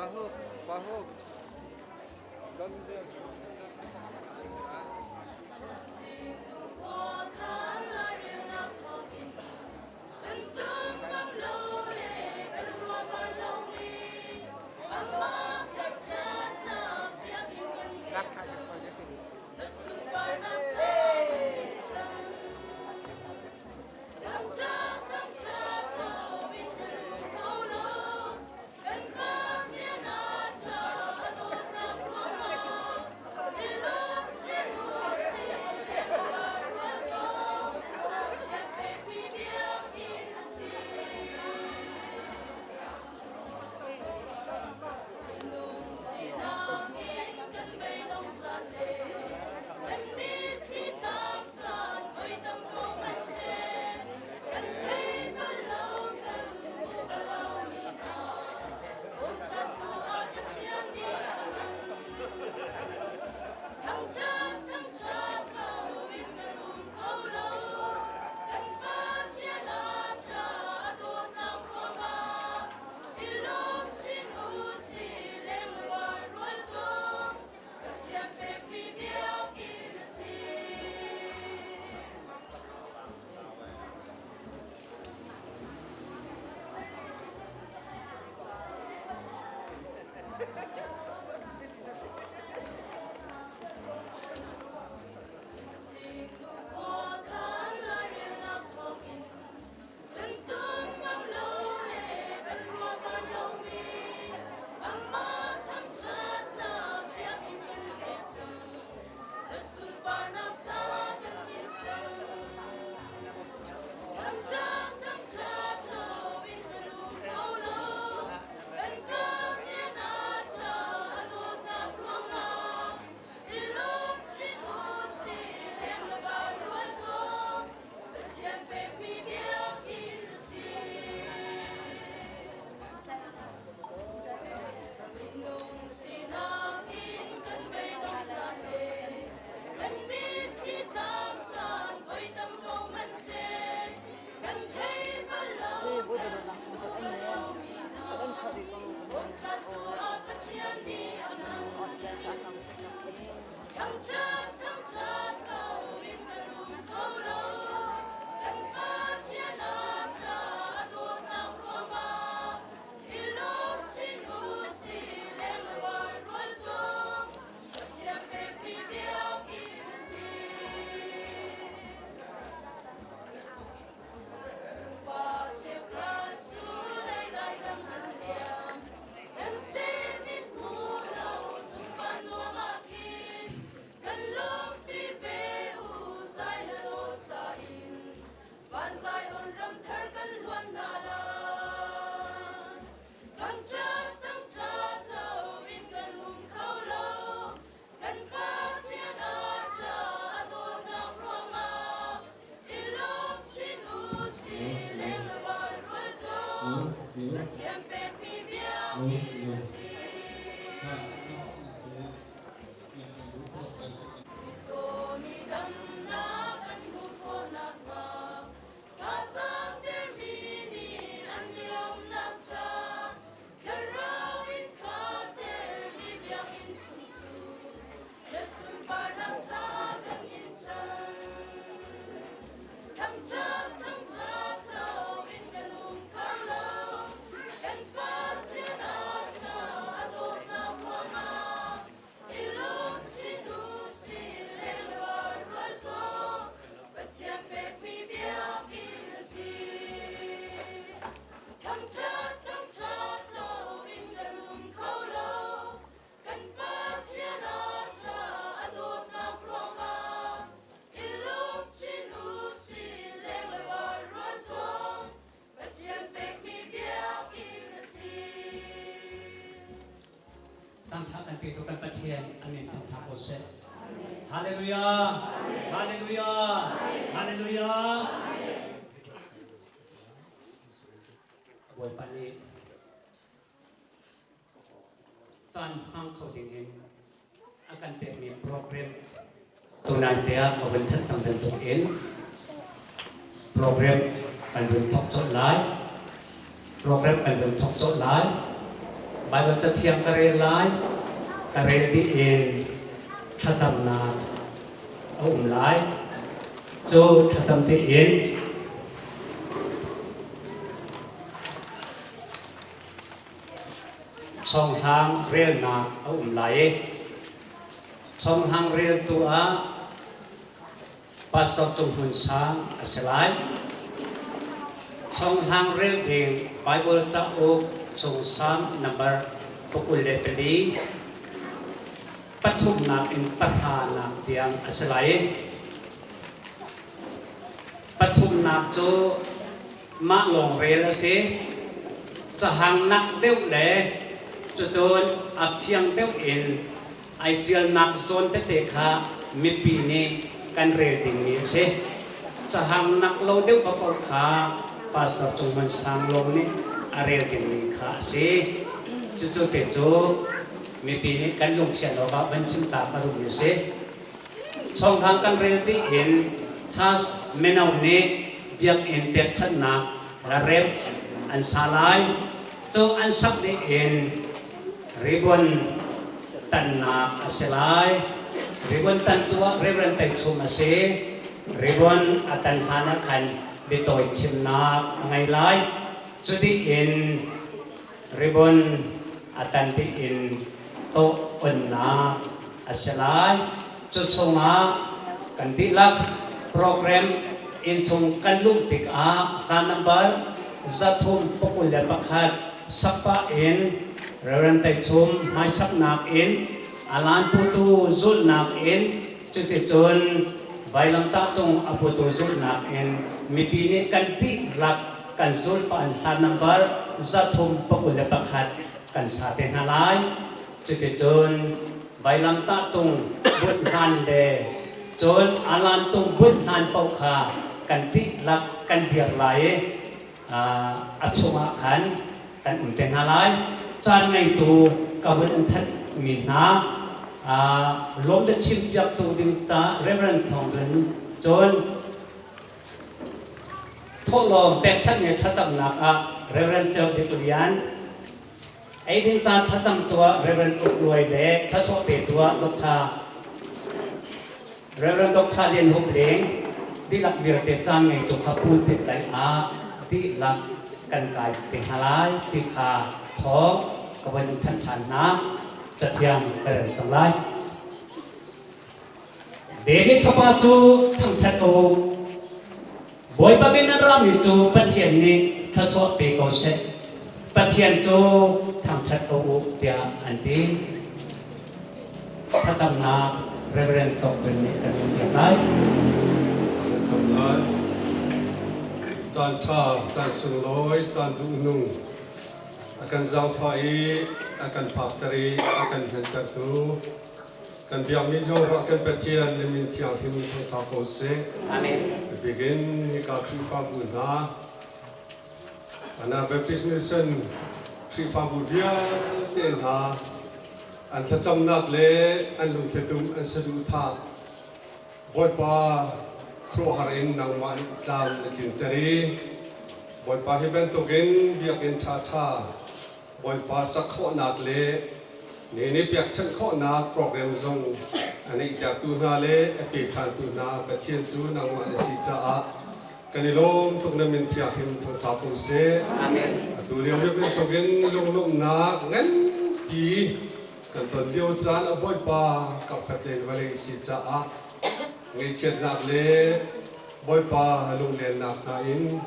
Pahuk, pahuk. Thangthat kan petu kan Pathian a min thangthat ko seh. Hallelujah. Hallelujah. Hallelujah. Bawipa nih caan hmang kho ding in a kan pekmi program tunai te ah ka vun thanh cang bantuk in program kan vun thawk colh lai. Program kan vun thawk colh lai. Baibal Cathiang ka rel lai. Ka rel dih in thlacamnak a um lai. Cu thlacam tein Chawnghlang relnak a um lai i chawnghlang reltu ah Pastor Cung Hmun Sang a si lai. Chawnghlang rel ding Bible cauk chung Salm number 24 pathumnak in pahranak tiang a si lai i pathumnak cu mah lawng rel a si. Cahang nak deuh le cucun a fiang deuh in ai ṭialnak zawn tete kha mipi nih kan rel dingmi a si. Cahang nak lo deuh paoh kha Pastor Cung Man Sang lawng nih a rel dingmi kha a si. Cucu te cu mipi nih kan lungfian awk ah van chim ta ka duhmi a si. Chawngthang kan rel dih in Charles mino nih biakinn pekchanhnak rarep an sa lai. Cu an sak dih in ribbon tannak a si lai. Ribbon tantu ah Reverend Tai Chum a si. Ribbon a tan hlan ah khan biatawi chimnak a ngei lai. Cu dih in Ribbon a tan dih in tawh onnak a si lai. Cu chungah kan dihlak program innchung kan luh tikah hla number 321 sakpah in Reverend Tai Chum hmaisaknak in alan putu zulhnak in cuticun vailamtahtung a putu zulhnak in mipi nih kan dihlak kan zulpah an hla number 321 kan sa te hna lai. Cuticun vailamtahtung bunh hlan le cun alan tung bunh hlan paoh kha kan dihlak kan dir lai i a chungah khan kan um te hna lai. Caan ngeitu ka vun in thanhmi hna lawm le chimpiaktu ding ca Reverend Thawng Rin cun Thawhlawm pekchanh le thlacamnak ah Rev. Ceu Bik Lian, eidin ca thlacam tuah Rev. Uk Luai le thluachuah petu ah Dr. Rev. Dr. Lian Hup Leng dihlak vialte caan ngeitu kha pulpit lei ah dihlak kan kai te hna lai ti kha thawng ka van in thanh ṭhan hna. Cathiang ka rel cang lai. David fapa cu thangṭhat u. Bawipa min an rami cu Pathian nih thluachuah pe ko seh. Pathian cu thangṭhat ko u tiah an ti. Thlacamnak Reverend Tawk nih kan in piak lai. Thlacam lai. Caan ṭha, caan sunglawi, caan duhnung a kan zaangfah i a kan phakter i a kan hnentertu Kan biakmi Jehovah kan Pathian na min thianghlim thangṭha ko seh. Amen. Bikin hika Khrihfabu hna, Anabaptist Mission Khrihfabu vialte hna an thlacamnak le an lungthlitum an saduhthah Bawipa khuaruahhar in nangmah nih tlam na tlinter i Bawipa hi bantukin biakinn ṭhaṭha Bawipa sak khawhnak le ne nih pekchanh khawhnak program zong a neihtertu hna le a pe ṭhantu hna Pathian cu nangmah na si caah kan i lawm tuk na min thianghlim thangṭha ko seh. Amen. Atu lio lio bantukin lunglawmhnak nganpi kan ton lio caan a Bawipa kapkhat len vawlei si caah ngaihchiatnak le Bawipa lunglennak hna in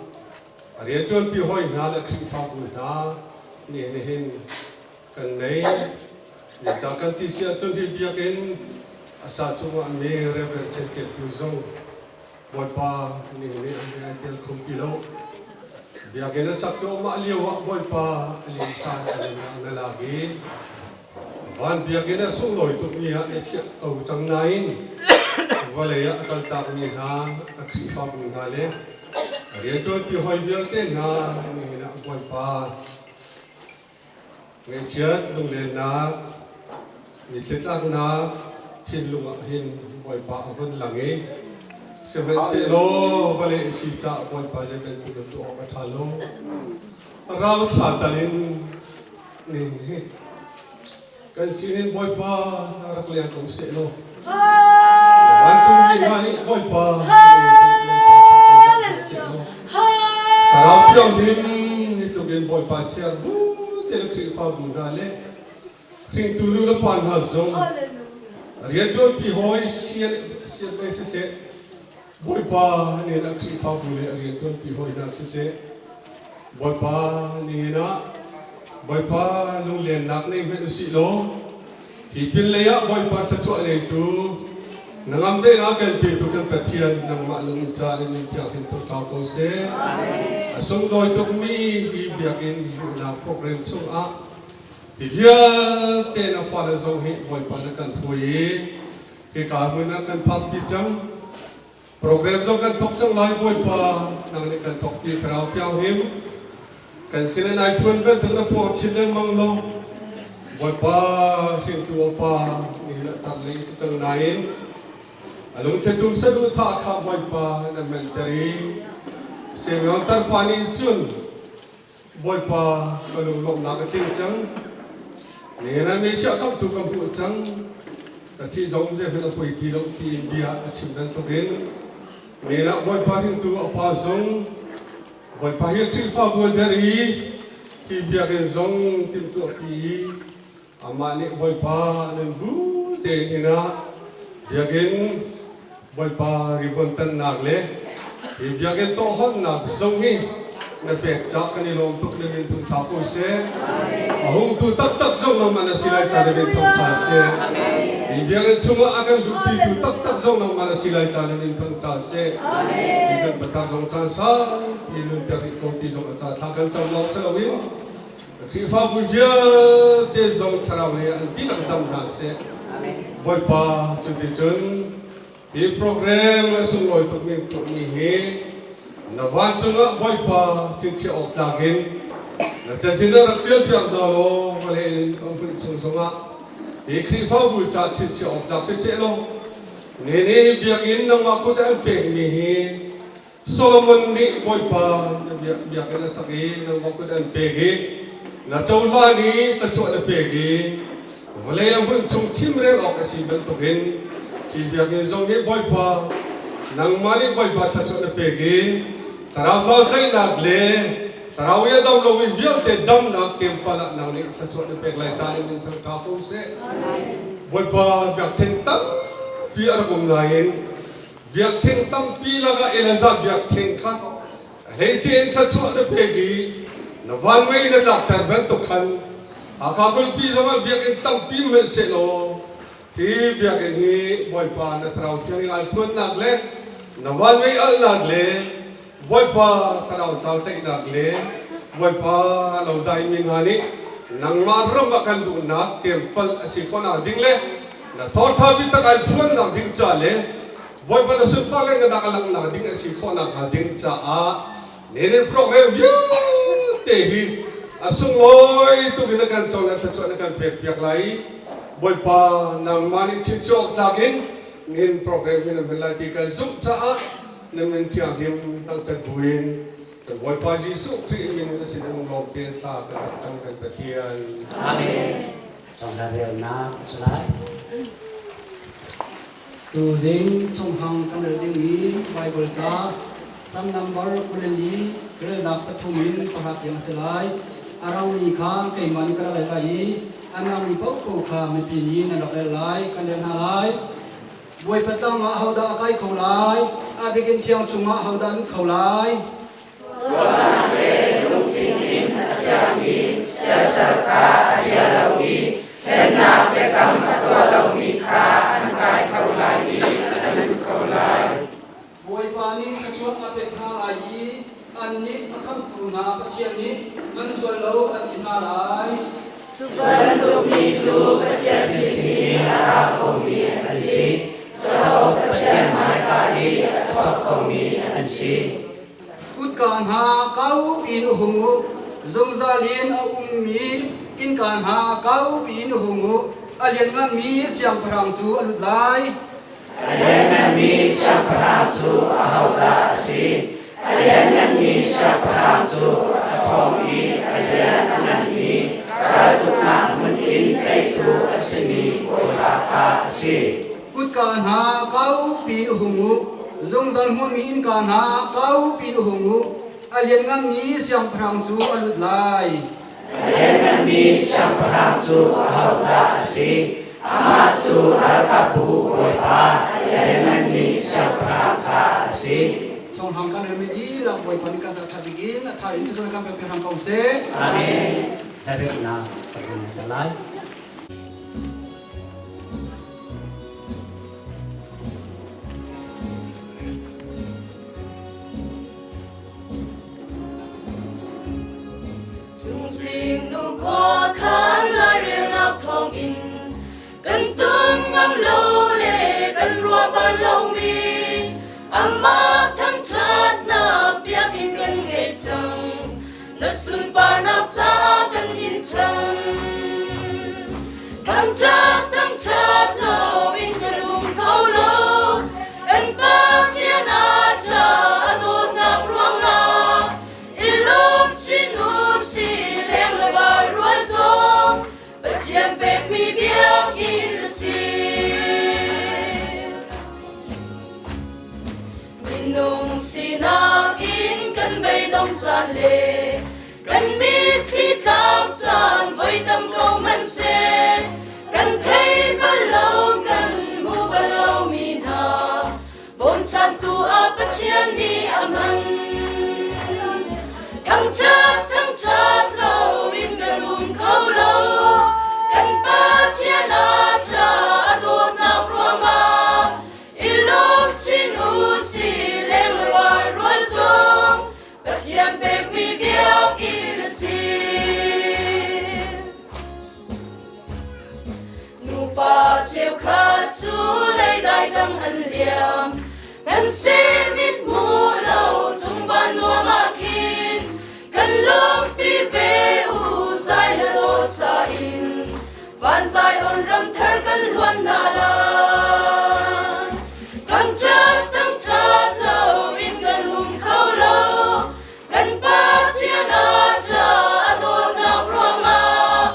A rianṭuanpi hawi hna le Khrihfabu hna nih nihin kan nei. Zeicah kan ti si ahcun hi biakinn a sa cungah mi Reverend Chen Ket Tu zong Bawipa nih nih an ri ai tel kho ti lo. Biakinn a sak cu amah lio ah Bawipa a lim hlan a nunnak na lak i van biakinn a sunglawi tukmi ah na chiah ko cang nain vawlei ah a kaltakmi hna a Khrihfabu hna le Rianṭuanpi hawi vialte hna nihin ah Bawipa ngaihchiat lunglennak, mitthli tlaknak thinlung ah hin Bawipa a vun lang i sihmanhsehlaw vawlei a si caah Bawipa zei bantuk in tuah awk a ṭha lo. Rauthla tal in. Ning hi kan sinin Bawipa rak leng ko seh law vancungmi hna nih Bawipa Thlarau Thianghlim ni tlukin Bawipa siar bu te le Khrihfabu hna le hringtu nu le pa hna zong rianṭuanpi hawi sian sian le siseh Bawipa nih a Khrihfabu le a rianṭuanpi hawi hna siseh, Bawipa nihin ah Bawipa lunglennak nei hmenh usih law, hi pinlei ah Bawipa thluachuah neitu, hnangam daihnak kan petu kan Pathian nangmah lung in ca in min thianghlim thangṭha ko seh. A sunglawi tukmi hi biakinn luhnak program chungah hi vialte na fale zong hi Bawipa na kan hruai i Hika hmun ah kan phakpi cang. Program zong kan thok cang lai Bawipa nang nih kan thokpi Thlarau Thianghlim. Kan sin in ai phuan bantuk na phuang chin lengmang lo. Bawipa hringtu pa nihin ah tar lei si cang nain a lungthlitum saduhthah kha Bawipa na menter i Simeon tarpa nih cun Bawipa ka lunglawmhnak a tling cang. Nihin ah Messiah khamhtu ka hmuh cang. Ka thih zong zeihmanh a poi ti lo tiin bia a chim bantukin nihin ah Bawipa hringtu a pa zong Bawipa hi Khrihfabu a der i hi biakinn zong timhtuahpi i Amah nih Bawipa nan bu tein inn ah biakinn Bawipa ribuan tannak le hi biakinn tawhhawnnak zong hi na pek caah kan i lawm tuk na min thangtha ko seh. A hungtu taktak zong nangmah na si lai ca na min thangtha seh. Hi biakinn chungah a kan luhpitu taktak zong nangmah na si lai ca na min thangtha seh. Hi kan patak zong caan saupi nunter rih ko ti zong a ca thla kan cam lawng si loin Khrihfabu vialte zong thlarau lei ah an dihlak dam hna seh. Bawipa cuticun hi program a sunglawi tukmi tuahmi hi na vancung ah Bawipa chingchiah awk tlak in na cazin ah rak ṭialpiak hna law vawlei in a hmunh chung zongah hi Khrihfabu ca chingchiah awk tlak siseh law nihin biakinn nangmah kut ah an pekmi hi Solomon nih Bawipa na biakinn a sak i nangmah kut an pek i na cohlan i thluachuah na pek i vawlei a hmun chung chimrel awk a si bantukin hi biakinn zong hi Bawipa nangmah nih Bawipa thluachuah na pek i thlarau tlautlaihnak le thlarau i a dam lomi vialte damnak temple ah nang nih thluachuah na pek lai caan in in thangṭha ko seh. Bawipa biakṭheng tampi a rak um nain Biakṭheng tampi lakah Elazar biakṭheng kha a hleice in thluachuah na pek i na vanmei na tlakter bantuk khan Hakha khualipi zongah biakinn tampi hmanhsehlaw hi biakinn hi Bawipa na Thlarau Thiang ai phuannak le na vanmei alhnak le Bawipa Thlarau tlau tlaihnak le Bawipa lo daimi hna nih nangmah ram ah kan duhnak temple a si khawhnak ding le na thawngṭha biatak ai phuannak ding ca le Bawipa na sunpar le na nak a langhnak ding a si khawhnak hnga ding caah nene program vialte hi a sunglawi tuk in a kan co na thluachuah na kan pek piak lai Bawipa nangmah nih chimchawk tlak in nihin program hi na hman lai ti kan zumh caah na min thianghlim thangṭhat buin kan Bawipa Jesuh Khrih min in a sin in lawm tein thla kan rak cam kan Pathian. Amen. Cangla relnak a si lai. Tuzing chunghang kan rel dingmi Bible ca Sam number 24 relnak pathum in pahra tiang a si lai. A rangmi kha keimah nih ka rak rel lai i a nangmi paohpaoh kha mipi nih nan rak rel lai, kan rel hna lai. Bawipa tlang ah hodah a kai kho lai? A biakinn thiang chungah hodah a lut kho lai? Ruahnak le lungthin in a thiangmi siasal kha a bia lo i hlennak biakam a tuah lomi kha an kai kho lai i an lut kho lai. Bawipa nih thluachuah a pek hna lai i annih a khamhtu hna Pathian nih nan sual lo a ti hna lai. Cu bantuk mi cu Pathian sin i a ra khomi an si. Cauk Pathian hmaika i a chuak khomi an si. Kutka hna kau piin a hung u, zungzal in a ummi innka hna kau piin a hung u, a liannganmi siangpahrang cu a lut lai. A liannganmi siangpahrang cu ahodah a si? A liannganmi siangpahrang cu a ṭhawng i a lian a nganmi raltuk. si? Kutka hna kaupi in hung u, zungzal hmunmi innka hna kaupi in hung u, a liannganmi siangpahrang cu a lut lai. A liannganmi siangpahrang cu ahodah a si? Amah cu ralkapbu Bawipa, a liannganmi siangpahrang kha a si. Chonghang kan rem dihlak Bawipa nih kan sak ṭha bik in a thar in cucu kan pek hram ko seh. Amen. Hlarelnak kan hun ta lai. Cungzing nu khua khan lairelnak thawngin kan tum ngam lo le kan ruah bal lomi amah thangṭhatnak biakinn kan ngei cang na sunparnak caah kan in cang thangṭhat thangṭhat loin kan um kho lo kan Pathian a ṭha a dawtnak ruangah i lawm chin u si leng le val rual zong Pathian pekmi biakinn a si. Minung sinak in kan beidong caan le kan mitthli tlak caan voi tam ko hmanhseh kan thei bal lo kan hmu bal lomi hna bawmchantu ah Pathian nih a hman. Thangṭhat thangṭhat loin kan um kho lo. Kan Pathian a ṭha a dawtnak ruangah i lawm chin u si leng le val rual zong Pathian pekmi biakinn a si. Nupa cheukhat cu leidai dang an liam, kan sehmit hmu lo chung van nuam ah khin kan lungpi ve u zai hla dawh sa in van Zion ram thar kan hluan hna lai. Thangṭhat thangṭhat lo in kan um kho lo, kan Pathian a ṭha a dawtnak ruangah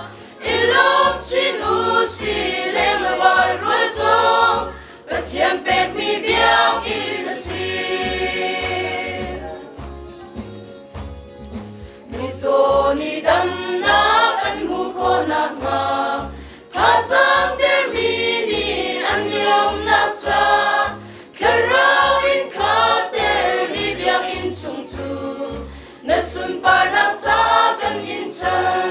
i lawm chin u si leng le val rual zong Pathian pekmi biakinn a si. Mizaw nih damnak an hmuh khawh nakhnga thazaang dermi nih an i lawmhnak ca thlarau in khatter hi biakinn chung cu na sunparnak caah kan in chan.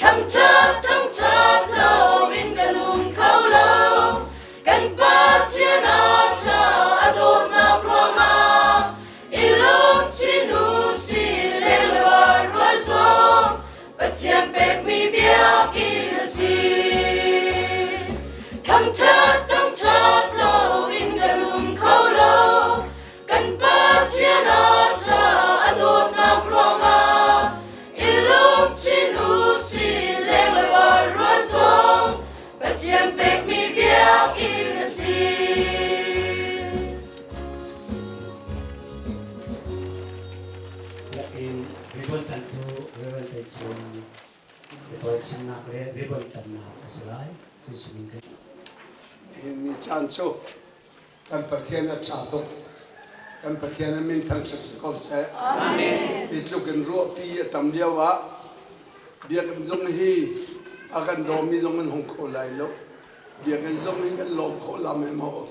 Thangṭhat thangṭhat loin kan um kho lo, kan Pathian a ṭha a dawtnak ruangah i lawm chin u si leng le val rual zong Pathian pekmi biakinn a si. Thangṭhat thangṭhat loin kan um kho lo, kan Pathian a ṭha a dawtnak ruangah i lawm chin u si leng le val rual zong Pathian pekmi biakinn a si. Biakinn ribbon tantu Reverend Thai Cung biatawi chimnak le ribbon tannak a si lai. Jesuh min kan Ni caan cu kan Pathian a ṭha tuk. Kan Pathian a min thangṭhat si ko seh. Amen. Hi tluk in ruahpi a tam lio ah biakinn zung hi a kan dawmi zong an hung kho lai lo. Biakinn zung hi kan lawm khawh la mai maw?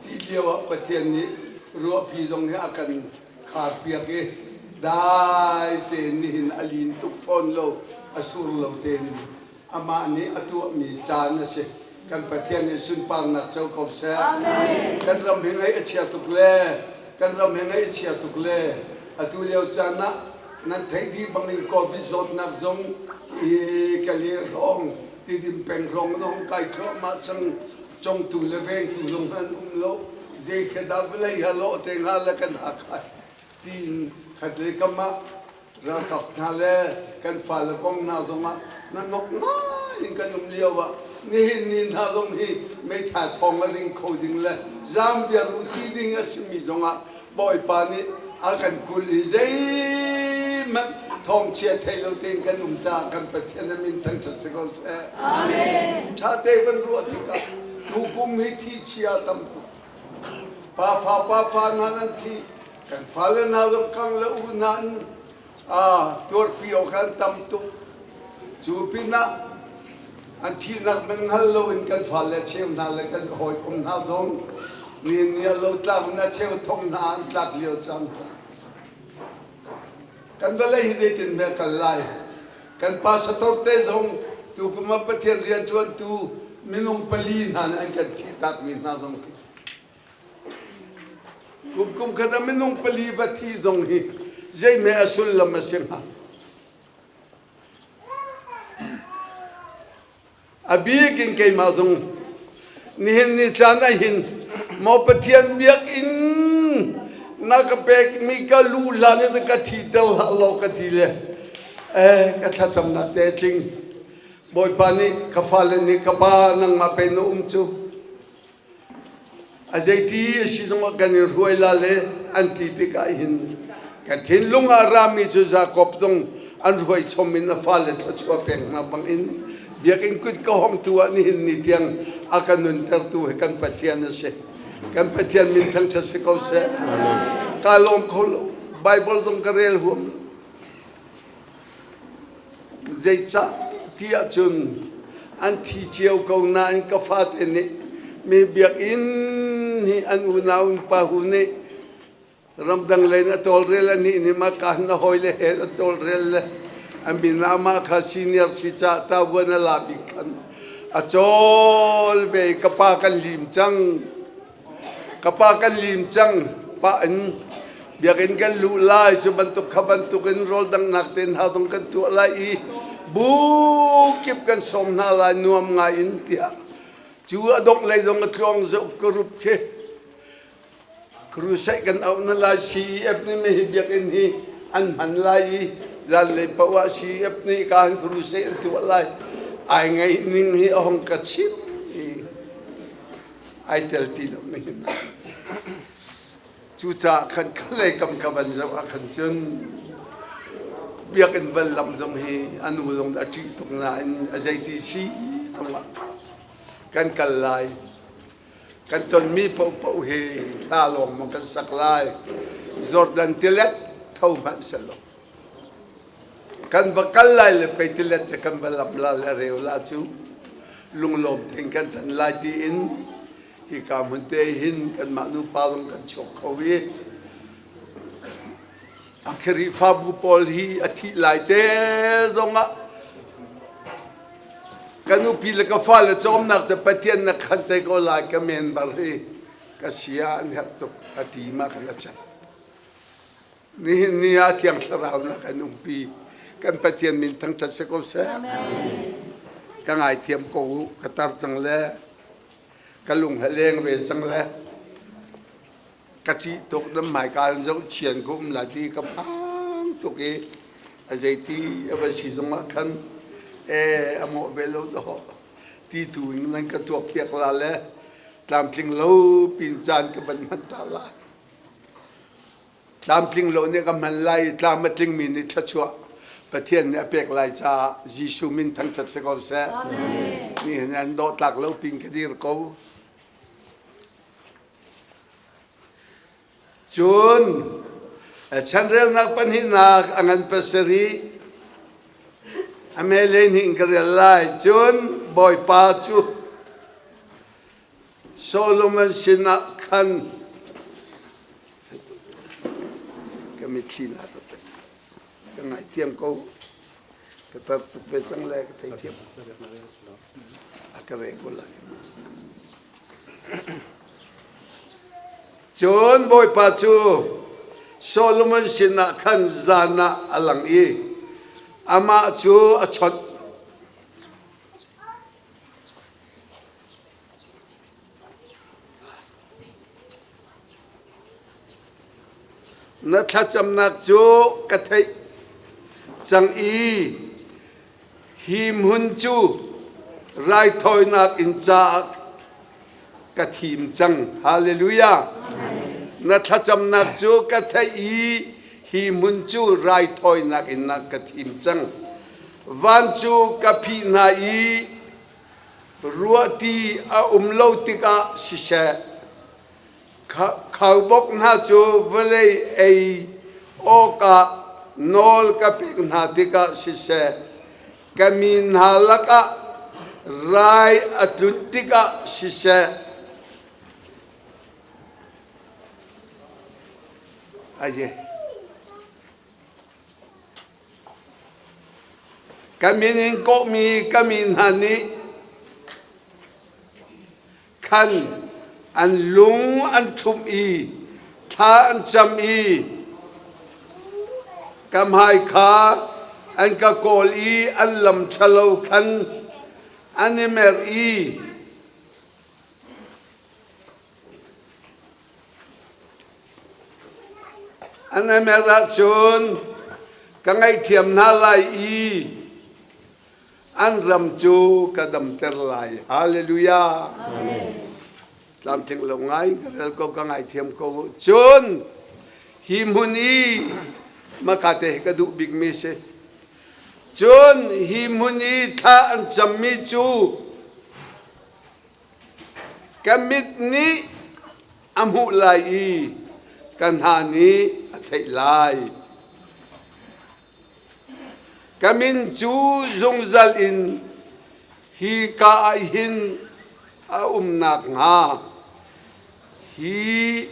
Ti lio ah Pathian nih ruahpi zong hi a kan kharpiak i dai tein nihin a lin tuk fawn lo, a sur lo tein amah nih a tuahmi caan a si. Kan Pathian nih sunparnak co ko seh. Kan ram hi ngaih a chia tuk le kan ram hi ngaih a chia tuk le atu lio caan ah nan theih dih bangin COVID zawtnak zong i kali hrawng tidim peng hrawng zong kai thluahmah cang congtu le vengtu zong an um lo zei khi dah vawlei ha lawh te hnga le kan hakhai tiin khat le kam ah ralkap hna le kan fale kong hna zongah na nok ngai in kan um lio ah nihin ni hna zong hi meithal thawng a ring kho ding le Zambia ru ti ding a simi zongah Bawipa nih a kan kulh i zeihmanh. hmanh thawngchia thei lo tein kan um caah kan Pathian a min thangṭhat si ko seh. Amen. Ṭha te kan ruah tikah tukum hi thi chia tam tuk. Pa fa pa fa hna nan thi kan fale hna zong kang le u hna an tuarpi awk an tam tuk. Cu pinah an thihnak man hngal loin kan fale cheu hna le kan hawikom hna zong ni ni a lo tlak in a cheu thong hna an tlak lio cang. Kan vawlei hi zeitin hme kal lai? Kan pastor te zong tukum ah Pathian rianṭuantu minung pali hna nih an kan thihtakmi hna zong hi kum kum khat ah minung pali va thi zong hi zeihme a sullam a si hnga? A bik in keimah zong nihin ni caan ah hin maw Pathian biakinn na ka pekmi ka lu hlan in ka thiter hlah law ka ti le eh ka thlacamnak te tling Bawipa nih ka fale nih ka pa nangmah pe na um cu A zeiti a si zongah kan i hruai la le an ti tikah hin ka thinlung ah rami cu Jakob zong an hruai chom in a fale thluachuah pek hna bangin biakinn kut ka hongtu ah nihin ni tiang a ka nuntertu hi kan Pathian a si. Kan Pathian min thangṭhat si ko seh. Ka lawm kho lo. Bible zong ka rel huam lo. Zeicah ti ahcun an thi cio ko nain ka fate nih mi biakinn hi an unau pa hu nih ramdang lei in a tawlrel anih nih mah ka na hawile he an tawlrel le a min ah mah kha senior si caah tavuan a la bik khan a cawl ve ka pa kan lim cang Ka pa kan lim cang pah in biakinn kan luh lai cu bantuk kha bantuk in rawl danghnak te hna zong kan tuah lai i bu kip kan sawm hna lai nuam ngai in tiah cu a dongh lei zong a tluang zoh ka rup khi crusade kan auh na lai CEF nih mi hi biakinn hi an hman lai i zanlei paoh ah CEF nih ka han crusade an tuah lai ai ngaih ning hi a hong ka chim i ai tel ti lo nihin ah. Cucaah khan khalei kam ka van zoh ah khan cun biakinn van lam zong hi a nu zong a ṭih tuk nain a zeiti si zong ah kan kal lai. Kan tonmi paohpaoh hi hla lawng maw kan sak lai. Jordan tilet tho hmanh selaw Kan va kal lai le pei tilet cu kan va lam la le reu la cu lunglawm tein kan tan lai tiin hika hmun te hin kanmah nupa zong kan chuak kho i a Khrihfabu pawl hi a thih lai te zongah ka nupi le ka fale cawmnak cu Pathian na khan te ko lai ka member hi ka sia an herh tuk a ti ma kan a cang. Nihin ni ah Thiang Thlarau na kan umpi. Kan Pathian min thangṭhat si ko seh. Ka ngaithiam ko u. Ka tar cang le ka lung he leng ve cang le ka ṭih tuk nan hmaika in zoh chian ka um lai ti ka phang tuk i a zeiti a va si zongah khan e a mawh ve lo dawh ti tu in nan ka tuak piak la le tlamtling lo pin caan ka van hman ta la. Tlamtling lo nih ka hman lai i tlam a tlingmi nih thluachuah Pathian nih a pek lai caah Jesuh min thangṭhat si ko seh. Nihin an dawhtlak lo pin ka dir ko. Cun chanrelnak pahnihnak a ngan pasarih a mele nih ka rel lai. Cun Bawipa cu Solomon sinah khan ka mitthli na ka pet. Ka ngaithiam ko. Ka tar tuk ve cang le ka theithiam. A ka re ko lai. Cun Bawipa cu Solomon sinah khan zan ah a lang i amah cu a chawnh. Na thlacamnak cu ka theih cang i hi hmun cu raithawinak inn caah ka thim cang. Hallelujah. Na thlacamnak cu ka theih i Hi hmun cu raithawinak in na ka thim cang. Van cu ka phih hna i ruahti a um lo tikah siseh, khaubawk hna cu vawlei ei awkah nawl ka pek hna tikah siseh, ka mi hna lakah rai a tlun tikah siseh, Aye. Ka min in kawhmi ka mi hna nih khan an lung an ṭhumh i thla an cam i ka hmai kha an ka kawl i an lam ṭhalo khan an i mer i An i mer ahcun ka ngaihthiam hna lai i an ram cu ka damter lai. Hallelujah. Tlamtling lo ngai ka rel ko ka ngaithiam ko. Cun hi hmun i maka te hi ka duh bikmi si. Cun hi hmun i thla an cammi cu Ka mit nih a hmuh lai i ka hna nih a theih lai. Ka min cu zungzal in hi ka ah hin a um nakhnga hi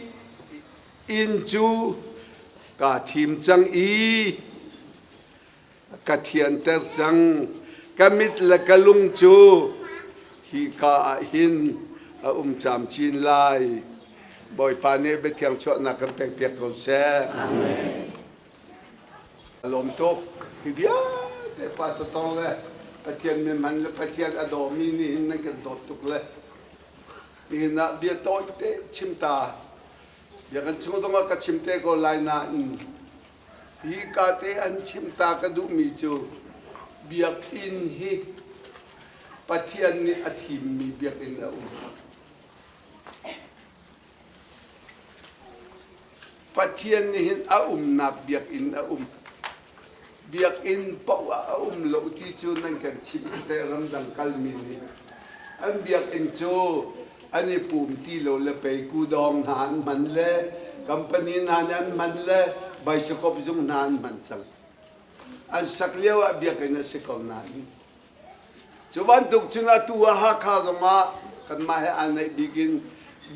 inn cu kaa thim cang i ka thianter cang. Ka mit le ka lung cu hika ah hin a um camcin lai. Bawipa nih biathiang chuahnak kan pekpiak ko seh. Amen. Lawm tuk. Hi vialte pastor le Pathian mihman le Pathian a dawmi nih hin nan kan dawt tuk le nihin ah bia tawi te chim ta bia kan chung zong ah ka chim te ko lai nain Hi ka te an chim ta ka duhmi cu biakinn hi Pathian nih a thimmi biakinn a um. Pathian nih hin a umnak biakinn a um. Biakinn paoh ah a um lo ti cu nan kan chimh te ramdang kalmi nih. An biakinn cu an i pum ti lo le pei kudawng hna an hman le company hna nih an hman le baisikop zung hna an hman cang. An sak lio ah biakinn a si ko nain cu bantuk cun atu ah Hakha zong ah kanmah he aa naih bik in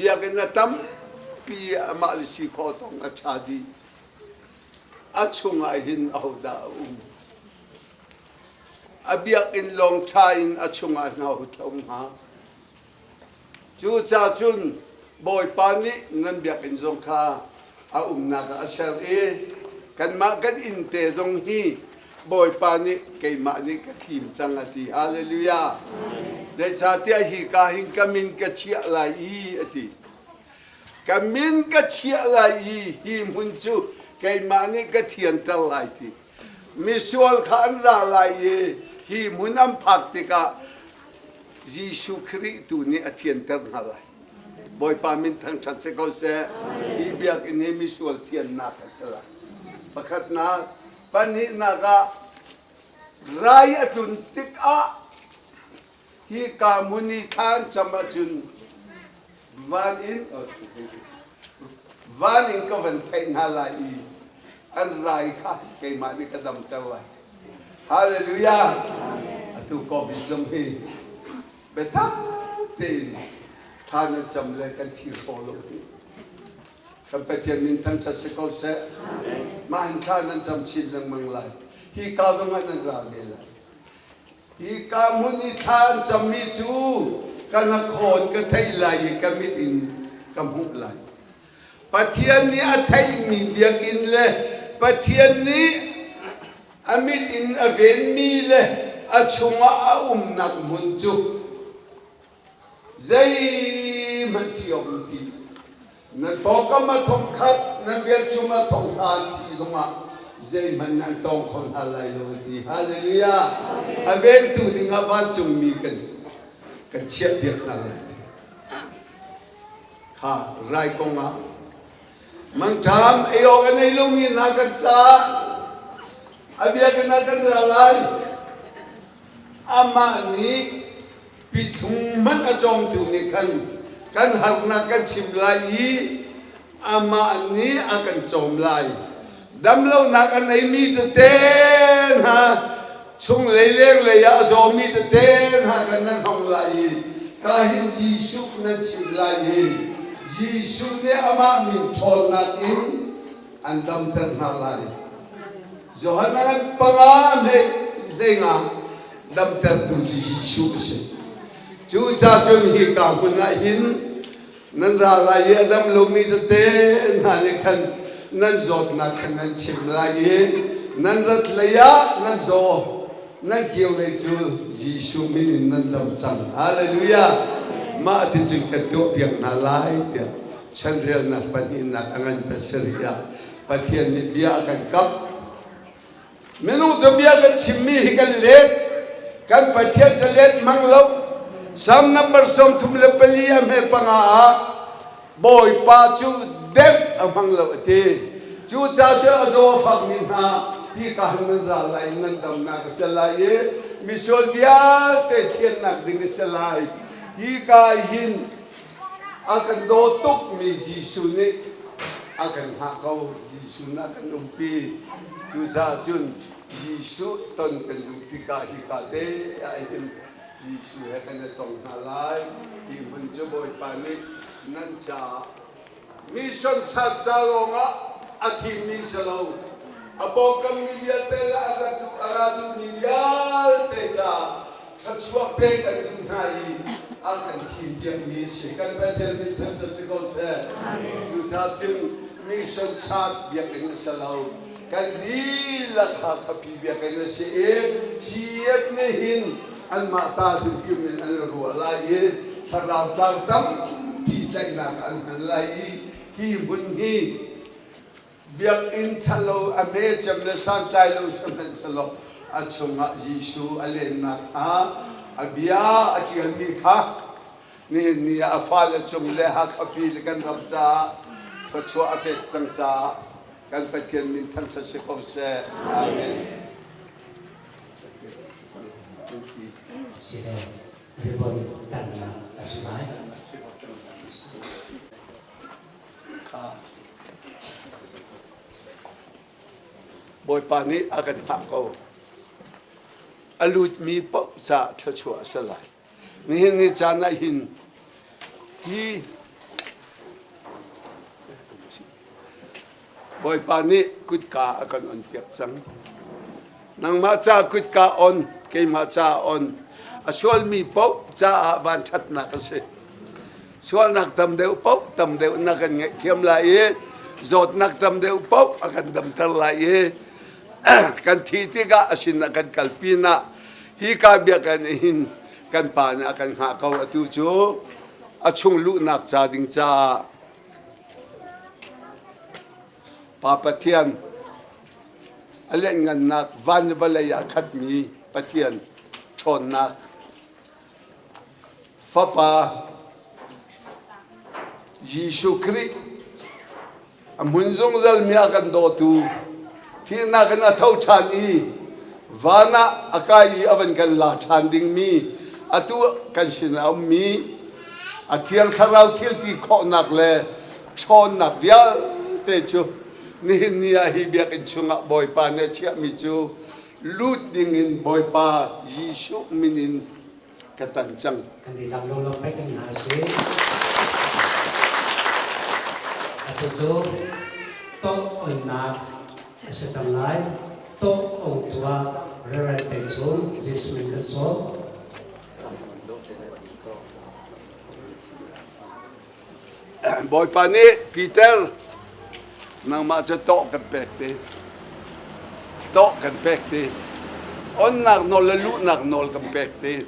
biakinn a tampi amah le si khawh tong a ṭha dih. A chungah hin ahodah a um? A biakinn lawng ṭha in a chungah hna hu thlo hnga. Cucaah cun Bawipa nih nan biakinn zong kha a umnak ah a ser i kanmah kan inn te zong hi Bawipa nih keimah nih ka thim cang a ti. Hallelujah. Zeicahtiah hi ka hin ka min ka chiah lai i a ti. Ka min ka chiah lai i hi hmun cu keimah nih ka thianter lai ti. Misual kha an ra lai i hi hmun an phak tikah Jesuh Khrih tu nih a thianter hna lai. Bawipa min thangṭhat si ko seh. Hi biakinn hi misual thiannak a si lai. Pakhatnak, pahnihnak ah rai a tlun tikah hi ka hmun i thla an cam ahcun van in van in ka van theih hna lai i an rai kha keimah nih ka damter lai. Hallelujah! Atu COVID zong hi biatak tein thla nan cam le kan thi hraw lo hi. Kan Pathian min thangṭhat si ko seh. Mah hin thla nan cam chin lengmang lai. Hi ka zong ah nan ra ve lai. Hi ka hmun i thla an cammi cu ka hnakhaw in ka theih lai i ka mit in ka hmuh lai. Pathian nih a theihmi biakinn le Pathian nih a mit in a venmi le a chungah a umnak hmun cu zeihmanh thiam ti na pawngkam a thongkhat na velchum a thonghlan thi zongah zeihmanh an tawng kho hna lai lo a ti. Hallelujah! A vengtu dingah vancungmi kan kan chiahpiak hna lai. Kha rai kongah. Mangṭam ei awk a nei lomi hna kan caah a biakinn ah kan ra lai. Amah nih pithlung hmanh a cawngtu nih khan kan harnak kan chim lai i amah nih a kan cawm lai. Damlonak a neimi tete hna chunglei lenglei ah a zawmi tete hna khan nan hong lai i ka hin Jesuh nan chim lai i Jesuh nih amah min ṭhawnnak in an damter hna lai. Johan a panga hleinga damtertu cu Jesuh a si. Cucaah cun hika hmun ah hin nan ra lai i a dam lomi tete hna nih khan nan zawtnak khan nan chim lai i nan rat lei ah nan zaw nan kio lei cu Jesuh min in nan dam cang. Hallelujah! Mah ti cun kan tuahpiak hna lai tiah chanrelnak pahnihnak a ngan pasarih ah Pathian nih bia a kan kamh. Minung cu bia kan chimmi hi kan let. Kan Pathian cu let hmang lo. Psalm number 34 a hme panga ah Bawipa cu dek a hmang lo a ti. Cucaah cu a zaw a fakmi hna hi ka han nan ra lai i nan damnak a si lai i misual vialte thiannak ding a si lai. Hi ka hin A kan daw tukmi Jesuh nih a kan hngah ko. Jesuh nih a kan umpi. Cucaah cun Jesuh ton kan duh tikah hika te ah hin Jesuh he kan i tong hna lai. Hi hmun cu Bawipa nih nan caah mission church ca lawngah a thimmi si lo. A pawngkam mi vialte le a ra duh a ra duhmi vialte caah thluachuah pek an duh hna i a kan thimpiakmi a si. Kan Pathian min thangṭhat si ko seh. Cucaah cun mission church biakinn a si lo. Kan dihlak Hakha-pi biakinn a si i CEF nih hin anmah ta hrimhrim in an ruah lai i thlarau tlang tampi tlaihnak an hman lai i hi hmun hi Biakinn ṭhalo a hme cem le santlai lo sihmanhsehlaw a chungah Jesuh a lennak kha a bia a ṭialmi kha nihin ni ah a fale cung le Hakhapi le kan ram caah thluachuah a pek cang caah kan Pathian min thangṭhat si ko seh. Amen. Si le ribbon tannak a si lai. Bawipa nih a kan hngah ko. A lutmi paoh caah thluachuah a si lai. Nihin ni caan ah hin hi Bawipa nih kutka a kan on piak cang. Nangmah ca kutka on, keimah ca on. A sualmi paoh caah vanṭhatnak a si. Sualnak tam deuh paoh tam deuh na kan ngaihthiam lai i zawtnak tam deuh paoh a kan damter lai i kan thi tikah a sin a kan kal pinah hi ka biakinn hin kan pa nih a kan hngah ko atu cu a chung luhnak ca ding caah Pa Pathian a lianhngannak van le vawlei ah khatmi Pathian ṭhawnnak Fapa Jesuh Khrih a hmun zungzalmi a kan dawtu thihnak in a tho ṭhan i van ah a kai i a van kan la ṭhan dingmi atu kan sin a ummi a Thiang Thlarau thil ti khawhnak le ṭhawnnak vialte cu nihin ni ah hi biakinn chungah Bawipa nih a chiahmi cu lut dingin Bawipa Jesuh min in ka tan cang. Kan dihlak lunglawm pek ding hna si. Atu cu tawh onnak a si cang lai. Tawh ong tuah Reverend Teng Cung Jesuh min kan sawm. Bawipa nih Peter nangmah cu tawh kan pek te tawh kan pek te onnak nawl le luhnak nawl kan pek te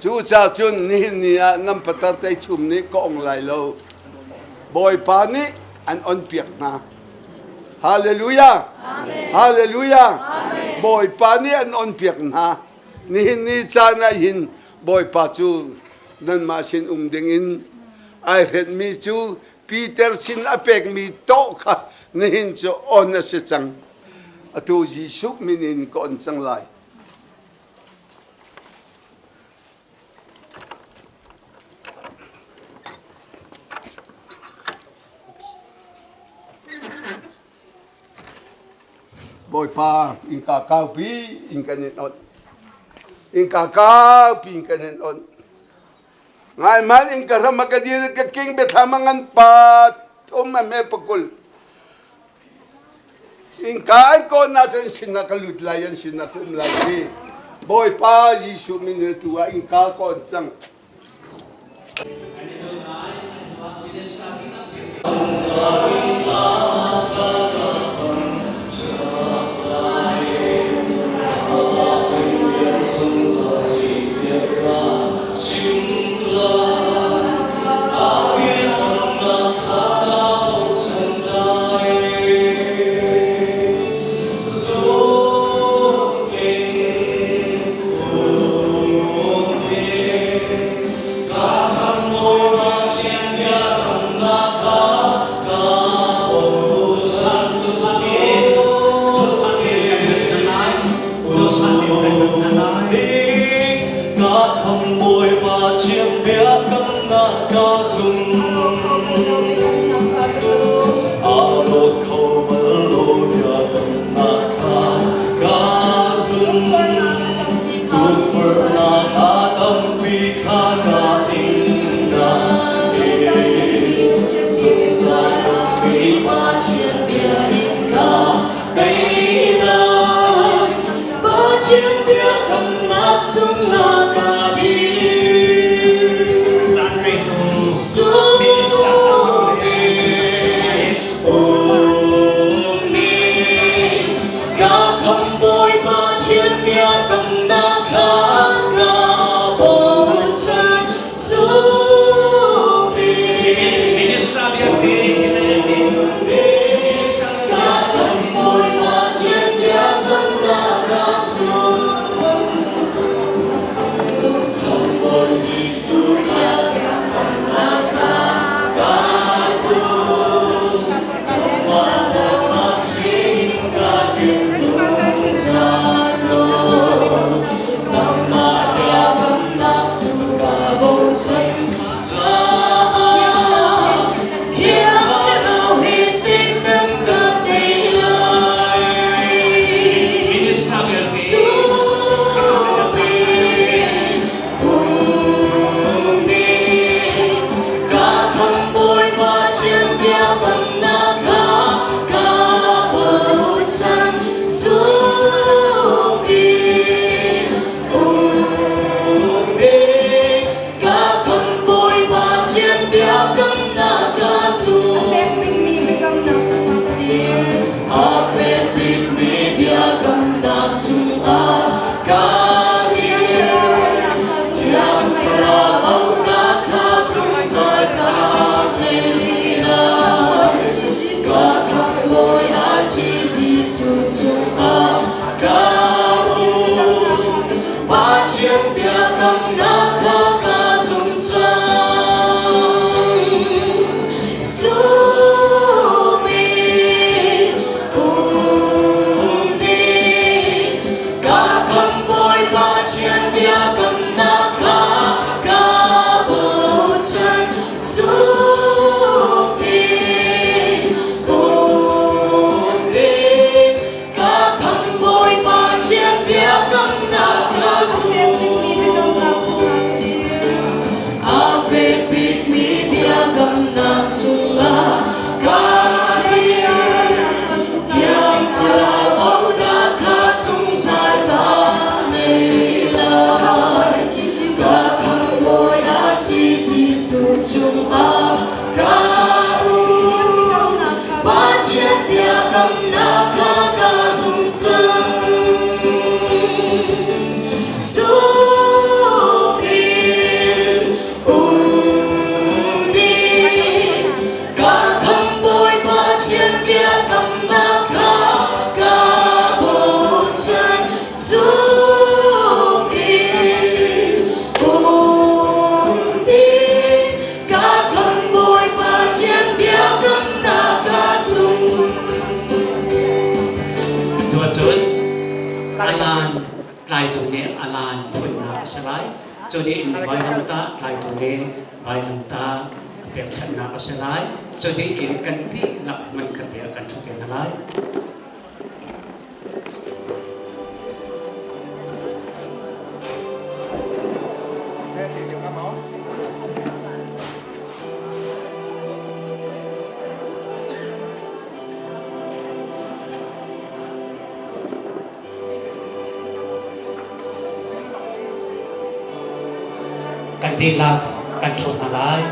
cucaah cun nihin ni ah nan patar teichum nih ka ong lai lo Bawipa nih an on piak hna Hallelujah Hallelujah Bawipa nih an on piak hna nihin ni caan ah hin Bawipa cu nanmah sin um dingin ai hrenhmi cu. Peter sin a pekmi tawh kha nihin cu on a si cang. Atu Jesuh min in ka on cang lai. Bawipa innka kaupi in kan in onh. Innka kaupi in kan in onh. Ngai man in ka ram a ka dir ka king biathlam a ngan pa thum a me pakul. Innka an kawn na cun sinah ka lut lai an sinah ka um lai ti. Bawipa Jesuh min tu ah innka ka on cang. Cu ahcun alan tlaitu nih alan phunnak a si lai. Cu nih in vailamtah tlaitu nih vailamtah a pekchanhnak a si lai. Cu nih in kan dihlak hmunkhat te ah kan ṭhu te hna lai. Kan dihlak kan ṭhu hna lai.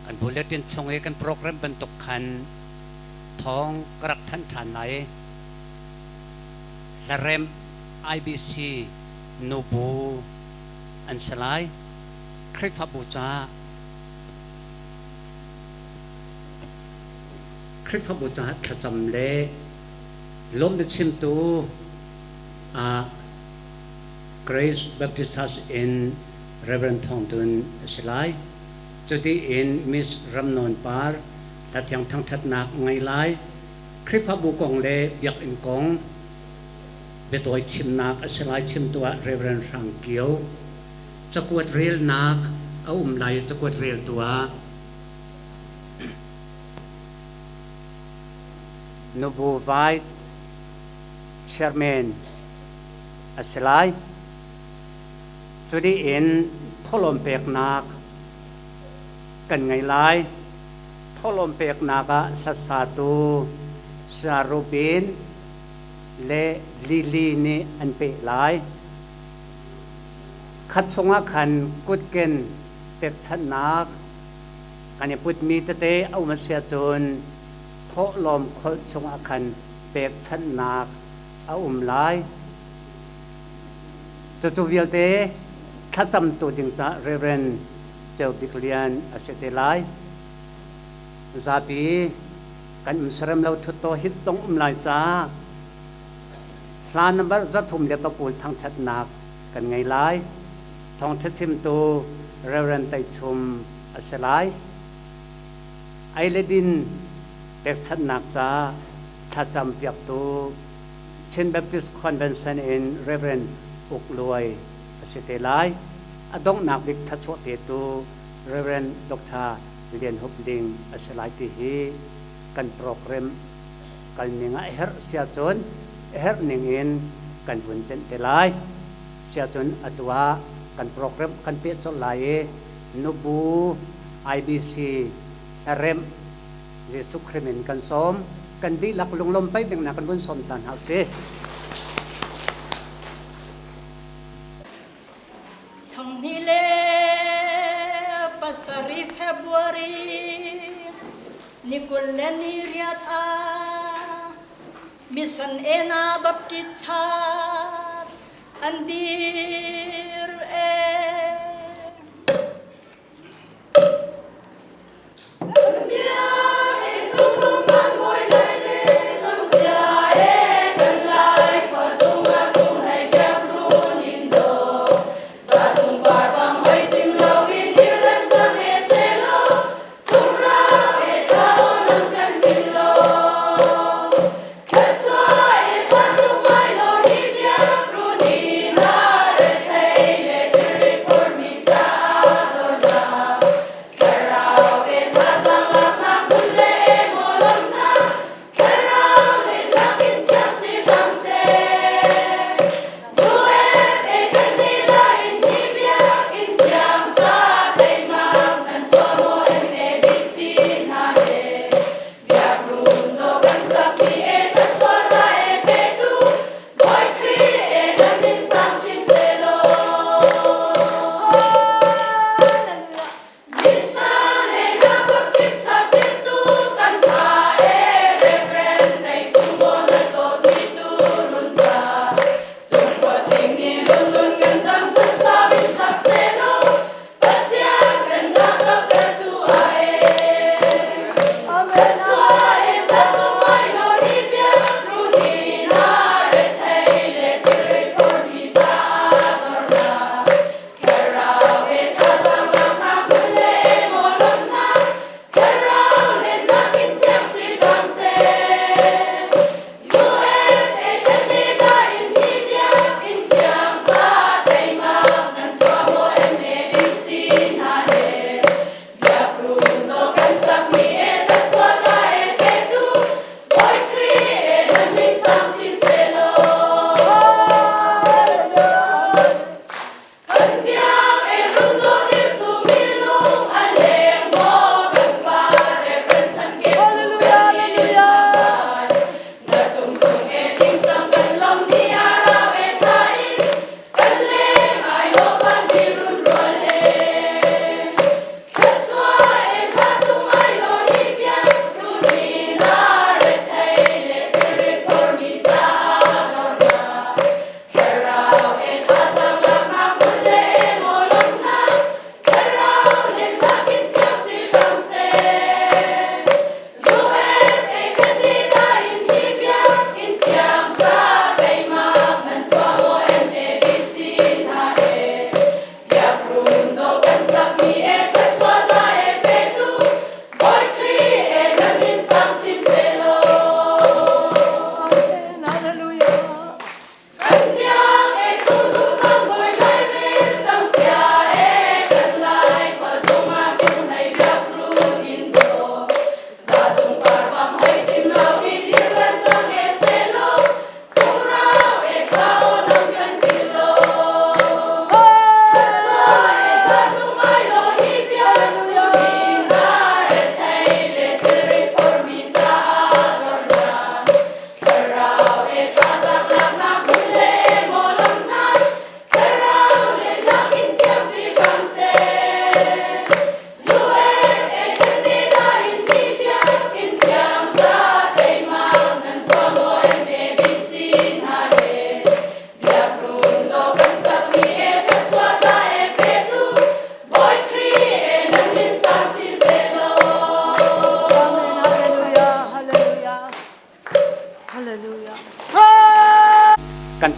Kan bulletin chung i kan program bantuk khan thawng ka rak thanh ṭhan lai. Hlaremh IBC nubu an si lai. Khrihfabu ca Khrihfabu caah thlacam le lawm biachimtu ah Grace Baptist Church in Reverend Thawng Dun a si lai. Cuti in Miss Ram Nawn Par hlathiang thangṭhatnak a ngei lai. Khrihfabu kong le biakinn kong biatawi chimnak a si lai chimtu ah Reverend Hrang Kio. Cakuat relnak a um lai i cakuat reltu ah Nubu Vice Chairman a si lai. Cu dih in thawhlawm peknak kan ngei lai. Thawhlawm peknak ah hlasatu Saya Rubin le Lily nih an peh lai. Khat chungah khan kutken pekchanhnak kan i putmi tete a um a si ahcun thawhlawm kholh chungah khan pekchanhnak a um lai. Cucu vialte thlacamtu ding caah Reverend Ceu Bik Lian a si te lai. Zapi kan um serem lo thutto hit zong um lai ca hla number 320 thangṭhatnak kan ngei lai. Thawngṭha chimtu Reverend Tei Chum a si lai. Ei le din pekchanhnak ca thlacam piaktu Chin Baptist Convention in Reverend Uk Luai a si te lai. A donghnak bik thlachuah petu Reverend Dr. Lian Hup Ding a si lai ti hi kan program kalning ah a herh sia cun a herh ning in kan vun tenh te lai. Sia cun atu ah kan program kan peh colh lai i nubu IBC hlaremh Jesuh Khrih min kan sawm. Kan dihlak lunglawm pei ding na kan vun sawm ta hna usih. Thonghnih le pasarih February ni 28 ah Mission Ena Baptist Church an dir e.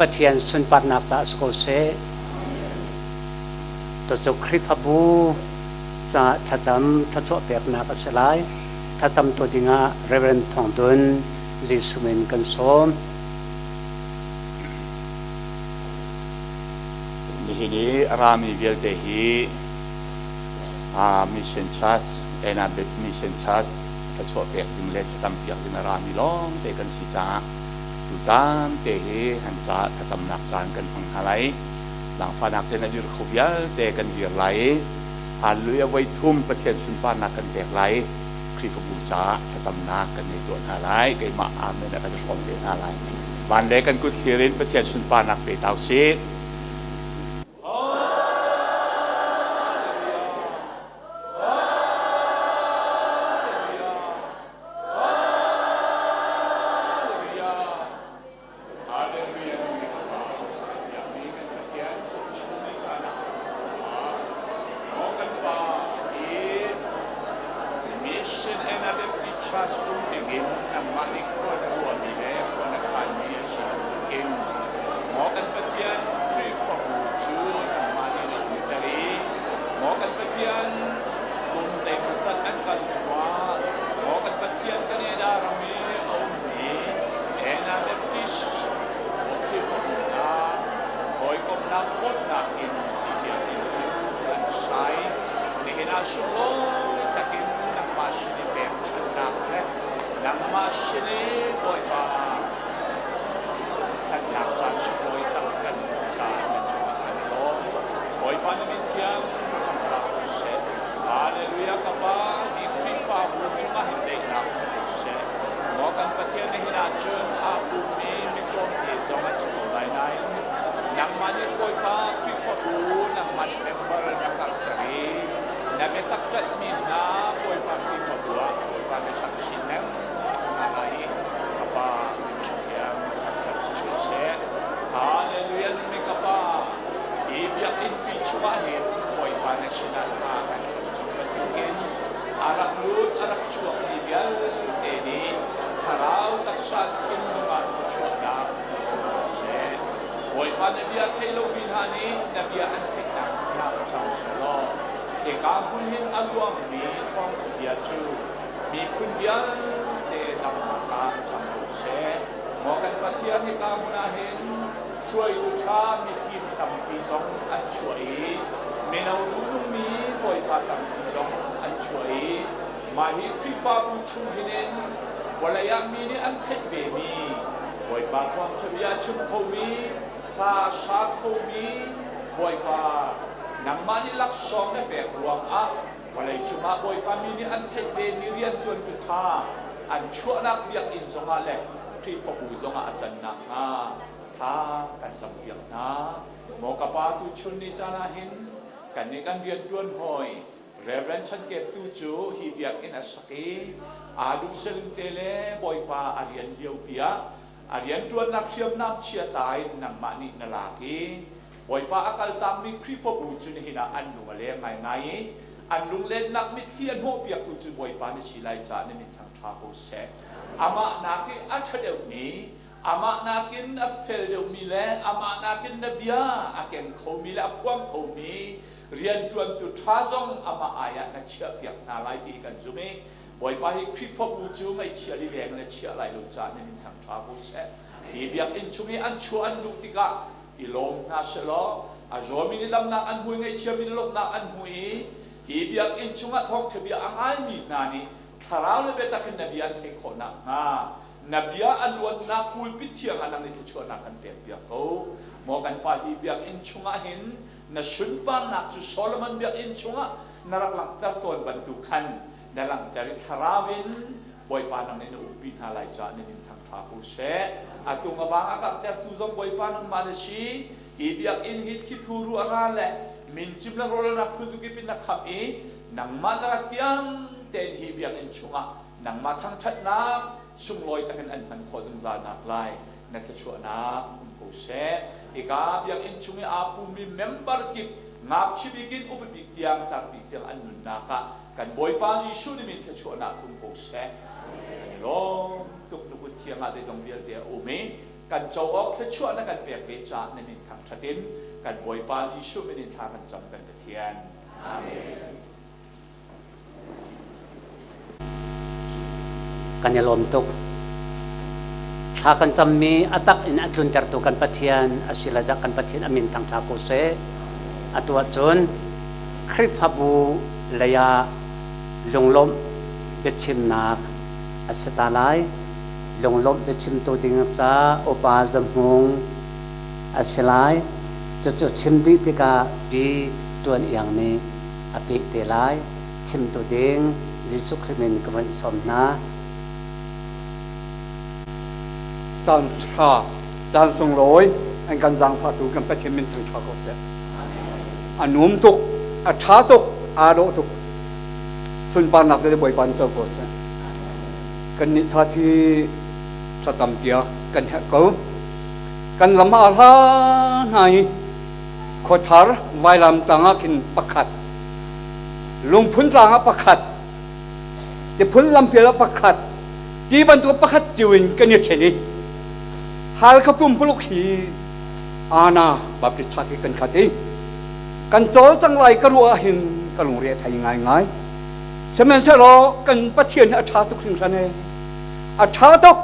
Pathian sunparnak caah si ko seh. Tucu Khrihfabu caah thlacam thluachuah peknak a si lai. Thlacam tu dingah Reverend Thawng Dun Jesuh min kan sawm. Nihin i a rami vialte hi Mission Church, Enabet Mission Church thluachuah pek ding le thlacam piak ding a rami lawngte kan si caah tu caan te hi an caah thlacamnak caan kan hmang hna lai. Zaangfahnak tein a dir kho vialte kan dir lai i Hallelujah voi thum Pathian sunparnak kan pek lai. Khrihfabu caah thlacamnak kan nei tuah hna lai. Keimah amen a kan hrawm te hna lai. Van le kan kut thlir in Pathian sunparnak pe ta usih. Mission NLFT Church um dingin nangmah nih khua na ruahmi le khua na khanmi a si bantukin maw kan Pathian Khrihfabu cu nangmah nih na umter i maw kan Pathian kum zeimawzat an kal hnuah maw kan Pathian Canada ram i a ummi Anabaptist Khrihfabu hna hawikomhnak bawmhnak in hi biakinn cu an sai. Nihin ah sunglawi takin nangmah sin i pekchanhnak le nangmah sin i Bawipa thannak caan sunglawi tak kan hmuh caah na cungah kan i lawm. Bawipa na min thiang thangṭhat ko seh. Hallelujah ka Pa, hi Khrihfabu cungah hin daihnak um ko seh. Maw kan Pathian nihin ahcun aa pummi mitlawmte zong an si ko lai nain nangmah nih Bawipa Khrihfabu nangmah nih member na karhter i na biatak ṭanhmi hna Bawipa Khrihfabu ah Bawipa na chap chin lengmang hna lai i ka Pa Pathian thangṭhat si ko seh. Hallelujah nungmi ka Pa, hi biakinn pi chungah hin Bawipa na sinah thla kan cam cang bantukin a rak lut a rak chuakmi vialte nih thlarau taksa thinlung ah thluachuahnak hmu ko seh. Bawipa na bia thei lomi hna nih na bia an theihnak hna cang selaw hika hmun hin a luangmi thawngṭha bia cu miphun vialte damnak ah cang ko seh. Maw kan Pathian hika hmun ah hin hruaitu ṭha mifim tampi zong an chuah i mino duhnungmi Bawipa tampi zong an chuah i mah hi Khrihfabu chung hin in vawlei ah mi nih an theih vemi Bawipa thawngṭha bia a chim khomi hla a sa khomi Bawipa nangmah nih laksawng na pek ruangah vawlei cungah Bawipa mi nih an theih vemi rianṭuantu ṭha an chuahnak biakinn zongah le Khrihfabu zongah a can nakhnga thla kan campiak hna. Maw ka pa tuchun ni caan ah hin kannih kan rianṭuan hawi Reverend Chan Kep tu cu hi biakinn a sak i aa duhsel te le Bawipa a rian liopi ah a rianṭuannak hriamnam chia ta in nangmah nih na lak i Bawipa a kaltakmi Khrihfabu cu nihin ah an lung a leng ngaingai i an lunglennak mitthli a hnawhpiaktu cu Bawipa na si lai caah na min thangṭha ko seh. Amah nak i a ṭha deuhmi amah nakin a fel deuhmi le amah nakin na bia a keng khomi le a phuang khomi rianṭuantu ṭha zong amah ai ah na chiahpiak hna lai ti kan zumh i Bawipa hi Khrihfabu cu ngaihchia lileng na chiah lai lo caah na min thangṭha ko seh. Hi biakinn chung i an chuah an luh tikah i lawm hna selaw a zawmi nih damnak an hmu i ngaihchiami nih lawmhnak an hmu i hi biakinn chungah thawngṭha bia a ngaimi hna nih thlarau le biatak in na bia an theih khawh nakhnga na bia a luannak pulpit thiang ah nang nih thluachuahnak kan pekpiak ko. Maw kan Pa hi biakinn chungah hin na sunparnak cu Solomon biakinn chungah na rak langhter tawn bantuk khan na langhter i thlarau in Bawipa nang nih na umpi hna lai caah na min thangṭha ko seh. Atu ngavang a karhtertu zong Bawipa nangmah na si. Hi biakinn hi thithu ruah ra le mincim le rawlnak phunzukip in na khamh i nangmah na rak tiang tein hi biakinn chungah nangmah thangṭhatnak sunglawi takin an hman khawh zungzal naklai na thluachuahnak um ko seh. Hika biakinn chung i aa pummi member kip ngakchia bik in upa bik tiang tar bik tiang an nunnak ah kan Bawipa Jesuh nih min thluachuahnak um ko seh. Kan i lawm tuk na kut thiang ah zeizong vialte a um i. Kan co awk thluachuah na kan pek ve caah na min thangṭhat in kan Bawipa Jesuh min in thla kan cam kan Pathian. Amen. Kan i lawm tuk. Thla kan cammi a tak in a tluntertu kan Pathian a si le dah kan Pathian a min thang hlah ko seh. Atu ahcun Khrihfabu lei ah lunglawmh biachimnak a si ta lai. Lunglawmh biachimtu ding ca upa Za Hmung a si lai. Cucu chim dih tikah Pi Tuan Iang nih a peh te lai. Chimtu ding Jesuh Khrih min ka van sawm hna. Caan ṭha, caan sunglawi an kan zaangfahtu kan Pathian min thangṭha ko seh. A num tuk, a ṭha tuk, aa dawh tuk. Sunparnak le Bawipa nih co ko seh. Kannih sa thi thlacam piak kan herh ko. Kan lam aa hla hna i khuathar vailam tang ah khin pakhat, lungphun tlang ah pakhat, tiphul lampial ah pakhat, ti bantuk pakhat cio in kan i ṭhen i Halkha pumpuluk hi Ana Baptist Church hi kan khat i kan cawl cang lai ka ruah ahhin ka lungre a thei ngaingai. Sihmanhsehlaw kan Pathian hi a ṭha tuk hringhran ee. A ṭha tuk.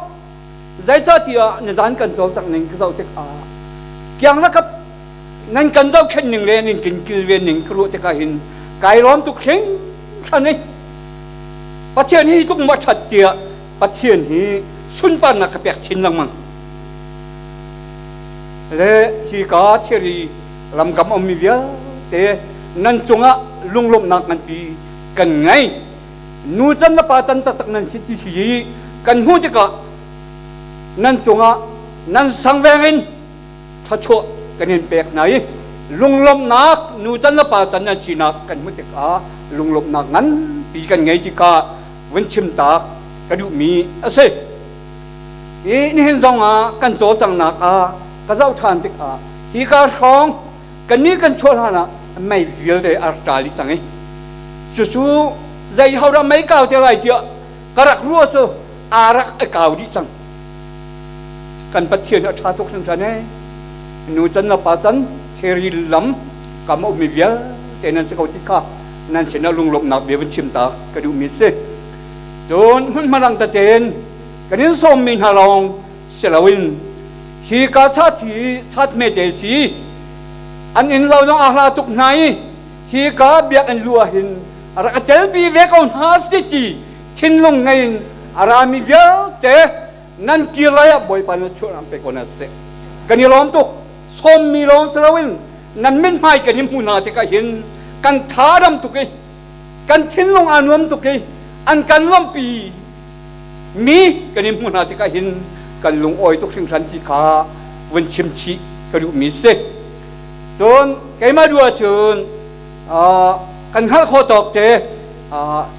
Zeicahtiah nizan kan cawlcangh ning ka zoh tikah kiang lakap nan kan zohkhenh ning le nan kin kilven ning ka ruah tikah hin kai lawm tuk hringhran i Pathian hi tluk maw ṭhat tiah Pathian hi sunparnak ka pek chin lengmang. Le hi ka thiri lamkam ummi vialte nan cungah lunglawmhnak nganpi kan ngei. Nu can le pa can taktak nan si ti hi kan hmuh tikah nan cungah nan sangveng in thluachuah kan in pek hna i lunglawmhnak nu can le pa can nan sinak kan hmuh tikah lunglawmhnak nganpi kan ngei tikah vun chim tak ka duhmi a si. I nihin zong ah kan cawlcanghnak ah ka zoh ṭhan tikah hika hrawng kannih kan chuah hlan ah mei vialte a rak ṭa dih cang i cucu zei hodah mei kau te lai tiah ka rak ruah cu aa rak i kau dih cang. Kan Pathian a ṭha tuk hringhran ee. Nu can le pa can cherry lam kam a ummi vialte nan si ko ti kha nan sinah lunglawmhnak bia vun chim ta ka duhmi si. Cun hmunhma dang tete in kan in sawmmi hna lawng si loin hi ka chat hi chat hmete si an inn lo zong a hla tuk hna i hi ka biakinn lu ah hin a rak telpi ve ko hna si ti thinlung ngei in a rami vialte nan kir lai ah Bawipa na chuah pe ko na seh kan i lawm tuk sawmmi lawng si loin nan mithmai kan i hmu hna tikah hin kan tha dam tuk i kan thinlung aa nuam tuk i an kan lawmhpi mi kan in hmuh hna tikah hin kan lungawi tuk hringhran ti kha vun chim chih ka duhmi si. Cun keimah duh ahcun kan hngalh khawh tawk te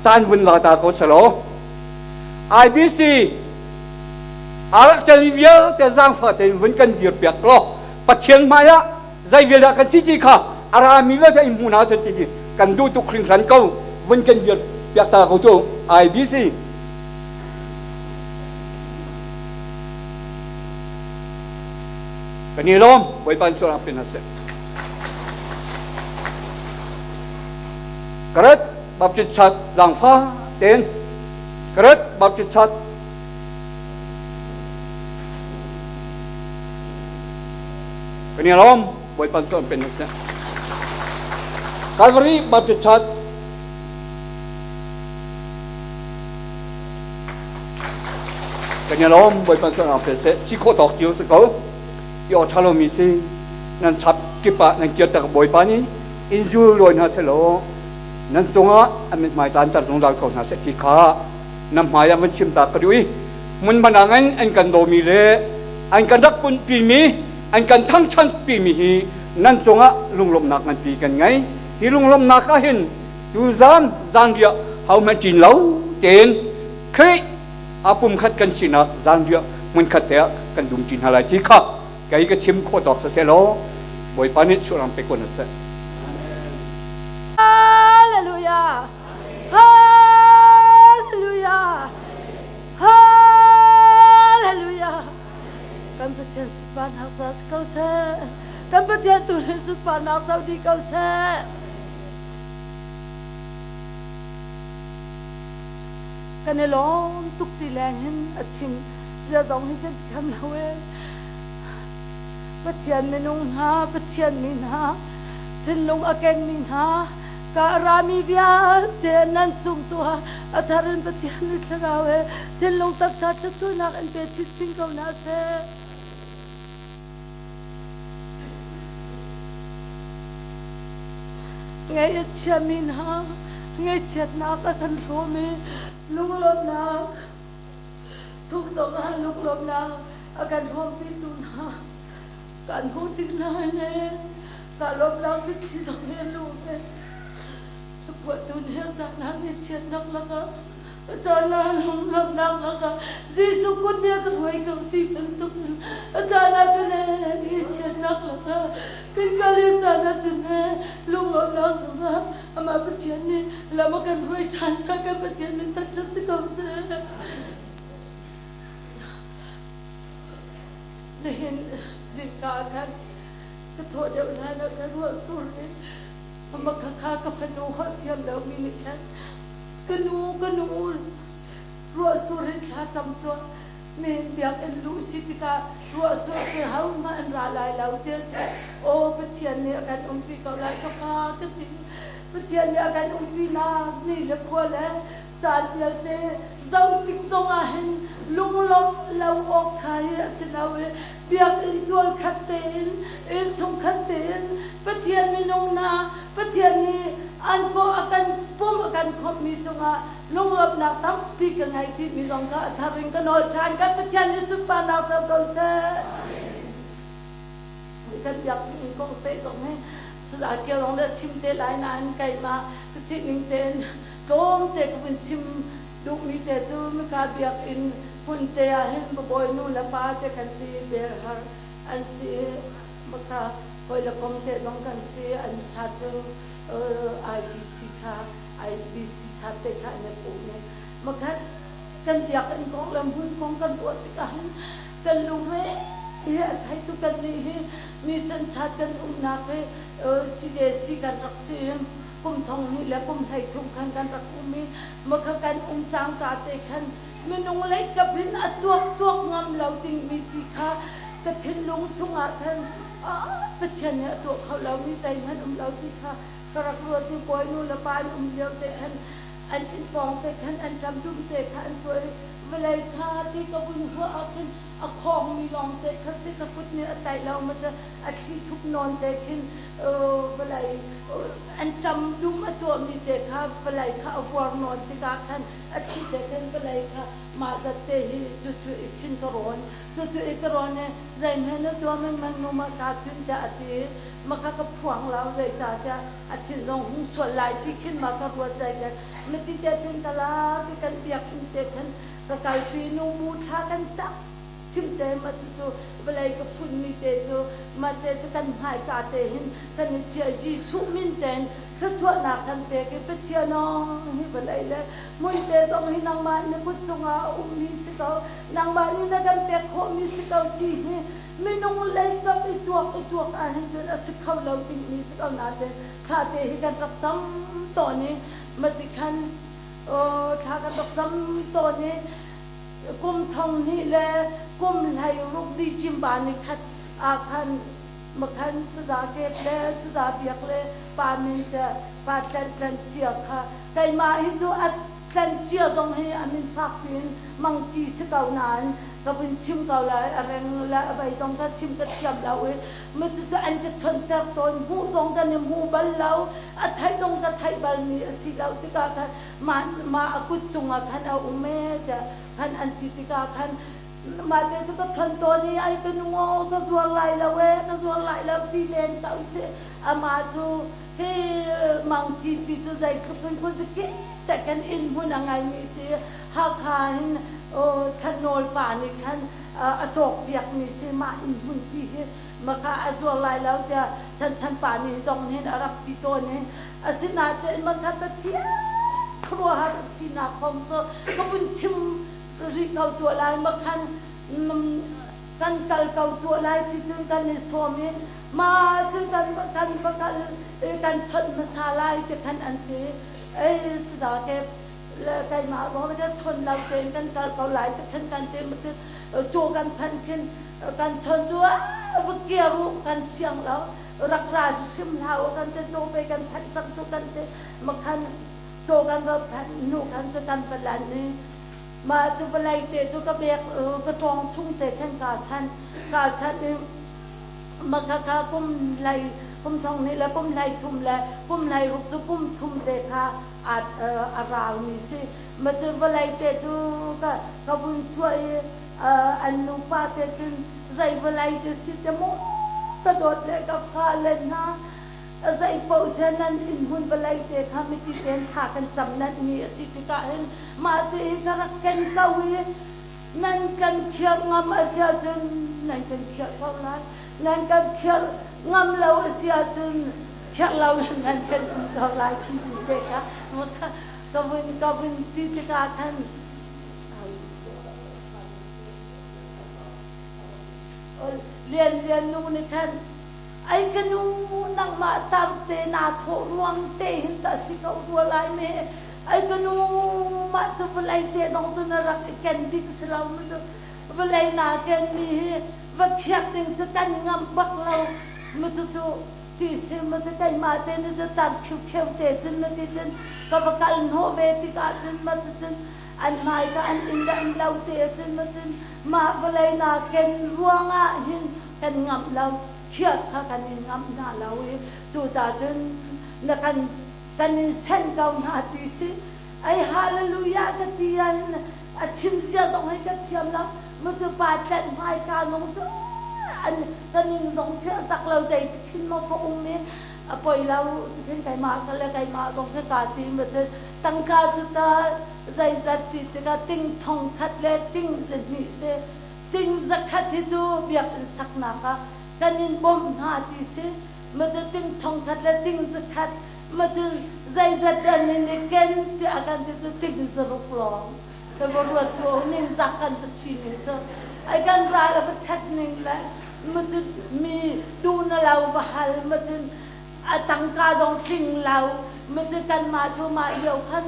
caan vun la ta ko selaw IBC aa rak telmi vialte zaangfah tein vun kan dir piak law Pathian hmai ah zei vial dah kan si ti kha a rami vialte in hmu hna seh ti hi kan duh tuk hringhran ko vun kan dir piak ta ko tu IBC kan i lawm Bawipa in sual pin seh Karet Baptist Church zangfa ten Karet Baptist Church Kan i lawm Bawipa cu an pen a si. Calvary Baptist Church kan i lawm Bawipa cu an pen seh si khawh tawk cio si ko ti aw ṭha lomi si nan chap kip ah nan kirtak Bawipa nih in zul lawi hna selaw nan cungah a mithmai tlanter zungzal ko hna seh ti kha na hmai ah van chim ta ka duh i hmun banang in an kan dawmi le an kan rak punpimi an kan thangchanpimi hi nan cungah lunglawmhnak nganpi kan ngei. Hi lunglawmhnak ah hin tuzan zanriah hohmanh ṭin lo tein Khrih a pumkhat kan sinak zanriah hmunkhat te ah kan dumṭi hna lai ti kha kei ka chim khawh tawk siseh law Bawipa nih chuahram pe ko hna seh. Hallelujah. Hallelujah. Hallelujah. Kan Pathian. sunparnak co dih ko seh. Kan i lawm tuk ti leng hin a chim zia zong hi kan thiam lo ee. Pathian minung hna, Pathian mi hna, thinlung a kengmi hna, ka rami vialte nan cung tu ah a thar in Pathian nih thlarau he thinlung taksa thluachuahnak in pe chinchin ko hna seh. Ngaih a chiami hna, ngaihchiatnak a kan hrawm i lunglawmhnak, chungtong ah lunglawmhnak a kan hrawmpitu hna kan hmuh tik hna le ka lawmhnak mitthli zong he lu ve. Phuahtu nih a caan ah ngaihchiatnak lakah a caan ah lunglawmhnak lakah Jesuh kut nih a ka hruai ko ti bantuk in a caan ah cun ngaihchiatnak lakah kan kal i a caan ah cun lunglawmhnak zongah amah Pathian nih lam a kan hruai ṭhan kha kan Pathian min thangṭhat si ko seh. Nihin zingka ah khan ka thawh deuh hlan ah ka ruah sur in Amah kha ka fanu holh thiam lomi nih khan ka nu ka nu ruahsur in thla cam tuah nihin biakinn luh si tikah ruahsur cu hohmanh an ra lai lo tiah aw Pathian nih a kan umpi ko lai ka fa ka ti. Pathian nih a kan umpinak ni le khua le caan vialte zoh tik zongah hin lunglawmh lo awk ṭha hi a si lo i biakinn tual khat tein innchung khat tein Pathian minung hna Pathian nih an kawh a kan pum a kan khawmhmi cungah lunglawmhnak tampi ka ngei timi zong kha a thar in ka nawl ṭhan. Kan Pathian nih sunparnak co ko seh. Kan biakinn kong te zong hi Salai lawng le chim te lai nain keimah ka sining tein tlawmte ka vun chim duhmi te cu mika biakinn hmun te ah hin bawi nu le pa te kan ti belhar an si maka hawi le kom te zong kan si an cha cu IBC kha IBC chat te kha an i pum i makhat kan biakinn kong le hmun kong kan ruah tikah hin kan lungre hi a thei tu kan nih hi mission chat kan umnak hi CDC kan rak si kum thong hnih le kum 13 khan kan rak um i makha kan um cangka te khan minung lei kap in a tuak tuak ngam lo dingmi ti kha ka thinlung chungah khan Pathian nih a tuah kho lomi zeihmanh um lo ti kha ka rak ruat i bawinu le pa an um lio te khan an inn pawng te khan an ṭam dum te kha an tuah i vawlei kha ti ka vun huah ah khin a khawngmi lawng te kha si ka kut nih a tlaih lo ma cu a thli thup nawn te khin vawlei an ṭam dum a tuahmi te kha vawlei kha a vuar nawn tikah khan a thli te khan vawlei kha mah zat te hi cucu i khin ka rawn cucu i ka rawn i zeihme na tuah mengmeng nu ma ka cun tiah a ti i maka ka phuang lo zeicahtiah a thin zong hung sual lai ti khin ma ka ruat zeite mati te cun ka la ti kan biakinn te khan ka kalpi nu bu thla kan cak chim te ma cucu vawlei ka phunmi te cu mah te cu kan hmaika te hin kan i chia Jesuh min ten thluachuahnak kan pek i Pathian aw hi vawlei le hmun te zong hi nangmah na kut cungah a ummi si ko nangmah nih na kan pek khawhmi si ko ti hi minung lei kam i tuak i tuak ah hin cun a si kho lo dingmi si ko nain thla te hi kan rak cam tawn i mati khan thla kan rak cam tawn i kum thong hnih le kum hlei ruk di cimba ni khat ah khan makhan sada kep le sada biak le pa min te pa tlan tlan cia kha keimah hi cu a tlan cia zong hi a min fak piin mangti si ko nain ka vun chim ko lai a reng le a vei zong ka chim ka thiam lo i mu cucu an ka chonter tawn hmuh zong kan i hmu bal lo a theih zong ka theih balmi a si lo tikah khan mah mah a kut cungah khan a um ee tiah khan an ti tikah khan mah te cu ka chon tawn i ai ka nu aw ka zuar lai lo ee ka zuar lai lo ti len ko si amah cu hi mangki pi cu zeitluk in kuziki te kan inn hmun a ngaimi si Hakha hin Channawl pa nih khan a cawkpiakmi si mah inn hmun pi hi maka a zuar lai lo tiah Chanchan pa nih zong hin a rak ti tawn i asinain maka Pathian khuaruahhar a sinak kong cu ka vun chim rih ko tuah lai makhan. Kan kal ko tuah lai ti cun kan i sawm i mah cu kan kan va kal i kan chawnh hmasa lai ti khan an ti. Ei si dah ke keimah ruang kan chawn lo tein kan kal ko lai ti khan kan ti. Cun caw kan phanh khin kan chawn cu va kir u, kan siang lo, rak ra hrim hlah u kan ti. Caw pe kan phanh cang cu kan ti. Makhan caw kan va phanh hnu khan cu kan va lan i mah cu vawlei te cu ka bek ka ṭawng chung te khan kaa sanh kaa sanh i makhakha kum hlei kum thong hnih le kum hlei thum le kum hlei ruk cu kum thum te kha a raumi si. Ma cu vawlei te cu ka ka vun chuah i an nupa te cun zei vawlei te si te maw ka dawt le ka fale hna, zei paoh seh nan inn hmun vawlei te kha miti tein thla kan cam nan ni a si tikah hin mah te hi ka rak ken ko i nan kan khiar ngam a si ahcun nan kan khiar ko lai, nan kan khiar ngam lo a si ahcun khiar lo in nan kan um ko lai timi te kha ka vun ka vun ti tikah khan Lian Lian nu nih khan, "Ai ka nu, nangmah tar te naa thawh ruang te hin tah si ko rua lai me. Ai ka nu, mah cu vawlei te dong cu na rak i ken ding si lo mu cu. Vawlei naa ken mi hi va khiak ding cu kan ngamh bak lo mu cu cu ti si mu cu. Keimah te nih cu tar khiukheu te cun na ti cun ka va kal hnawh ve tikah cun ma cu cun an hmai ka an inn le an lo te cun ma cun mah vawlei naa ken ruangah hin kan ngamh lo, khiat kha kan in ngamh hna lo i cucaah cun na kan kan in sen ko hna," ti si. Ai hallelujah ka ti ahhin a chim zia zong hi ka thiam lo mu cu. Pa tlanh hmaika nung cu an ka ning zong khi a zak lo, zei ti khin maw ka um i a poi lo ti khin keimah ka le keimah zong khi kaa ti. Ma cun tangka cu ta zeizat ti tikah ting thong khat le ting zahnih si, ting zakhat hi cu biakinn saknak ah kan in bawmh hna ti si. Ma cu ting thong khat le ting zakhat, ma cu zeizat dah nan i ken tiah kan ti cu ting zaruk lawng. Ka va ruat tu ning zak kan va sining cu, ai kan ral a va ṭhat ning le ma cu mi duh na lo va hal, ma cun a tangka dong tling lo. Ma cu kanmah cu mah lio khan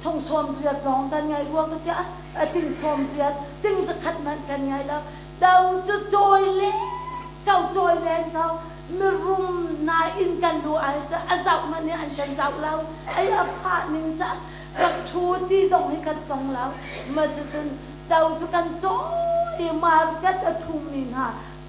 thong sawm riat lawng kan ngai rua ka tiah, a ting sawm riat ting zakhat hmanh kan ngai lo. Do cu cawi le ko cawi len ko mirum na inn kan lu ai cu a zoh hmanh nih an kan zoh lo. Ai a fah ning ca rak ṭhu ti zong hi kan tong lo. Ma cu cun do cu kan cawi market a ṭhumi hna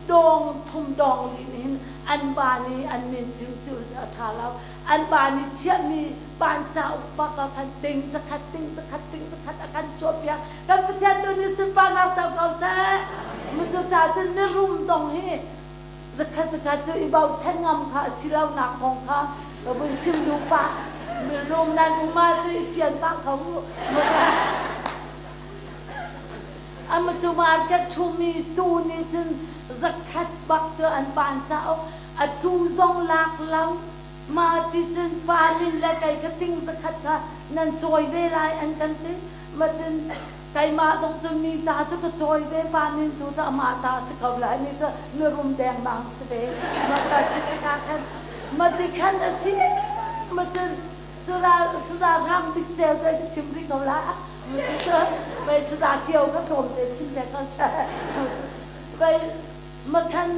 dawng thum dawng li nih hin an ba nih an min cu cu a ṭha lo, an ba nih chiahmi ban cauk bak ah khan ting zakhat ting zakhat ting zakhat a kan chuahpiak. Kan Pathian tu nih sunparnak co ko seh. Mu cu ca cun mirum zong hi zakhat zakhat cu i bochan ngam kha a si lo nak kong kha ka vun chim duh pah. Mirum nan um ah cu i fian pah ko u. Ama cu market ṭhumi tu nih cun zakhat bak cu an ban cauk a tu zong lak lo. Mah ti cun pa min le kei kha ting zakhat kha nan cawi ve lai an kan ti. Ma cun keimah dong cu mi ta cu ka cawi ve, pa min tu cu amah ta si ko lai ni cu mirum dengmang si ve. Ma ka si tikah khan ma ti khan a si. Ma cun sura sura rang bik ceu cu ai ka chim rih ko la. Ma cu cu vai sura kio kha tlawm te chim te ko seh. Vai ma khan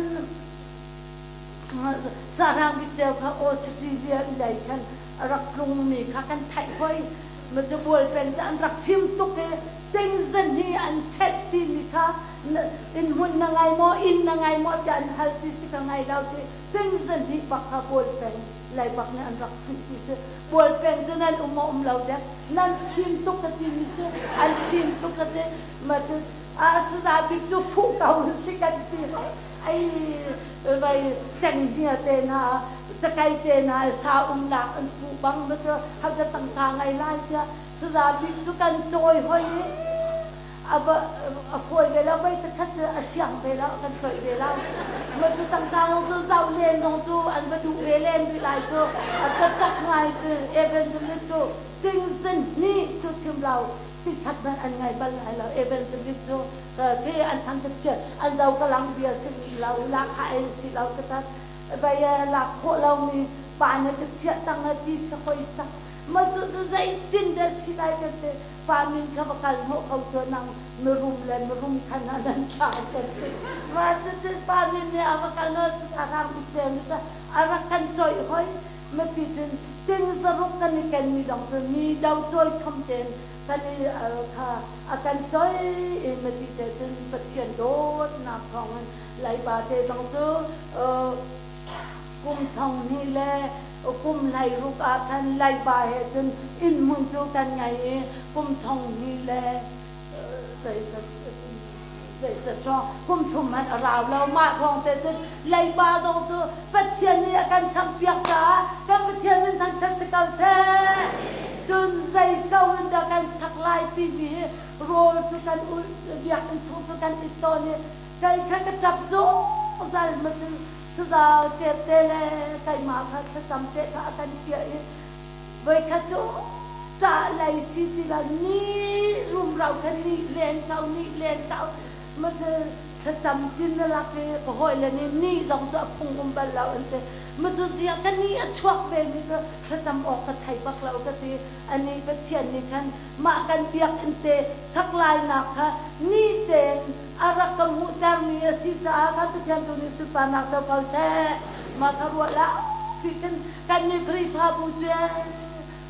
Sahrang bik ceu kha Australia lei khan a rak tlungmi kha kan theih hoi. Ma cu bualpen cu an rak fim tuk i tingzan hi an ṭhet timi kha inn hmun na ngai maw, inn na ngai maw tiah an hal ti si. Ka ngai lo ti. Tingzan hi bak kha bualpeng lei bak nih an rak fuih ti si. Bualpeng cu nan um maw um lo dek, nan fim tuk ka timi si. An fim tuk ka ti. Ma cu a sada bik cu fuh ko si kan ti hoi. Ai vai cenghngia te hna, cakei te hna sa umnak an fuh bang ma cu hauda tangka ngei lai tiah sada bik cu kan cawi hoi i. A va a fawi ve lo, voi takhat cu a siang ve lo, a kan coih ve lo. Maw cu tangka zong cu zoh len zong cu an va duh ve len rih lai cu. A taktak ngai cu evangelist cu ting zahnih cu chim lo tikhat hmanh an ngai bal lai lo. Evangelist cu khi an thang ka chiat an zo ka lang bia si rih lo lahkhah in si lo ka tat vai lak khawh lomi pa na ka chiah cang a ti si hoi cang ma cu cu zeitin dah si lai kan ti pa min kha va kal hnawh ko cu nang mirum le mirum khan ah nan thla kan ti ma cu cu pa min nih a va kal hnawh a rang bik cem a rak kan coih hoi ma ti cun ting zaruk kan i ken mi dong cu mi do cawi chom ten kan i kha a kan choi i ma ti te cun Pathian dawtnak thawngin leiba te zong cu kum thong hnih le kum 16 ah khan leiba he cun inn hmun cu kan ngei i kum thong hnih le zeizat hrawng kum thum hmanh a rau lo. Mah thawng te cun leiba zong cu Pathian nih a kan champiak caah kan Pathian min thangṭhat si ko seh. Cun zei ko in dah kan sak lai timi hi rawl cu kan ulh, biakinn chung cu kan it tawn i kei kha ka ṭap zungzal. Ma cu saza tepte le keimah kha thlacam te kha a kan piah i voikhat cu ṭah lei si ti lo ni rumro kha nih len ko nih len ko. Ma cu thlacam tin na lak i ka hawile nih ni zong cu a phung um bal lo an ti. Ma cu ziah ka ni a chuak ve mi cu thlacam awk ka thei bak lo ka ti. Anih Pathian nih khan mah kan biakinn te sak lainak kha ni tein a rak ka hmuhtermi a si caah kan Pathian tu nih sunparnak co ko seh. Mah kha ruah lo pi khin kannih Khrihfabu cu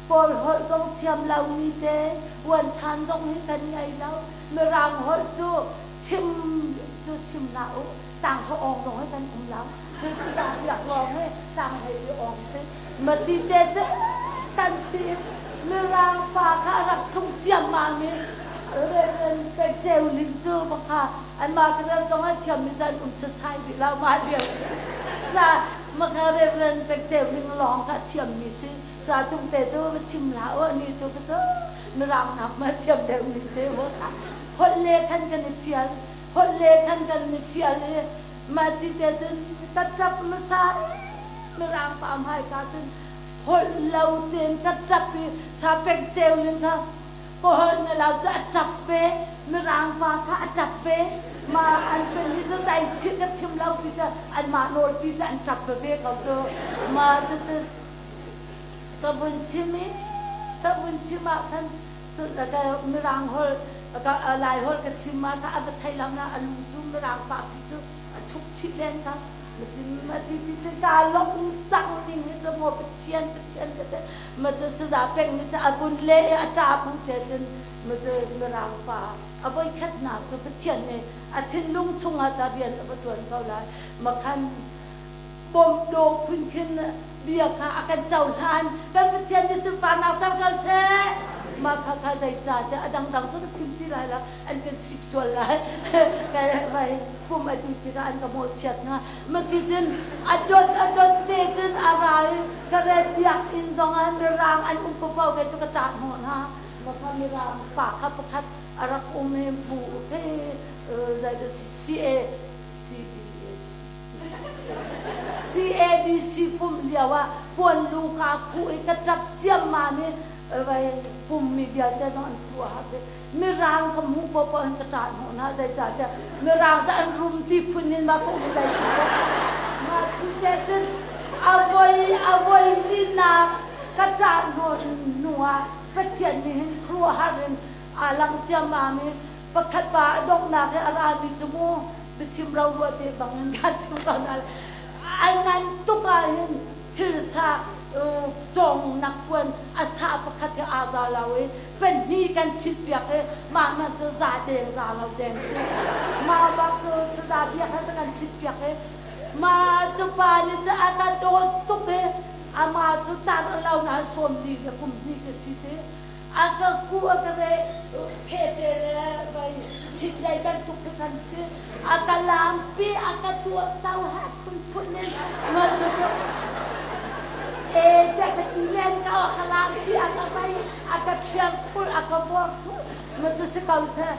Kawl holh zong thiam lomi te uan ṭhan zong hi kan ngei lo. Mirang holh cu chim cu chim hlah u, tanghra awng zong hi kan um lo. Cudah biak lawng hi tanghlei i awng si. Mati te cu kan si. Mirang pa kha a rak tlung ciammam i Reverend Pek Ceu Ling cu baka anmah ka ral zong ah thiammi cu an um setsai rih lo mah lio cu. Sa maka Reverend Pek Ceu Ling lawng kha thiammi si. Sa cung te cu va chim hlah u ani tu ka cu mirang nak ma thiam deuhmi si mu. Holh le khan kan i fial. Holh le khan kan i fial i mah ti te cun ka ṭap hmasa i mirang pa hmaika cun holh lo tein ka ṭap i sapek ceu ling kha ka holh na lo cu a ṭap ve. Mirang pa kha a ṭap ve. Mah an pahnih cu dai chih ka chim lo pi cu anmah nawl pi cu an ṭap veve ko cu. Mah cucu ka vun chim i ka vun chim ah khan mirang holh Lai holh ka chim ah kha a va thei lo na a lu cu mirang pa pi cu a chuk chih len kha ma ti ti cu ka lawmh cang ning hi cu maw Pathian Pathian ka ti ma cu saza peng ni cu a vun le i a ṭa bu te cun ma cu mirang pa a voi khatnak cu Pathian nih a thinlung chungah ta rian a va ṭuan ko lai ma khan bawmh dawh phun khin bia kha a kan cohlan. Kan Pathian nih sunparnak cang ko seh. Mah kha kha zeicah tiah a dangdang cu ka chim ti lai lo, an kan sik sual lai. Vai pum a ti tikah an ka mawhchiat hnga. Mati cun a dot a dot te cun a ra i ka ret biakinn zongah mirang an um paoh kei cu ka ṭah hnawh hna. Mah kha mirang pa kha pakhat a rak um i bu khi zeidah CA CABC pumh lio ah puanlu kaa khuh i ka ṭap ciammam i vai pummi vialte zong an phu a har ve. Mirang ka hmuh paohpaoh hin ka ṭah hnawh hna zeicahtiah mirang cu an rum ti phun in ma ka um dai ti ko. Mah ti te cun a voi a voi linak ka ṭah hnawh hnu ah Pathian nih hin khuaruahhar in aa lang ciammam i pakhat pa a donghnak i a rami cu mu biachim rorua te bangin ka chim ko na an ngan tuk ah hin thil sa cawng nak puan a sa pakhat hi aa za lo i pahnih kan ṭhit piak i mah man cu za deng za lo deng si mah bak cu saza biak he kan ṭhit piak i mah cu pa nih cu a ka dawt tuk i amah cu tar lo na sawm li le kum hnih ka si ti A ka kuh a ka reh phete le vai chindeih bantuk khi kan si. A ka lampi a ka tuahto he phunphun in ma cucu e tiah ka ti len ko. A ka lampi a ka vai a ka thiam thul a ka vor thul ma cu si ko seh.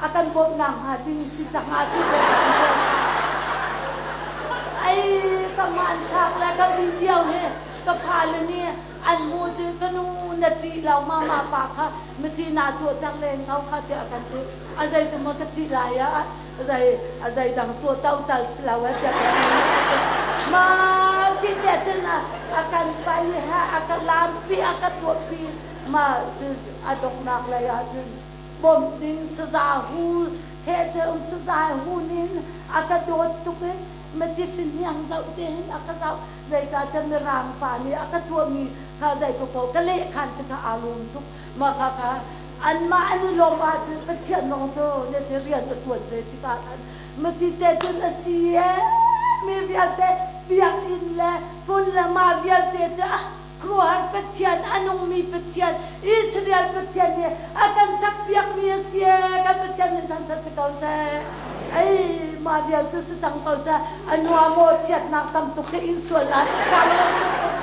A kan bawmhnak hnga ding si cang ah cu te ka ti. Ai ka hmanthlak le ka video hi ka fale nih an hmuh cu ka nu na ṭih lo ma ma pa kha mati naa tuahter len ko kha tiah a kan ti. A zei cu maw ka ṭih lai ah a zei a zei dang tuah to tal si lo eh tiah ka ti. Ma ti tiah cun a kan pai ha a ka lampi a ka tuahpi ma cu a donghnak lei ah cun bawmh ding saza hu he cun saza hun in a ka dawt tuk i mati fahniang zoh te hin a ka zoh. Zeicahtiah mirang pa nih a ka tuahmi kha zei paohpaoh ka leh khan ti kha aa lawm tuk. Mah kha kha anmah an i lawmh ahcun Pathian zong cu na ti rian a ṭuan ve tikah khan mati te cun a si ee mi vialte biakinn le hmun le ma vialte cu a khuaruahhar Pathian, a nungmi Pathian, Israel Pathian nih a kan sakpiakmi a si ee, kan Pathian min thangṭhat si ko seh. Ei, mah vial cu si cang ko seh. A nua maw chiatnak tam tuk ka in sual lai. Ka lawm tuk.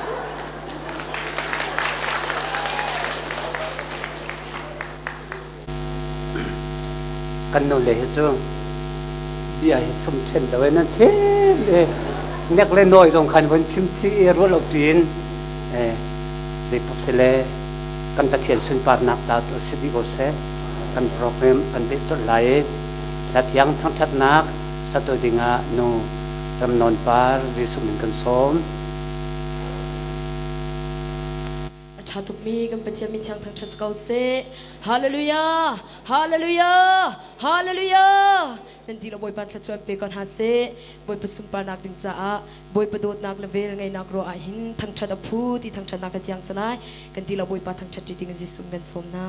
Kan nule hi cu bia hi sum ṭhen lo in an chim i nek le nawi zong khan vun chim chih i ruah lo tiin zeipok si le kan Pathian sunparnak ca tu si dih ko seh. Kan program kan peh colh lai i hla thiang thangṭhatnak satu dingah nu Ram Nawn Par Jesuh min kan sawm. A ṭha tukmi kan Pathian min thiang thangṭhat si ko seh. Hallelujah! Hallelujah! Hallelujah! Nan ti lo Bawipa thluachuah pe ko hna seh. Bawipa sunparnak ding caah Bawipa dawtnak le vel ngeinak ruah ah hin thangṭhat a phu ti thangṭhatnak ka thiang salai. Kan ti lo Bawipa thangṭhat ṭi ding Jesuh kan sawm hna.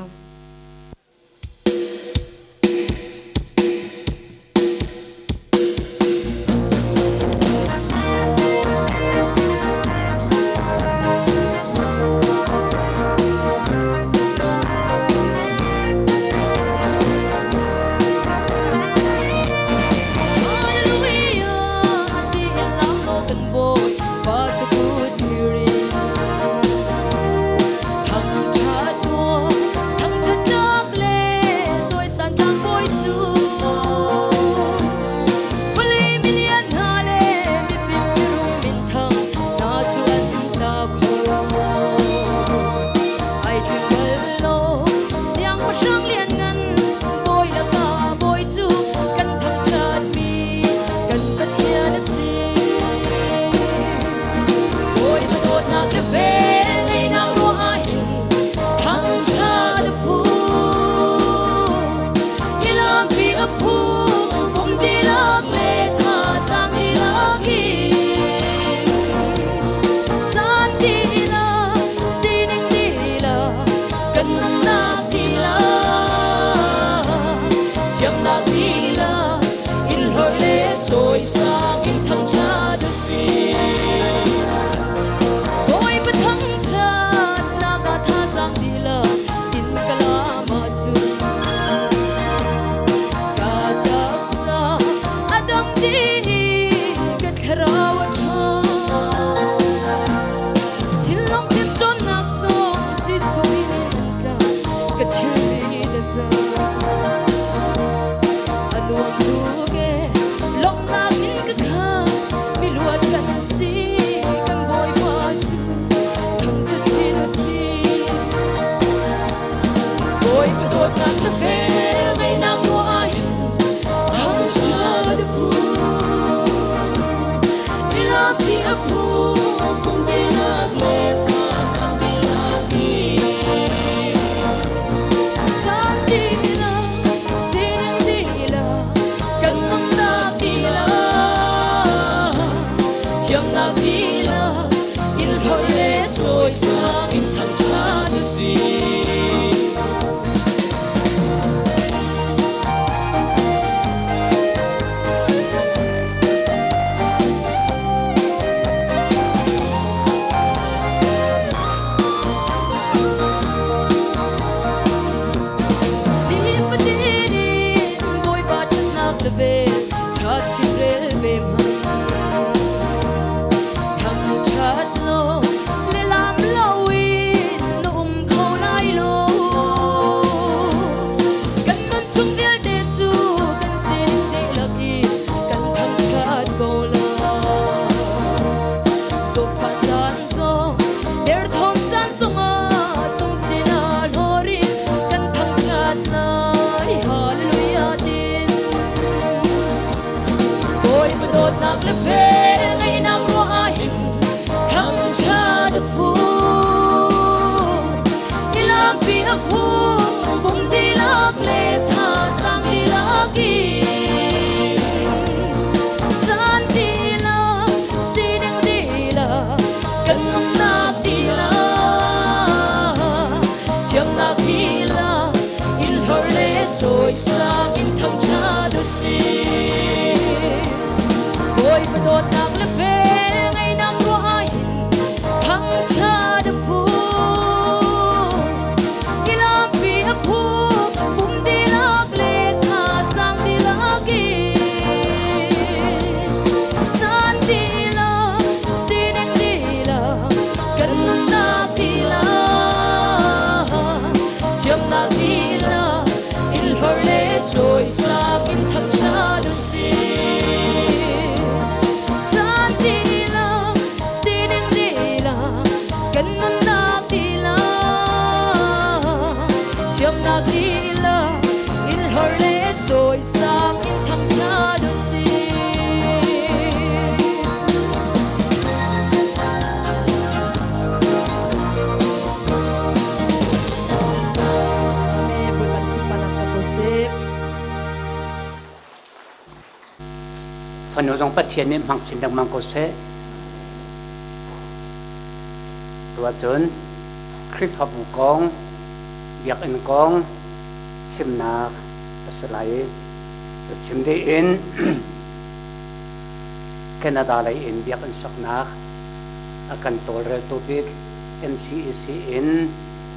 Bawipa dawtnak le vel ngeihnak ruah ah hin thangṭhat a phu. Ilampi a phu, pum dihlak le thazaang dihlak in. Caan dihlak, sining dihlak, kan nunnak dihlak, thiamnak dihlak, in hlorh le cawisak in thangṭhat u sih. Bawipa dawtnak le vel ngeihnak ruah ah hin thangṭhat a phu. Ilampi a phu, pum dihlak le thazaang dihlak in. Caan dihlak, sining dihlak, kan nunnak dihlak, thiamnak dihlak, in hlorh le cawisak in thangṭhat u sih. Caan dihlak, sining dihlak, kan nunnak dihlak, thiamnak dihlak, in hlorh le cawisak in thangṭhat u sih. Amen. Bawipa na sunparnak cang ko seh. Fanu zong Pathian nih hmang chin lengmang ko seh. Tuahcun Khrihfabu kong, biakinn kong chimnak a si lai i cu chim dih in Canada lei in biakinn soknak a kan tawlreltu bik MCEC in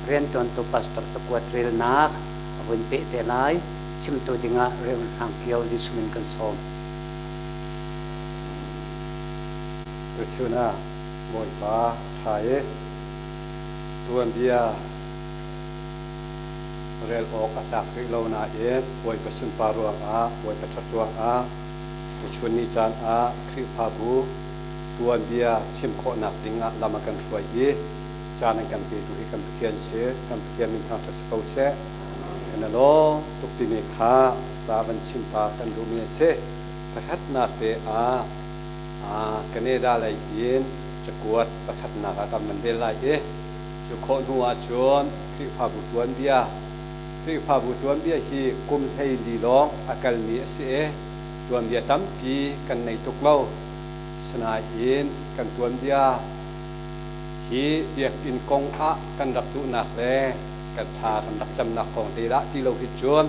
rianṭuantu pastor cakuat relnak a vun peh te lai. Chimtu dingah Rev. Hrang Kio Jesuh min kan sawm. Tuchun ah Bawipa ṭha i tuanbia rel awk a tlak rih lo nain Bawipa sunpar ruangah, Bawipa ṭhat ruangah tuchun ni caan ah Khrihfabu tuanbia chim khawhnak dingah lam a kan hruai i caan an kan petu hi kan Pathian si. Kan Pathian min thangṭhat si ko seh. Kan i lawm tuk timi kha sa van chim ta kan duhmi a si. Pakhatnak te ah Canada lei in cakuat pakhatnak ah kan van rel lai i cu khawh hnu ahcun Khrihfabu tuanbia Khrihfabu tuanbia hi kum 14 lawng a kalmi a si i tuanbia tampi kan nei tuk lo. Sinain kan tuanbia hi biakinn kong ah kan rak duhnak le kan tha kan rak camnak kong te dah ti lo hi cun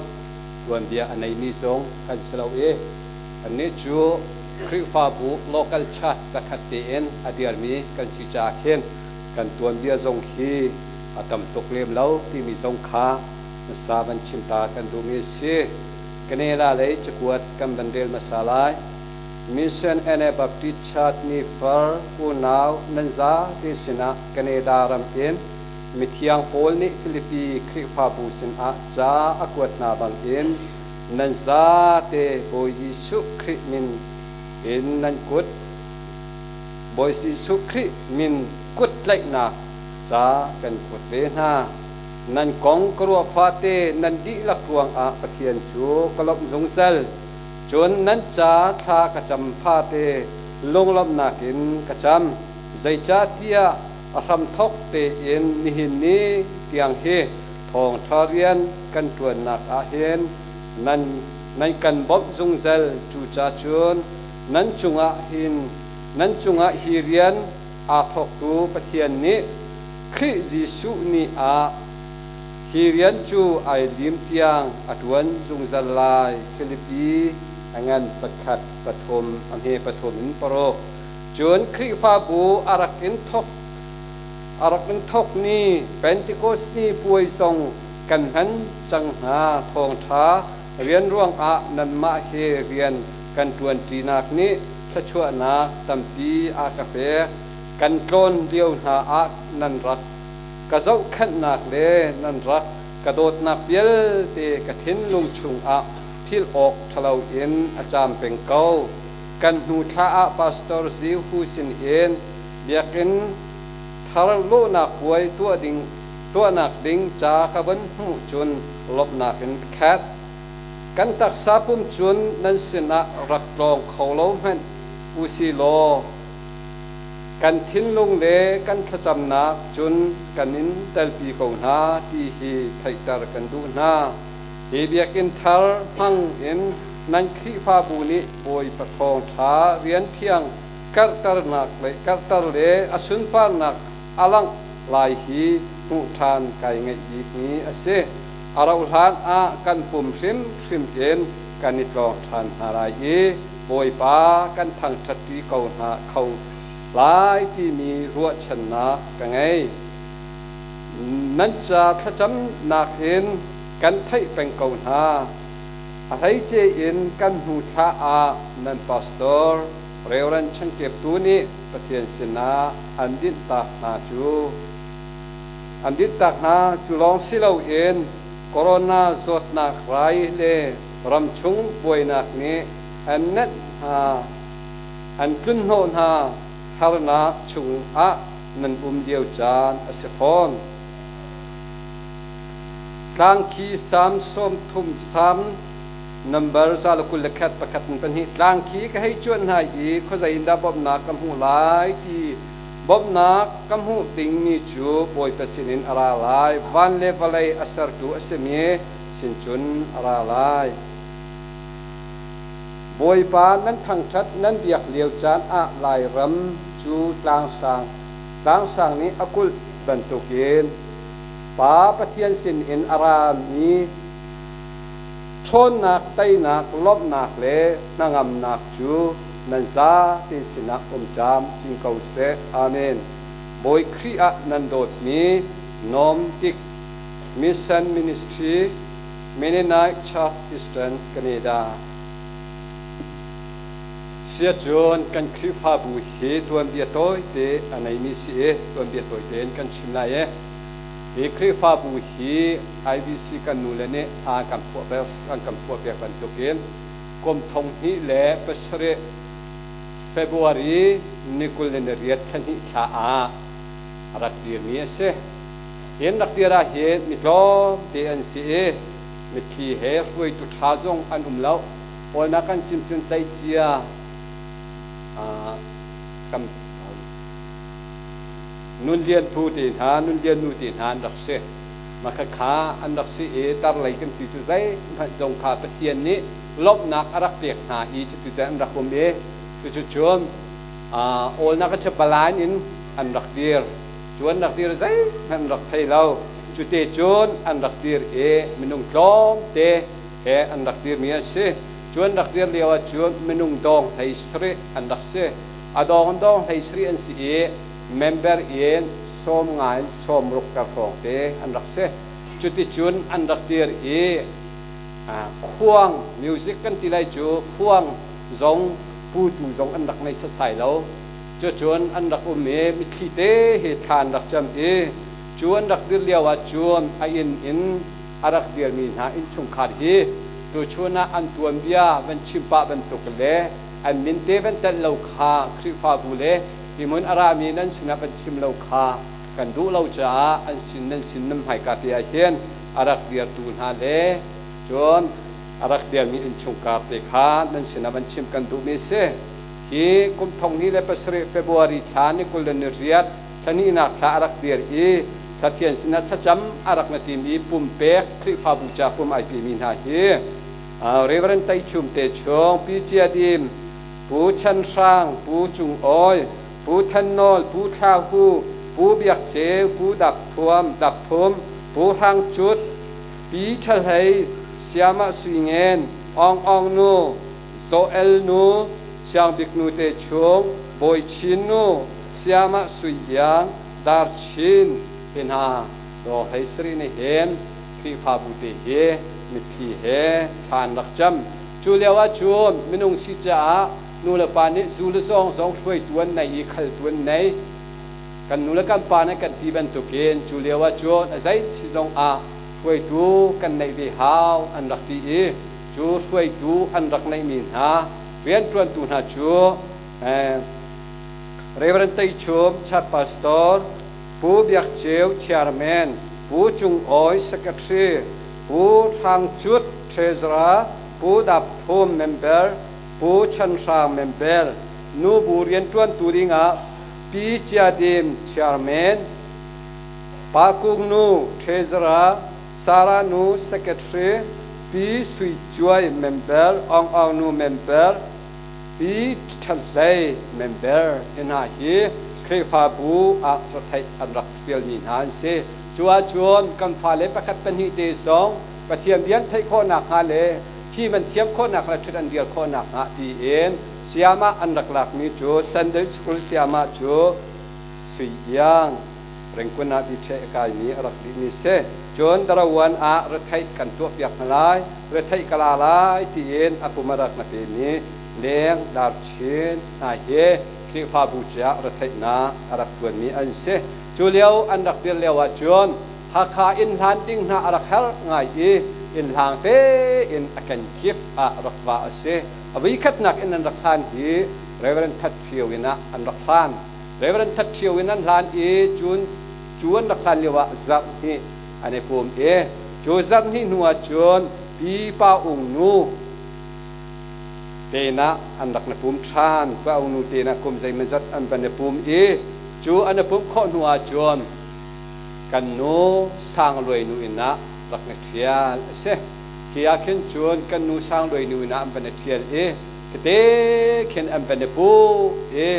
tuanbia a neimi zong kan si lo i annih cu Khrihfabu local church pakhat tein a dirmi kan si caah khin kan tuanbia zong hi a tam tuk lem lo timi zong kha hmasa van chim ta kan duhmi a si. Canada lei cakuat kan van rel hmasa lai. Mission Anabaptist Church nih far unau nan zate sinah Canada ram in Mithiang Paul nih Filipi Khrihfabu sinah ca a kuat hna bangin nan zate Bawi Jesuh Khrih min in nan kut Bawi Jesuh Khrih min kut tlaihnak ca kan kuat ve hna. Nan kong ka ruah fate nan dihlak ruangah Pathian cu ka lawmh zungzal. Cun nan ca thla ka cam fate lunglawmhnak in ka cam. Zeicahtiah a hramthawk tein nihin ni tiang hi thawngṭha rian kan ṭuannak ah hin nan nan kan bawmh zungzal. Cucacun nan cungah hin nan cungah hi rian aa thawktu Pathian nih Khrih Jesuh ni ah hi rian cu ai lim tiang a ṭuan zungzal lai. Filipi a ngan pakhat pathum a hme pathum in paruk. Cun Khrihfabu a rak in thawk a rak in thawk ni Pentecost ni puai zong kan hman cang hna. Thawngṭha rian ruangah nanmah he rian kan ṭuanṭinak nih thluachuahnak tampi a ka pek. Kan tlawn lio hna ah nan rak ka zohkhenhnak le nan rak ka dawtnak vialte ka thinlung chungah philh awk ṭhalo in a caam peng ko. Kan hnu thla ah Pastor Zihu sin in biakinn thar lawhnak puai tuah ding tuahnak ding ca ka von hmuh cun lawmhnak in ka khat. Kan taksa pum cun nan sinah rak tlawng kho lo hmanh usilaw kan thinlung le kan thlacamnak cun kan in telpi ko hna ti hi theihter kan duh hna. Hi biakinn thar hmang in nan Khrihfabu nih Bawipa thawngṭha rian thiang karhternak le karhter le a sunparnak a langh lai hi hmuh ṭhan kai ngaih bikmi a si. A rauhhlan ah kan pum hrimhrim in kan i tlawng ṭhan hna lai i Bawipa kan thangṭhatṭi ko hna kho lai timi ruahchannak ka ngei. Nan ca thlacamnak in kan theih peng ko hna. A hleice in kan hnu thla ah nan pastor Reverend Changkeptu nih Pathian sinah an dinhtak hna cu an dinhtak hna cu lawng si loin corona zawtnak rai le ramchung buainak nih an nenh hna an tlunhnawh hna harnak chungah nan um lio caan a si fawn. Tlangkhi Salm 30 Salm nambar 121 pakhat in pahnih tlangkhi ka hei cuanh hna i khuazei in dah bawmhnak ka hmuh lai ti bawmhnak ka hmuh dingmi cu Bawipa sinin a ra lai van le vawlei a sertu a simi sin cun a ra lai. Bawipa nan thangṭhat nan biak lio caan ah Lairam cu tlangsang tlangsang nih a kulh bantukin Pa Pathian sinin a rami ṭhawnnak, teinak, lawmhnak le hnangamnak cu nan zate sinah um camcin ko seh. Amen. Bawi Khrih ah nan dawtmi Nom Tik Mission Ministry Mennonite Church Eastern Canada. Siacun kan Khrihfabu hi tuanbia tawite a neimi si i tuanbia tawite in kan chim lai i hi Khrihfabu hi IBC kan nule nih hla kan phuah an kan phuahpiak bantukin kum 2007 February ni 28 thla hnih thla ah a rak dirmi a si. Hin rak dir ah hin mi tlawmte an si i mitthli he hruaitu ṭha zong an um lo. Kawlnak kan chim cun tleicia kan Nun Lian Phu te hna, Nun Lian Nu te hna an rak si. Mah kha an rak si i tarlei kan ti cu zeihmanh zong kha Pathian nih lawmhnak a rak pek hna i cuti te an rak um i cucu awlnak a chapalain in an rak dir. Cu an rak dir zeihmanh an rak thei lo. Cute cun an rak dir i minung tlawmte he an rak dirmi an si. Cu an rak dir lio ahcun minung dawng hlei sarih an rak si. A dawng dawng hlei sarih an si i member in sawm nga in sawm ruk kar hrawng te an rak si. Cuticun an rak dir i khuang music kan ti lai cu khuang zong putu zong an rak ngei setsai lo. Cucun an rak um i mitthli te he thla an rak cam i cu an rak dir lio ahcun a inn in a rak dirmi hna innchungkhar hi tuchun ah an tuanbia van chim pah bantuk le an min te van telh lo kha Khrihfabu le hi hmun a rami nan sinah van chim lo kha kan duh lo caah an sin nan sin nan hmaika te ah hin a rak dirtu hna le cun a rak dirmi innchungkhar te kha nan sinah van chim kan duhmi a si. Hi kum 2007 February thla ni 28 thla hnihnak thla a rak dir i Pathian sinah thlacam a rak na tim i pumpek Khrihfabu ca pum ai pemi hna hi Reverend Tai Chum te chung, Pi Cia Dim, Pu Chan Hrang, Pu Cung Awi, Pu Than Nawl, Pu Thla Hu, Pu Biak Ceu, Pu Dap Thuam, Dap Thum, Pu Hrang Cut, Pi Tha Hlei, Siamah Sui Ngen, Aung Aung Nu, Joel Nu, Siang Bik Nu te chung, Bawi Chin Nu, Siamah Sui Iang, Darchin hi hna dawr hlei sarih nih hin Khrihfabu te hi mitthli he thla an rak cam. Cu lio ah cun minung si caah nu le pa nih zu le zawng zong hruaitu an nei i khaltu an nei. Kan nu le kan pa nih kan ti bantukin cu lio ah cun a zei si zong ah hruaitu kan neih ve hau an rak ti i cu hruaitu an rak neihmi hna rianṭuantu hna cu Reverend Tei Chum, Church Pastor, Pu Biak Ceu, Chairman, Pu Cung Awi, Secretary, Pu Hrang Cut, Treasurer, Pu Dap Thum member, Pu Chan Hrang member, nubu rianṭuantu dingah Pi Cia Dim chairman, Pa Kung Nu treasurer, Sarah Nu secretary, Pi Sui Cuai member, Aung Aung Nu member, Pi Ṭhat Hlei member hi hna hi Khrihfabu ah retheih an rak fialmi hna an si. Cu ahcun kan fale pakhat pahnih te zong Pathian rian theih khawh nakhnga le fim an thiam khawh nak le ṭhut an dir khawh nakhnga tiin sayamah an rak lakmi cu Sunday School sayamah cu Sui Iang Rengkun ah biṭheh a kaimi a rak dihmi si. Cun Darawan ah retheih kan tuahpiak hna lai, retheih ka la lai tiin a pum a rak na pemi Leng Dar Chin hna hi Khrihfabu cia retheihnak a rak ṭuanmi an si. Cu lio an rak dir lio ahcun Hakha inn hlan ding hna a rak herh ngai i inn hlang tein a kenkip ah rak va a si. A voikhatnak inn an rak hlan hi Reverend That Thio inn ah an rak hlan. Reverend That Thio inn an hlan i cun cu an rak hlan lio ah zarh hnih an i pum i cu zarh hnih hnu ah cun Pi Pa Ung nu tenah an rak na pum ṭhan. Pa Ung nu tenah kum zeimawzat an van i pum i cu an i pumh khawh hnu ah cun kan nu Sangluai nu inn ah rak na ṭhial a si. Khi ah khin cun kan nu Sangluai nu inn ah an van i ṭhial i tete khin an van i pu i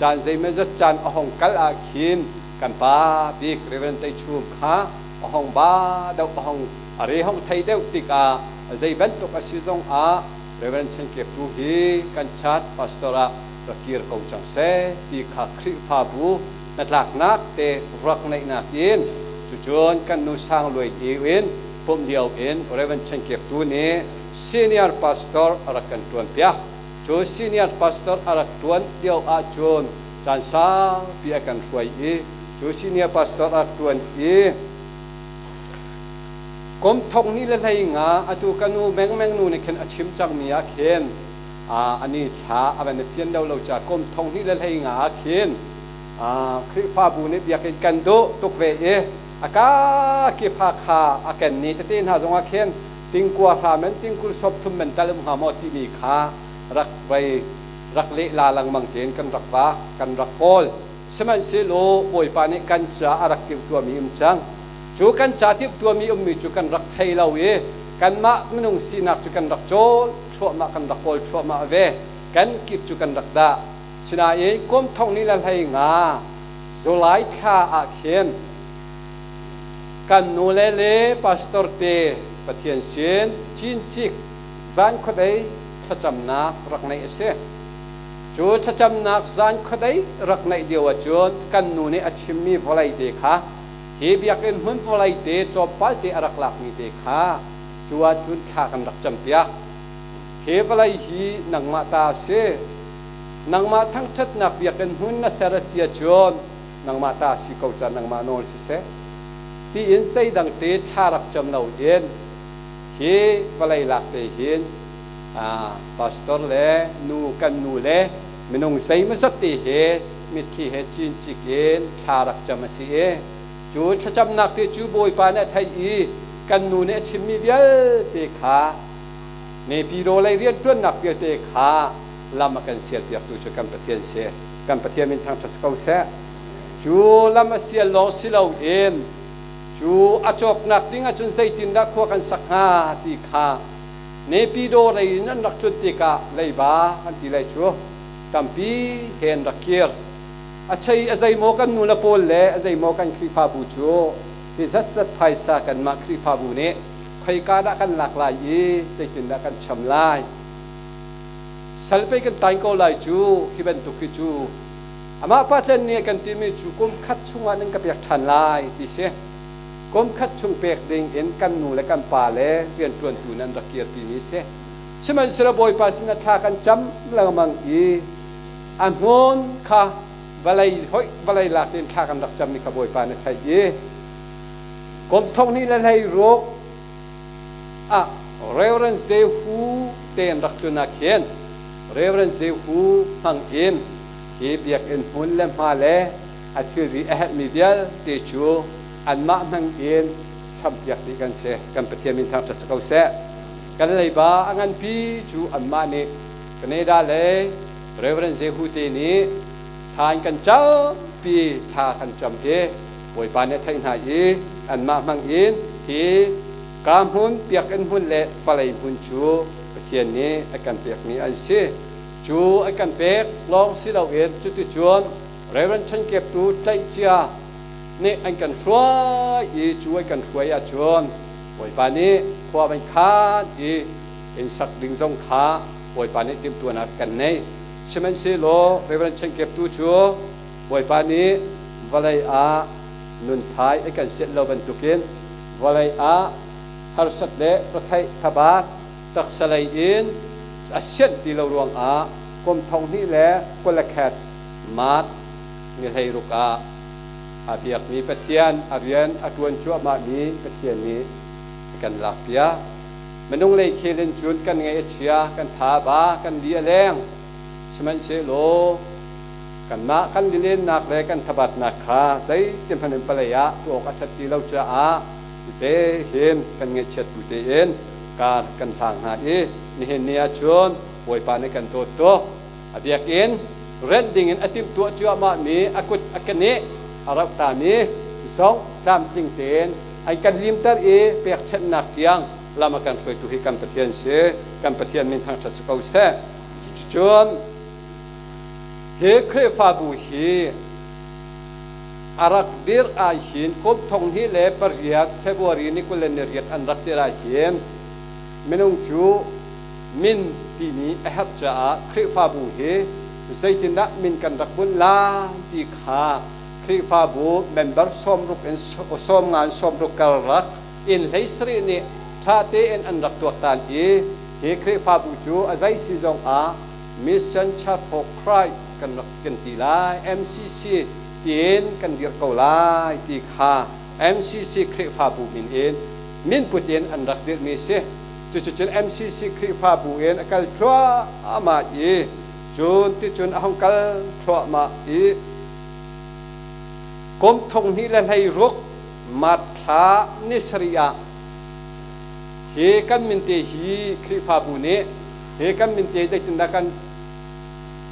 caan zeimawzat caan a hong kal ah khin kan pa bik Reverend Tei Chum kha a hong ba deuh a hong a re hong thei deuh tikah zei bantuk a si zong ah Reverend Chen Kep tu hi kan chat pastor ah rak kir ko cang seh ti kha Khrihfabu hnatlaknak te rak neihnak in cucun kan nu Sang Luai in pumh lio in Reverend Chen Kep Tu nih senior pastor a rak kan ṭuan piak. Cu senior pastor a rak ṭuan lio ahcun caan saupi a kan hruai i cu senior pastor a rak ṭuan i kum thong hnih le hlei nga atu ka nu Mengmeng nu nih khin a chim cangmi ah khin ani thla a van i fian lo lo ca kum thong hnih le hlei nga ah khin Khrihfabu nih biakinn kan duh tuk ve i a ka kip Hakha a ken ni tete hna zongah khin tingkua hra men tingkul sawp thum men tal um hnga maw timi kha rak vei rak leh la lengmang tein kan rak va kan rak kawl. Sihmanhsehlaw Bawipa nih kan ca a rak timhtuahmi um cang. Cu kan ca timhtuahmi ummi cu kan rak thei lo i kanmah minung sinak cu kan rak cawl thluahmah kan rak kawl thluahmah ve. Kan kip cu kan rak dah. Sinain kum thong ni le hlei nga July thla ah khin kan nule le pastor te Pathian sin cincik zan khuadei thlacamnak rak neih a si. Cu thlacamnak zan khuadei rak neih lio ahcun kan nu nih a chimmi vawlei te kha hi biakinn hmun vawlei te tlawmpal te a rak lakmi te kha cu ahcun thla kan rak campiak. Hi vawlei hi nangmah ta a si. Nangmah thangṭhatnak biakinn hmun na ser a si ahcun nangmah ta a si ko caah nangmah nawl siseh tiin zeidang te thla rak cam loin hi vawlei lak te hin pastor le nu kan nu le minung zeimawzat te he mitthli he cincik in thla rak cam a si i cu thlacamnak te cu Bawipa nih a theih i kan nu nih a chimmi vialte kha Nepiro lei rianṭuannak vialte kha lam a kan sialpiaktu cu kan Pathian si. Kan Pathian min thangṭhat si ko seh. Cu lam a sial lawng si loin cu a cawknak ding ahcun zeitindah khua kan sak hnga ti kha Nepidaw lei in an rak tlun tikah leiba an ti lai cu tampi he an rak kir. A chei a zeimaw kan nu le pawl le a zeimaw kan Khrihfabu cu hi zatzat phaisa kanmah Khrihfabu nih khoika dah kan lak lai i zeitindah kan cham lai? Sal pei kan tain ko lai cu hi bantuk hi cu amah Pathian nih a kan timi cu kum khat chungah nan ka pek ṭhan lai ti si. Kum khat chung pek ding in kan nu le kan pa le rianṭuantu nan rak kirpimi si. Sihmanhsehlaw Bawipa sinah thla kan cam lengmang i a hmun kha vawlei hoih vawlei lak in thla kan rak cammi kha Bawipa nih a theih i Kum thong hnih le hlei ruk ah Reverend Zehu te an rak tlun ah khin Reverend Zehu hmang in hi biakinn hmun le hma le a thilri a herhmi vialte cu anmah hmang in champiak dih kan si. Kan Pathian min thangṭhat si ko seh. Kan leiba a nganpi cu anmah nih Canada lei Reverend Jehu te nih thla an kan campi, thla kan cam i Bawipa nih a theih hna i anmah hmang in hi ka hmun biakinn hmun le vawlei hmun cu Pathian nih a kan pekmi an si. Cu a kan pek lawng si loin cuticun Reverend Chan Kep tu tlaihcia nih an kan hruai i cu an kan hruai ahcun Bawipa nih khua van khaan i inn sak ding zong kha Bawipa nih timhtuahnak kan nei. Sihmanhsehlaw Reverend Chan Kep tu cu Bawipa nih vawlei ah nunthai a kan sianh lo bantukin vawlei ah harsat le retheih thabaat taksa lei in a sianh ti lo ruangah kum 2021 March ni 16 ah a biakmi Pathian a rian a ṭuan cuahmahmi Pathian nih a kan lakpiak. Minung lei khel in cun kan ngaih a chia, kan tha a ba, kan li a leng. Sihmanhsehlaw kanmah kan lilennak le kan thabatnak kha zeitihmanh in palei ah tuah awk a ṭhat ti lo caah tete hin kan ngaihchiat bu tein kar kan hlang hna i nihin ni ahcun Bawipa nih kan dawt tuk. A biakinn renh dingin a timhtuah cuahmahmi a kut a keneh a rauhtami zong tlamtling tein an kan limter i pekchanhnak tiang lam a kan hruaitu hi kan Pathian si. Kan Pathian min thangṭhat si ko seh. Cuticun hi Khrihfabu hi a rak dirh ahhin kum 2008 February ni 28 an rak dirh ahhin minung cu min timi a herh caah Khrihfabu hi zeitindah min kan rak bunh lai ti kha Khrihfabu member 60 in 50 in 60 karlak inn 17 nih ṭha tein an rak tuaktan i hi Khrihfabu cu a zei si zongah Mission Church for Christ kan rak kan ti lai, MCC tiin kan dirh ko lai ti kha MCC Khrihfabu min in minput in an rak dirhmi si. Cuticun MCC Khrihfabu in a kal thluahmah i cun ticun a hung kal thluahmah i kum 2016 March thla ni sarih ah hi kan minte hi Khrihfabu nih hi kan minte zeitindah kan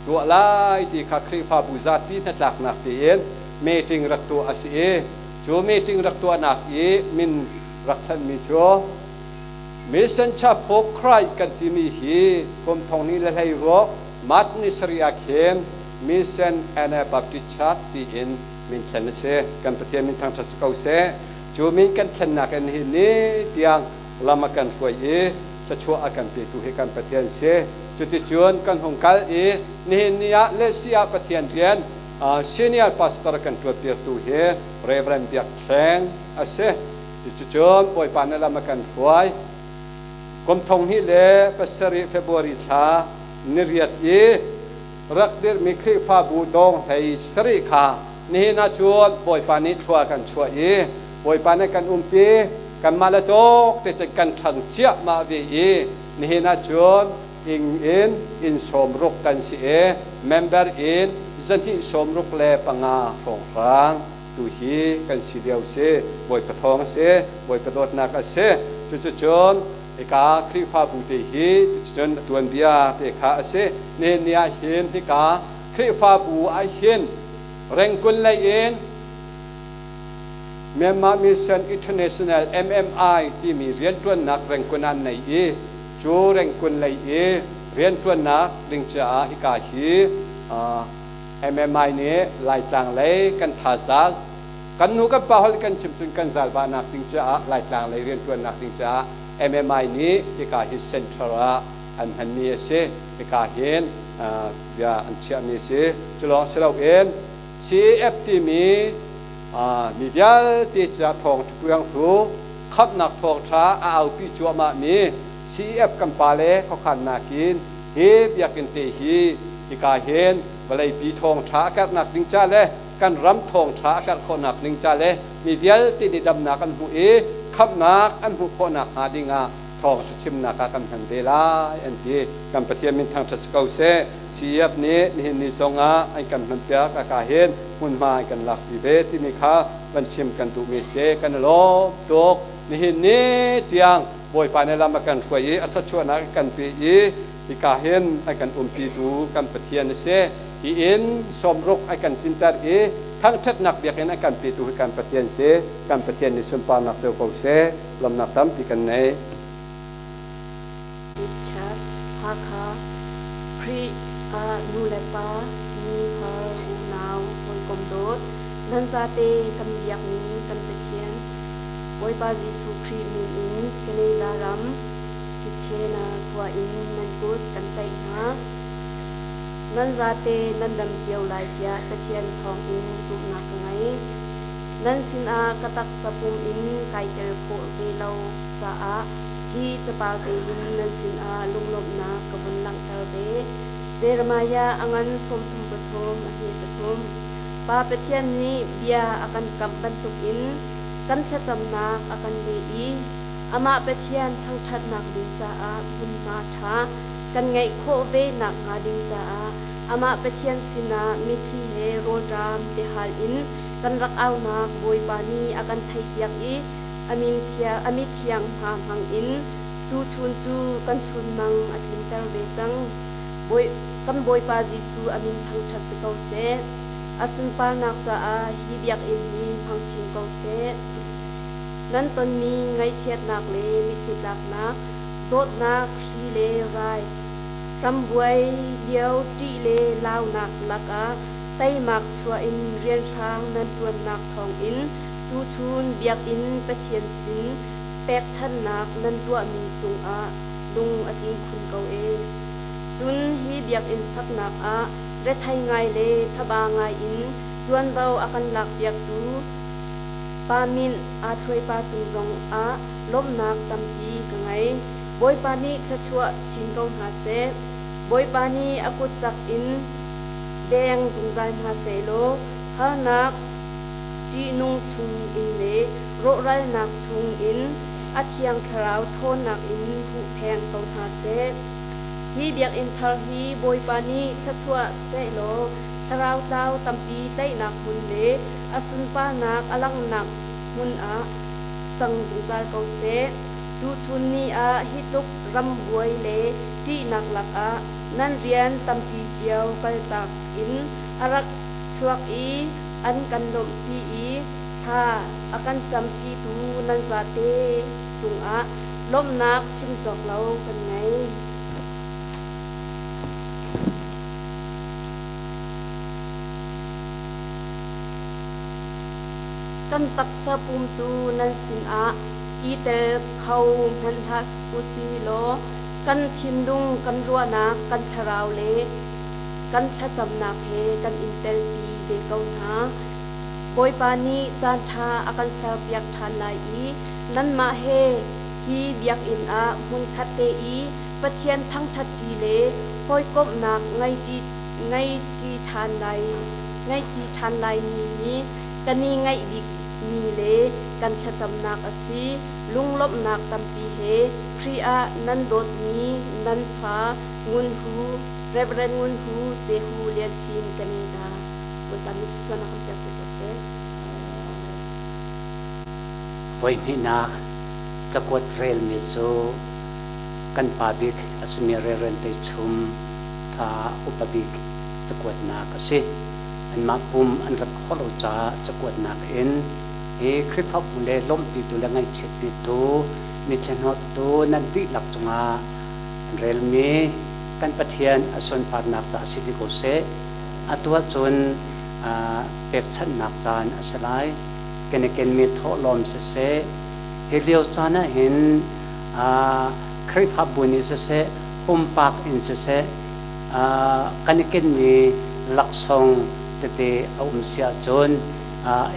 tuah lai ti kha Khrihfabu zapi hnatlaknak tein meeting rak tuah a si i cu meeting rak tuahnak i min rak thanhmi cu Mission Church for Christ kan timi hi kum 2016 March ni sarih ah khin Mission Anabaptist Church tiin min thlen a si. Kan Pathian min thangṭhat si ko seh. Cu min kan thlennak in hi ni tiang lam a kan hruai i thluachuah a kan petu hi kan Pathian si. Cuticun kan hung kal i nihin ni ah Lesi ah Pathian rian senior pastor kan ṭuanpiaktu hi Reverend Biak Thleng a si. Cuticun Bawipa na lam a kan hruai. Kum 2007 February thla niriat i rak dirhmi Khrihfabu dawng 17 kha nihin ah cun Bawipa nih thlua kan chuah i Bawipa nih kan umpi, kanmah le tawk te cun kan ṭhang ciahmah ve i nihin ah cun ing in inn 60 kan si i member in 265 hrawnghrang tu hi kan si lio si. Bawipa thawng a si, Bawipa dawtnak a si. Cuticun hika Khrihfabu te hi cuticun a tuanbia te kha a si. Nihin ni ah hin hika Khrihfabu ah hin Rengkun lei in Myanmar Mission International MMI timi rianṭuannak Rengkun an nei i cu Rengkun lei i rianṭuannak ding caah hika hi MMI nih Laitlang lei kan thazaang kan nu kan pa holh kan chim cun kan zalvahnak ding caah Laitlang lei rianṭuannak ding caah MMI nih hika hi center ah an hmanmi a si. Hika hin bia an chiahmi a si. Cu lawng si loin CAF timi mi vialte caah thawngṭha puangtu khamhnak thawngṭha a aupi cuahmahmi CEF kan pale khuakhannak in hi biakinn te hi hika hin vawleipi thawngṭha a karhnak ding ca le kan ram thawngṭha a karh khawhnak ding ca le mi vialte nih damnak an hmuh i khamhnak an hmuh khawhnak hnga ding ah thawngṭha chimnak ah kan hman ve lai an ti. Kan Pathian min thangṭhat si ko seh. CEF nih nihin ni zong ah an kan hmanpiak aka hin hmunhma an kan lakpi ve timi kha van chim kan duhmi si. Kan i lawm tuk. Nihin ni tiang Bawipa nih lam a kan hruai i a thluachuahnak a kan pe i hika hin a kan umpitu kan Pathian a si. Hi inn sawmruk a kan tlinter i thangṭhatnak biakinn a kan petu hi kan Pathian si. Kan Pathian nih sunparnak co ko seh. Lawmhnak tampi kan nei. Richard Hakha Khrih ah nu le pa, ni phar unau hawikom dawt nan zate kan biakmi kan Pathian Bawipa Jesuh Khrih min in Canada ram Kitchener khua in nan kut kan tlaih hna. Nan zate nan dam cio lai tiah Pathian thawngin zumhnak ka ngei. Nan sinah ka taksa pum in kai tel khawh ve lo caah hi capar tein nan sinah lunglawmhnak ka vun langhter ve. Jeremiah a ngan 33 a hme pathum. Pa Pathian nih bia a kan kamh bantukin kan thlacamnak a kan leh i amah Pathian thangṭhatnak ding caah hmunhma ṭha kan ngeih khawh ve nakhnga ding caah amah Pathian sinah mitthli he rawlṭam tihal in kan rak aunak Bawipa nih a kan theihpiak i a min thiang a mithiang hna hmangin tuchun cu kan chunmang a tlinter ve cang. Bawi, kan Bawipa Jesuh a min thangṭhat si ko seh. A sunparnak caah hi biakinn hi hmang chin ko seh. Nan tonmi ngaihchiatnak le mitthli tlaknak, zawtnak, hri le rai, rambuai lio ṭih le launak lakah teimak chuah in rianhrang nan ṭuannak thawngin tuchun biakinn Pathian sin pekchanhnak nan tuahmi cungah lung a tling khun ko ee. Cun hi biakinn saknak ah rethei ngai le thaba ngai in ṭuanvo a kan lakpiaktu Pa Min aa thluaipa cung zong ah lawmhnak tampi ka ngei. Bawipa nih thluachuah chin ko hna seh. Bawipa nih a kut cak in veng zungzal hna seh law harnak ṭihnung chung in le rawhralnak chung in a thiang thlarau ṭhawnnak in huhpheng ko hna seh. Hi biakinn thar hi Bawipa nih thluachuah seh law thlarau tlau tampi tlaihnak hmun le a sunparnak a langhnak hmun ah cang zungzal ko seh. Tuchun ni ah hi tluk ram buai le ṭihnak lakah nan rian tampi cio kaltak in a rak chuak i an kan lawmhpi i thla a kan campitu nan zate cungah lawmhnak chim cawk lo kan ngei. Kan taksa pum cu nan sinah i tel kho hmanh hlah usih law kan thinlung, kan ruahnak, kan thlarau le kan thlacamnak he kan in telpi ve ko hna. Bawipa nih caanṭha a kan serpiak ṭhan lai i nanmah he hi biakinn ah hmunkhat te i Pathian thangṭhatṭi le hawikomhnak ngeiṭi ṭhan lai ngeiṭi ṭhan lai ni hi kan i ngaih bikmi le kan thlacamnak a si. Lunglawmhnak tampi he Khrih ah nan dawtmi nan fa Ngun Hu, Reverend Ngun Hu Jehu Lian Chin Canada. Bawipa nih thluachuahnak kan pek ko seh. Voihnihnak cakuat relmi cu kan pa bik a simi Reverend Tei Chum fa upa bik cakuatnak a si. Anmah pum an rat khawh lo caah cakuatnak in hi Khrihfabu le lawmhpitu le ngaihchiatpitu mitthli hnawttu nan dihlak cungah an relmi kan Pathian a sunparnak caah si ti ko seh. Atu ahcun pekchanhnak caan a si lai. Kan i kenmi thawhlawm siseh, hi lio caan ah hin Khrihfabu nih siseh, pumpak in siseh, kan i kenmi laksawng tete a um si ahcun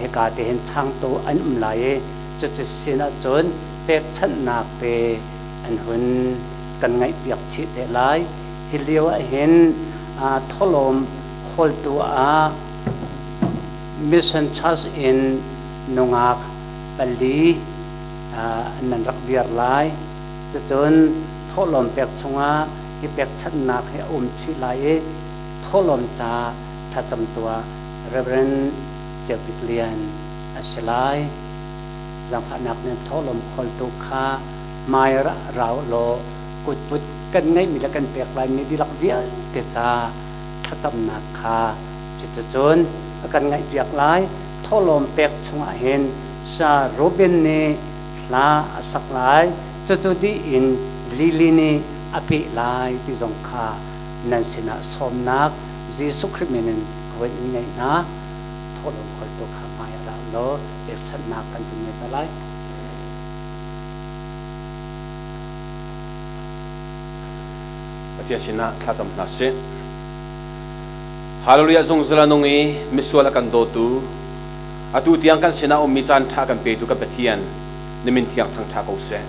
hika te hin changtu an um lai i cuti sin ahcun pekchanhnak te an hun kan ngaihpiak chih te lai. Hi lio ah hin thawhlawm khawltu ah Mission Church in nungak pali nan rak dir lai. Cucun thawhlawm pek chungah hi pekchanhnak hi a um chih lai i thawhlawm ca thlacam tuah Reverend Ceu Bik Lian a si lai. Zaangfahnak nih thawhlawm khawltu kha Hmai rau law kutput kan ngeihmi le kan pek laimi dihlak vialte ca thlacamnak kha cuticun a kan ngaihpiak lai. Thawhlawm pek chungah hin Sa Reuben nih hla a sak lai, cucu dih in Lily nih a peh lai ti zong kha nan sinah sawmnak Jesuh Khrih min in ka voi in ngeih hna. Thawhlawm kholtu kha hmai ah ra u law pekchanhnak kan vun ngei hna lai. Pathian sinah thlacam hna sih. Hallelujah zungzal a nung i misual a kan dawtu atu tiang kan sinah ummi caan ṭha kan petu kan Pathian na min thiang thangṭha ko seh.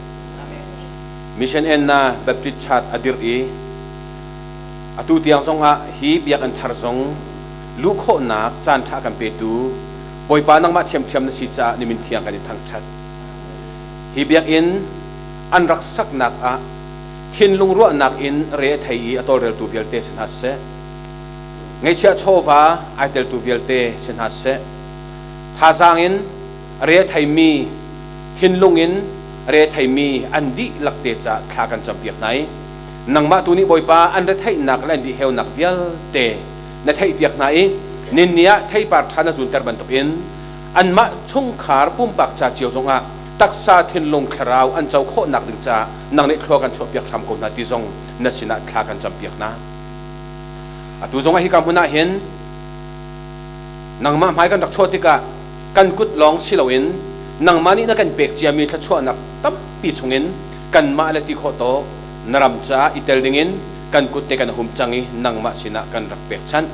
Mission Enna Baptist Church a dirh i atu tiang zongah hi biakinn thar zong luh khawhnak caan ṭha kan petu Bawipa nangmah ṭhiamṭhiam na si caah na min thiang kan i thangṭhat. Hi biakinn an rak saknak ah thinlung ruahnak in re a thei i a tawlreltu vialte si hna seh. Ngeihchiah chawva ai teltu vialte si hna seh. Thazaang in re a theimi, thinlung in re a theimi an dihlak te caah thla kan campiak hna i nangmah tu nih Bawipa an retheihnak le an dihheunak vialte na theihpiak hna i ninni ah theipar ṭha na zunter bantukin anmah chungkhar pumpak ca cio zongah taksa thinlung thlarau an co khawhnak ding caah nang nih thlua kan chuahpiak hram ko hna ti zong na sinah thla kan campiak hna. Atu zongah hika hmun ah hin nangmah hmai kan rak chuah tikah kan kut lawng si loin nangmah nih na kan pek ciami thluachuahnak tampi chungin kanmah le ti khawh tawk na ram caah i tel dingin kan kut te kan hum cang i nangmah sinah kan rak pekchanh.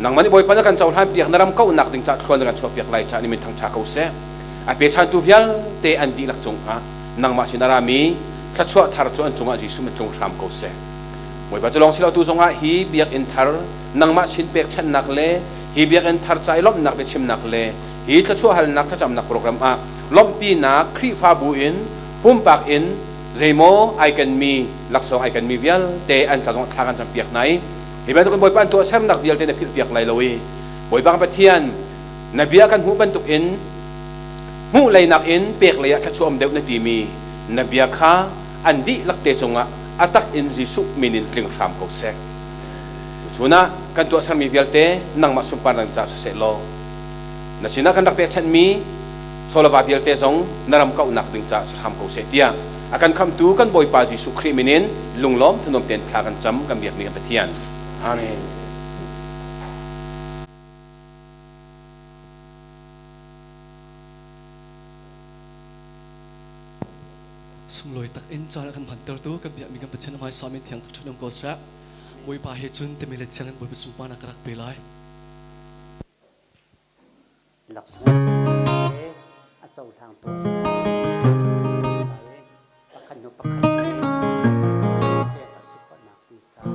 Nangmah nih Bawipa na kan cohlan piak na ram kauhnak ding caah thluan na kan chuahpiak lai caah ni min thangṭha ko seh. A pechantu vialte an dihlak cungah nangmah sin a rami thluachuah thar cu an cungah Jesuh min tlung hram ko seh. Bawipa cu lawng si lo tu zongah hi biakinn thar nangmah sin pekchanhnak le hi biakinn thar ca i lawmhnak biachimnak le hi thluachuah halnak thlacamnak program ah lawmhpinak Khrihfabu in pumpak in zeimaw ai kenmi laksawng ai kenmi vialte an ca zongah thla kan campiak hna i hi bantukin Bawipa an tuahsernak vialte na philhpiak lai lo i Bawipa kan Pathian na bia kan hmuh bantukin hmuh lei nakin pek lei ah thluachuah um deuh na timi na bia kha an dihlak te cungah a tak in Jesuh min in tling hram ko seh. Tuchun ah kan tuahsermi vialte nangmah sunparnak caah siseh law na sinah kan rak pekchanhmi chawlava vialte zong na ram kauhnak ding caah si hram ko seh tiah a kan khamhtu kan Bawipa Jesuh Khrih min in lunglawm thanuam tein thla kan cam kan biakmi kan Pathian. Amen. Sunglawi tak in caan a kan hmantertu kan biakmi kan Pathian hmaisa min thiang thangṭhat um ko seh. Bawipa he cun timi le thiang in Bawipa sunparnak ka rak pe lai. Laksawng a cohlangtu pakhat hnu pakhat pek a si khawhnak ding caah.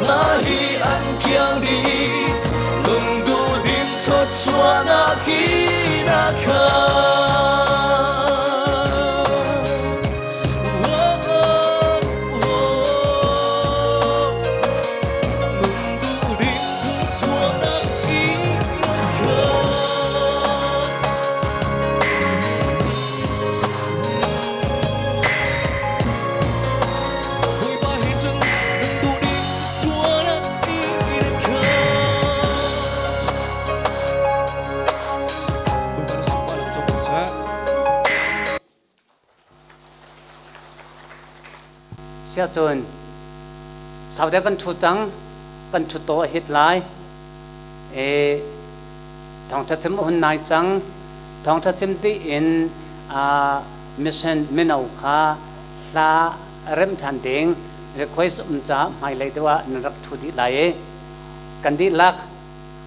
Hla hi an kiang dih lungduhdim thluachuahnak hi na khan. Lungduhdim thluachuahnak hi na khan. Bawipa he cun lungduhdim thluachuahnak hi na khan. Bawipa na sunparnak co ko seh. Siahcun sau deuh kan ṭhu cang, kan ṭhut taw a hit lai. E thawngṭha chim a hun nai cang. Thawngṭha chim dih in mission mino kha hla remh ṭhan ding request um caah hmailei deuh ah nan rak ṭhu dih lai i kan dihlak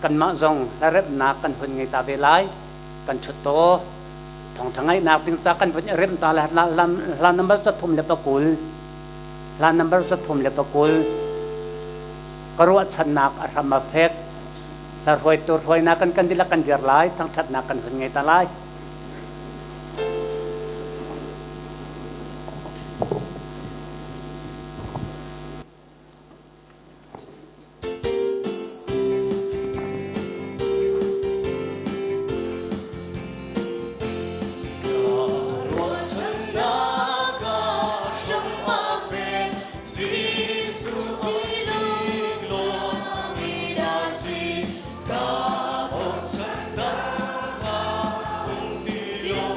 kanmah zong hla remhnak kan hun ngei ta ve lai. Kan ṭhut taw thawngṭha ngaihnak ding ca kan vun i remh ta le hla number 30, hla number 30 ka ruahchannak a hram a fek. Hla hruaitu hruainak kan kan dihlak kan dir lai, thangṭhatnak kan hun ngei ta lai. Ruahchannak ah hram a fek, Jesuh Ka bochannak ah um ti lo,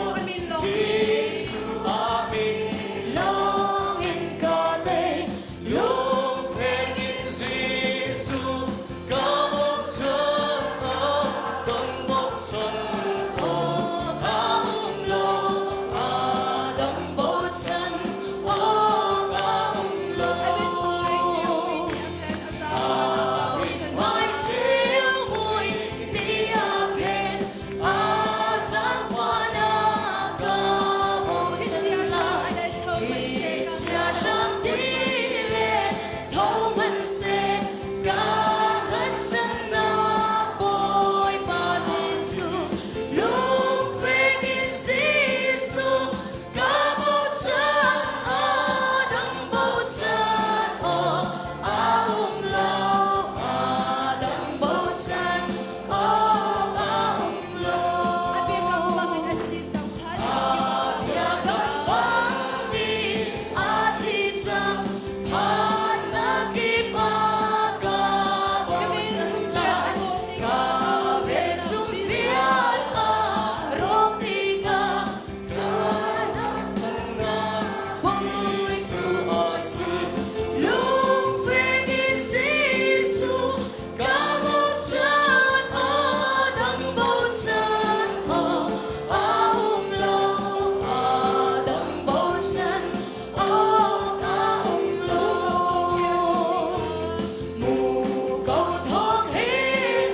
Jesuh a min lawngin ka tei. Lungfek in Jesuh ka bochan, kan bochan. Aw ka um lo, Adam bochan, aw ka um lo. Bochan aw a um lo, a dang bochan awk a um lo. A biakam bang nih a thi cang, phannak kip ah ka bochan lai. Ka velchum vial ah rawk tikah Lungfek in Jesuh ka bochan, a dang bochan awk a um lo, a dang bochan awk a um lo. Muko thawng he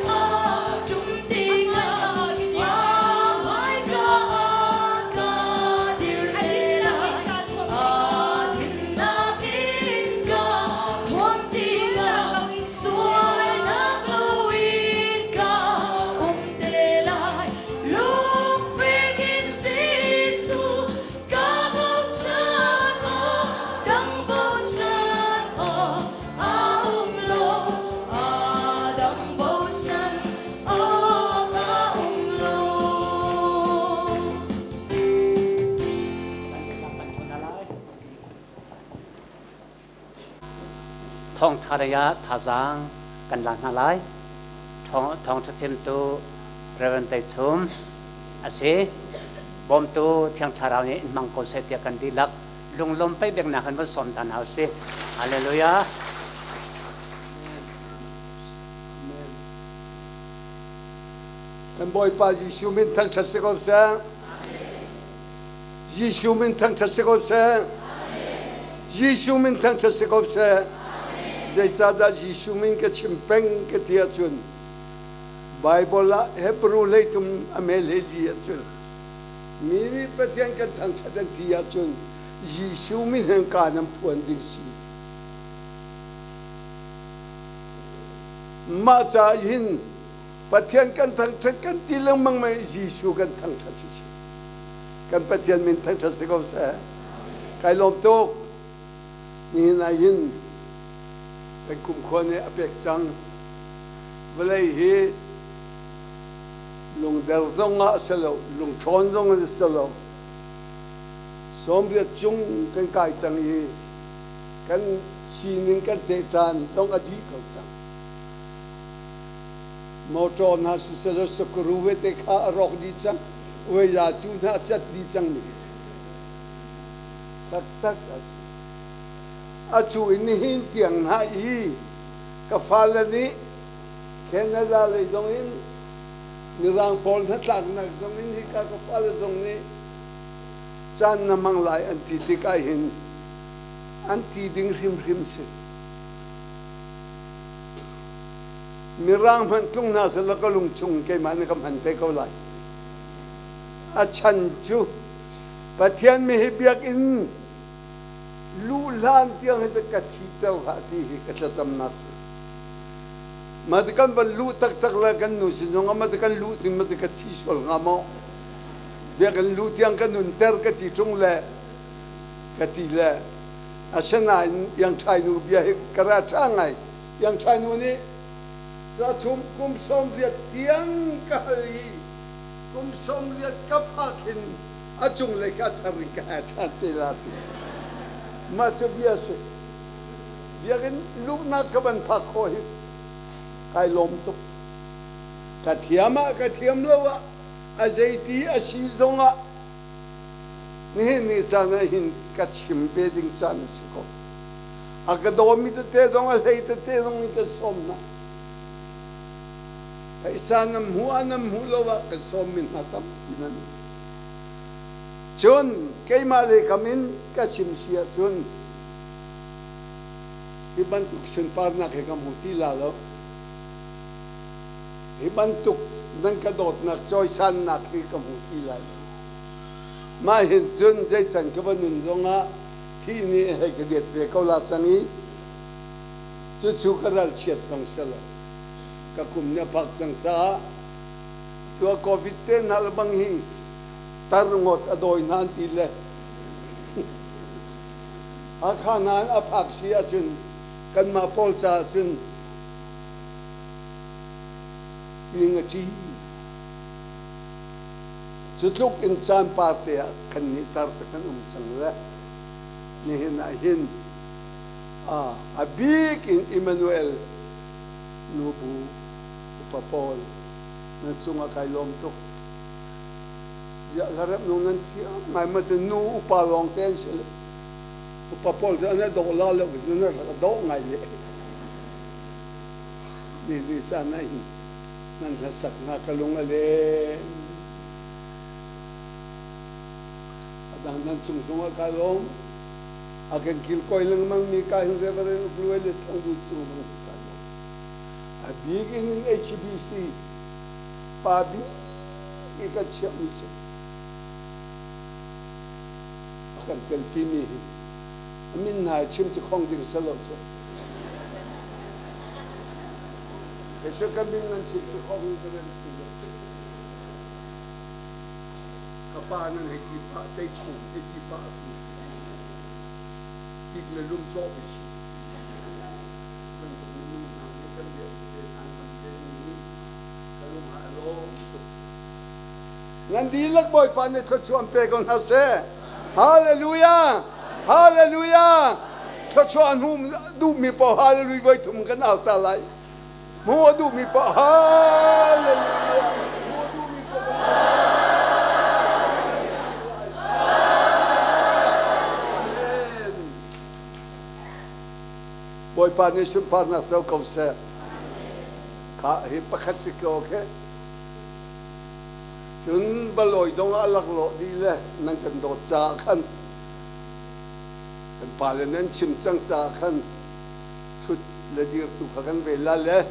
aa ṭum tikah a hmaika ah ka dir te lai. Aa dinnak in ka thuam tikah sualnak loin ka um te lai. Lungfek in Jesuh ka bochan aw, dang bochan aw a um lo, a dang bochan awk a um lo. Thawngtha lei ah thazaang kan la hna lai. Thawngtha chimtu Reverend Tei Chum a si. Bawmtu Thiang Thlarau nih in hmang ko seh tiah kan dihlak lunglawm paih beknak in van sawm ta hna usih. Hallelujah. Kan Bawipa Jesuh min thangṭhat si ko seh. Jesuh min thangṭhat si ko seh. Jesuh min thangṭhat si ko seh. Zeicahdah Jesuh min ka chim peng ka ti ahcun Baibal ah Hebrew hleitum a mel he li ahcun mi nih Pathian kan thangṭhat an ti ahcun Jesuh min hin kaan an phuan ding si. Mah ca hin Pathian kan thangṭhat kan ti lengmang mei Jesuh kan thangṭhat si. Kan Pathian min thangṭhat si ko seh. Kai lawm tuk. Nihin ah hin kan kumkhua nih a pek cang. Vawlei hi lungder zong ah a si lo, lungṭhawn zong in a si lo. 80 cung kan kai cang i kan sining kan tehṭan zong a dih ko cang. Motor hna siseh sakuru vete kha a rawk dih cang. Uaila cu hna a cat dih cangmi taktak a si. Atu in nihin tiang hna i ka fale nih Canada lei zong in Mirang pawl hnatlaknak zong in hika ka fale zong nih caan na hmang lai an ti tikah hin an ti ding hrimhrim si. Mirang hmanh tlung hna seh ka lung chung keimah nih ka hman te ko lai. A chan cu Pathian mi hi biakinn luh hlan tiang hi ka thiter hlah ti hi ka thlacamnak si. Mah cu kan van luh taktak le kan nu sin zongah mah cu kan luh sin mah cu ka thi sual hnga maw? Biakinn luh tiang ka nunter ka ti ṭung le ka ti le asinain Iangṭhai nu bia hi ka ra ṭha ngai. Iangṭhai nu nih ca chung kum 80 tiang ka hal i kum 80 ka phak hin a cunglei kha thar in ka her ṭhan te la ti. Mah cu bia si. Biakinn luhnak ka van phak khawh hi kai lawm tuk. Ka thiam ah ka thiam lo ah a zeiti a si zongah nihin ni caan ah hin ka chim ve ding caan a si ko. A ka dawmi tete zong a hlei tete zong in kan sawm hna. Phaisa nan hmuh ah nan hmuh lo ah kan sawmmi hna tampi nan um. Cun keimah lei kam in ka chim si ahcun hi bantuk sunparnak hi ka hmu ti la lo. Hi bantuk nan ka dawtnak cawisannak hi ka hmu ti lai lo. Mah hin cun zeican ka va nun zongah thih nih hei ka det ve ko la cang i cucu ka ralchiat zong si lo. Ka kum nih a phak cang caah tua COVID te hna le bang hi tar ngawt a dawi hna an ti le Hakha hna in a phak si ahcun kanmah pawl caah cun ning a ṭi. Cu tluk in caan parte ah kan nih tar cu kan um cang le nihin ah hin a bik in Emmanuel nubu upa pawl nan cungah kai lawm tuk. Ziah hlaremh nung nan thiam ngai ma cu nu upa lawng te an si le upa pawl cu an i dawh la lo nan rak dawh ngai le ni ni caan ah hin nan hlasak hna ka lung a leng. A dang nan cung zongah ka lawm. A kan kilkawi lengmang mi ka hin Reverend Ukluai le Thangdu cung zong ka lawm. A bik in HBC pa bik i kan chiahmi si. A kan telpimi hi a min hna chim cu khong ding si lo cu. Kei cu ka min nan chim cu khong ka nan ti lo. Ka pa nan hei ti pah, tei chung hei ti pah a si. Tik le lum cawh mi si. Bantuk minung hna nih kan bia te an kan te nih ka lung ah a lawm tuk. Nan dihlak Bawipa nih thluachuah an pe ko hna seh. Hallelujah! Hallelujah! Thluachuah an hmuh duhmi paoh hallelujah voi thum kan au ta lai. Hmuh a duhmi paoh hallelujah! Hmuh a duhmi paoh Amen. Bawipa nih sunparnak co ko seh. Kha hi pakhat si ko okay. Cun balawi zong a laklawh dih le nan kan dawt caah khan kan pale nan chim cang caah khan ṭhut le dir tu kha kan ve la le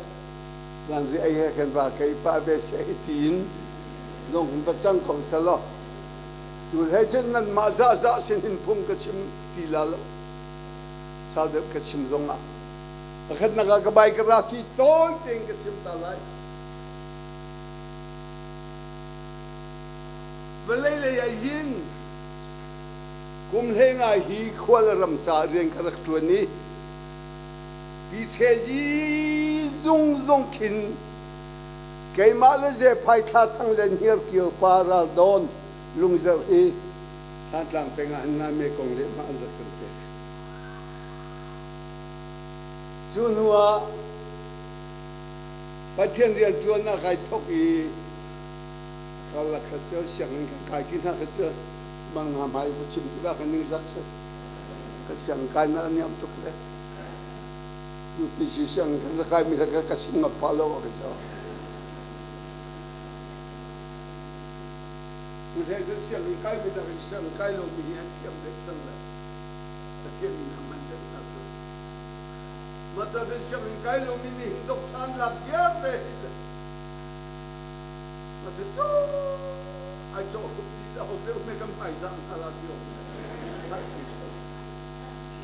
zanri ei he khan ra kei pah ve seh tiin zong hun va cang ko selaw cu hlei cun nanmah zahzah sin hin phung ka chim ti la lo sau deuh ka chim zongah. Pakhatnak ah ka biography tawi tein ka chim ta lai. Vawlei lei ah hin kum hlei nga hi khual ram ca rian ka rak ṭuan i Pi Chezi zung zung khin keimah le Zephai thla thang le Hniarkio pa ral dawn lungzerh hi Thantlang peng ah hin ngai kong lehhmah an rak kan pek. Cu hnu ah Pathian rianṭuannak ai thawk i karlak kha cu sianginn kan kai ti hna kha cu mang hna hmai va chim tikah kan ningzak si. Kan sianginn kainak a niam tuk le UPC sianginn kan rak kaimi kha ka chim ngam pah lo ka cu. Cu hlei cun sianginn kaimi nakin sianginn kai lomi hi an thiam deuh cang le Pathian min a hman deuh hna cu. Mah ca cun sianginn kai lomi nih hin dok ṭhan lak vialte hi ma cu cu ai cawh hrup dih a ho deuh hme kan hmaizah hna la ti awk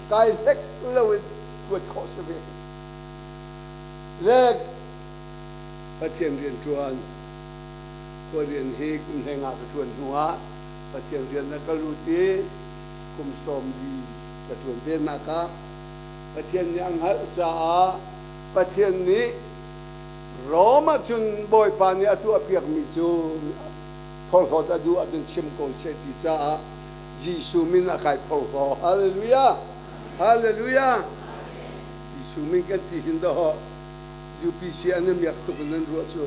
kai hlek lo in kuat khawh si ve le Pathian rian ṭuan khua rian hi kum hlei nga ka ṭuan hnu ah Pathian rian na ka lut i kum 40 ka ṭuan ve nak ah Pathian nih a hngalh caah Pathian nih Rom ahcun Bawipa nih a tuahpiakmi cu phorhlawt a duh ahcun chim ko seh ti caah Jesuh min a kai phorhlaw. Hallelujah! Hallelujah! Jesuh min kan ti hin dawh UPC an i miak tuk in nan ruah cu.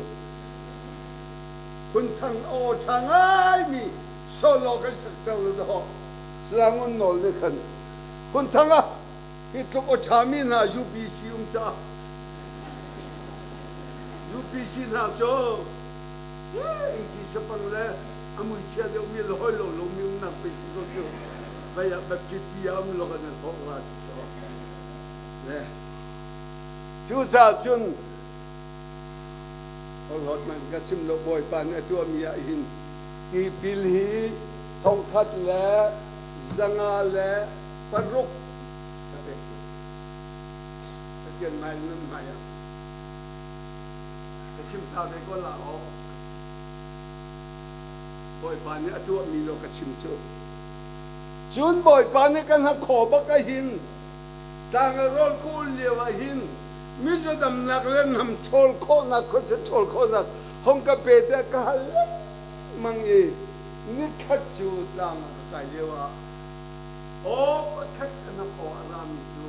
Phunthang aw ṭha ngaimi solo kan sakter le dawh Slangon nawl nih khan Phunthang ah hi tluk aw ṭhami hna UPC um caah UPC hna cu ingki sapang le a muichia deuhmi le hawi lo lomi umnak pe si ko cu vai ah Baptist pi ah um lo kan nan thawk la cu cu le cucaah cun holhot man ka chim lo Bawipa nih a tuahmi ah hin tipil hi 1506 ka pek cu Pathian hmai nan hmai ah ka chim ta ve ko la aw Bawipa nih a tuahmi lo ka chim cu cun Bawipa nih kan hnakhaw bak ah hin tlang a rawl ka ul lio ah hin mizaw damnak le nam ṭhawl khawhnak khuachia ṭhawl khawhnak hong ka pe tiah ka hal lengmang i nikhat cu tlang ah ka kai lio ah aw pakhat ka hnakhaw a rami cu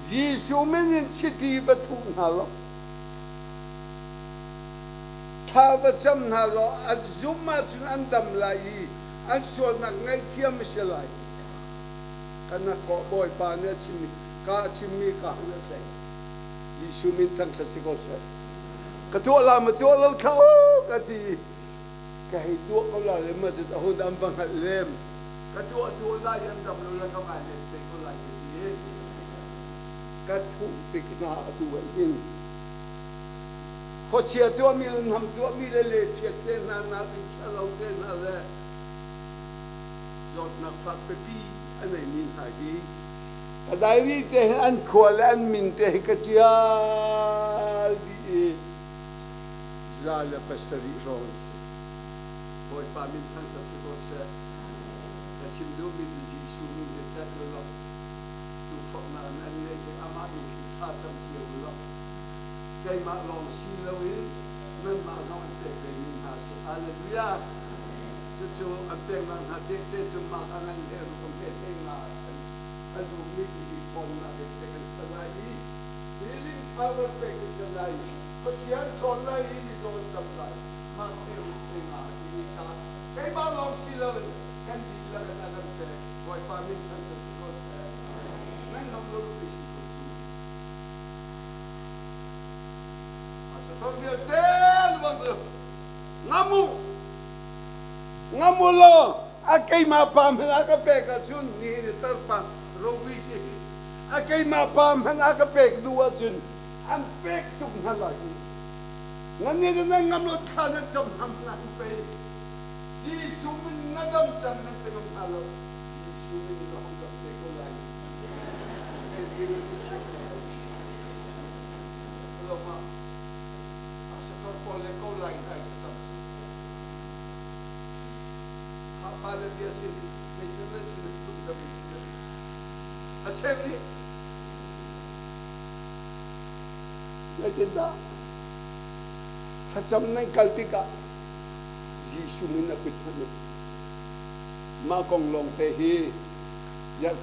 Jesuh min in chiti va thuh hna law thla va cam hna law an zumh ahcun an dam lai i an sualnak ngaihthiam a si lai. Ka hnakhaw Bawipa nih a chimmi ka a chimmi ka han a thleng. Jesuh min thangṭhat si ko seh. Ka tuah la ma tuah lo thla ka ti i ka hei tuah ko la le ma cu a hun an va hngalh lem. Ka tuah tuah lai an dam lo le ka vai let te ko lai ka ti. Ka thuh tik hna atu ah hin khuachia tuahmi le hnam tuahmi le lethiat te hna nakin ṭhalo te hna le zawtnak fak pipi a neimi hna hi ka diary te hin an khua le an min te hi ka ṭial dih i 107 hrawng an si. Bawipa min thangṭhat si ko seh. Ka chim duhmi cu Jesuh min hi tlat u law tukforhnak in an ngeih tik amah min khi thla cam cio u law keimah lawng si loin nanmah zong an pek vemi hna si. Hallelujah! Cucu an peknak hna tehte cu mah ka ngan he ruk he hlei nga ah khan a lummi cu hi ṭhawnnak in pek an si lai i healing power pek an si lai i Pathian ṭhawn lai i mizaw an dam lai. Mah he ruk hlei nga a timi kha keimah lawng si loin kan dihlak in a kan pek. Bawipa min thangṭhat si ko seh. Nan ngam lo pe si ko cu. Pastor vialte luang cu ngam u ngam u law a keimah pa hmanh a ka pek ahcun nihin i tarpa rovi si a keimah pa hmanh a ka pek duh ahcun an pek tuk hna lai hi nan nih nan ngam lo thla nan cam hna hmanh an pe Jesuh min na dam cang nan ti ngam hna lo Jesuh min na hong dam te ko lai. lo ma? Pastor pawl le ko lai hna i thlacam cu. Kha pa le bia si meichel le sin tum zabi si. A cheu nih Zeitindah thlacam nan kal tikah Jesuh min a kut hmanh u. Mah kong lawng te hi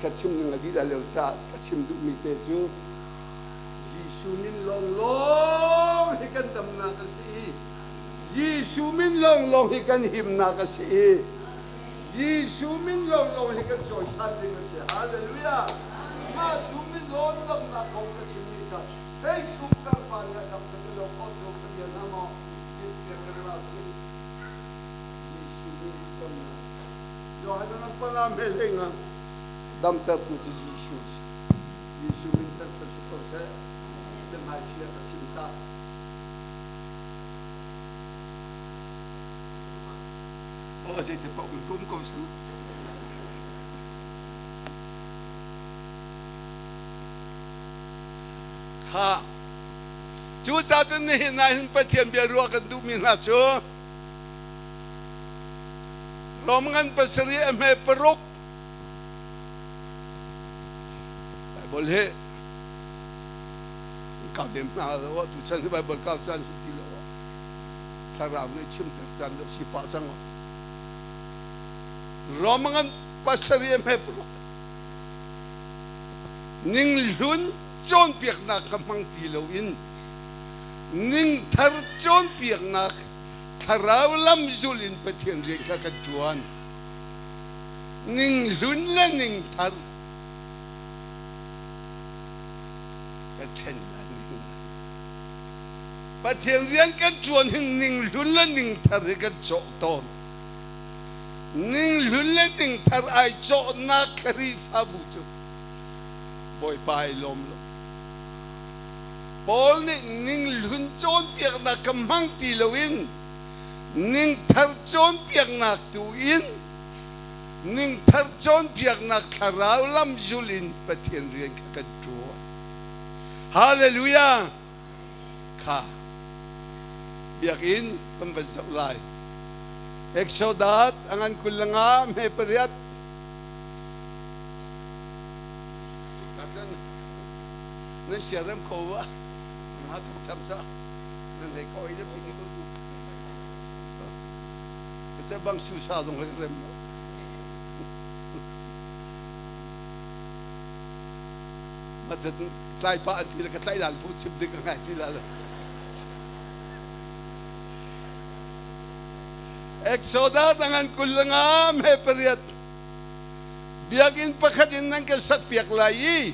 ka chim ning a dih lai lo caah ka chim duhmi te cu Jesuh min lawnglawng hi kan damnak a si i Jesuh min lawnglawng hi kan himnak a si i Jesuh min lawnglawng hi kan cawisan ding a si. Hallelujah! Mah cu min lawn damnak kong ka chimmi kha tei chung tarpa nih a dam ka lo khawh cu ka bia hna maw? Tiah kan rau chih. Jesuh min hi damnak. Johan an panga me hlei nga damtertu cu Jesuh a si. Jesuh min thangṭhat si ko seh. Biahmaiṭhi a ka chim ta. Oh, zei te paoh kan tum ko seh. Kha cucaah cun nihin ah hin Pathian bia ruah kan duhmi hna cu Rom ngan pasarih a hme paruk Bible hi kau dem hna lo tu chan hi Bible kau caan si ti lo thlarau nih chimter caan deuh si pah cang Rom ngan pasarih a hme paruk ning hlun cawnpiaknak ka hmang ti loin ning thar cawnpiaknak thlarau lam zul in Pathian rian kha kan ṭuan. Ning hlun le ning thar kan ṭhen lai ning. Pathian rian kan ṭuan hin ning hlun le ning thar hi kan cawh tawn. Ning hlun le ning thar ai cawhnak Khrihfabu cu Bawipa ai lawm lo. Paul nih ninghlun cawnpiaknak kha hmang ti loin ningthar cawnpiaknak tu in ningthar cawnpiaknak thlarau lam zul in Pathian rian kha kan ṭuan. Hallelujah! Kha biakinn kan van zoh lai. Exodus a ngan 25 hme pariat. Nan siarem ko ah nga tuk tham sa nan hei ko ile pisi ko ka bang su sa zong ka rem ma tlai pa an ti le ka tlai lan phu chim ding ka ngai ti la le Exodus angan 25 me pariat biakinn pakhat in nan kan sak piak lai i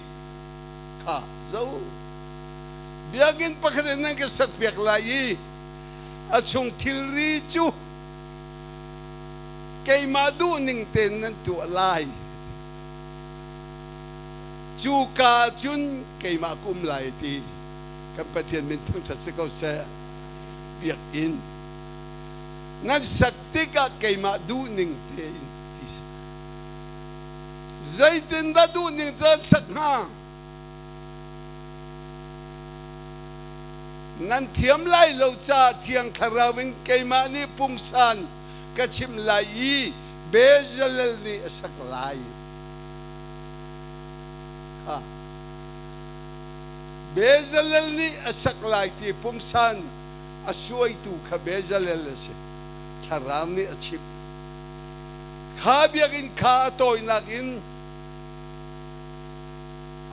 kha zo biakinn pakhat in nan kan sak piak lai i a chung thilri cu keimah duhning tein nan tuah lai cu ka cun keimah ka um lai ti kan Pathian min thangṭhat si ko seh biakinn nan sak tikah keimah duhning tein ti si Zeitindah duhning cu an sak hnga? Nan thiam lai lo caah Thiang Thlarau in keimah nih pungsan ka chimh lai i Bezalel nih a sak lai. Kha. Bezalel nih a sak lai ti pungsan a suaitu kha Bezalel a si. Thlarau nih a chimh. Kha biakinn kha a tawinak in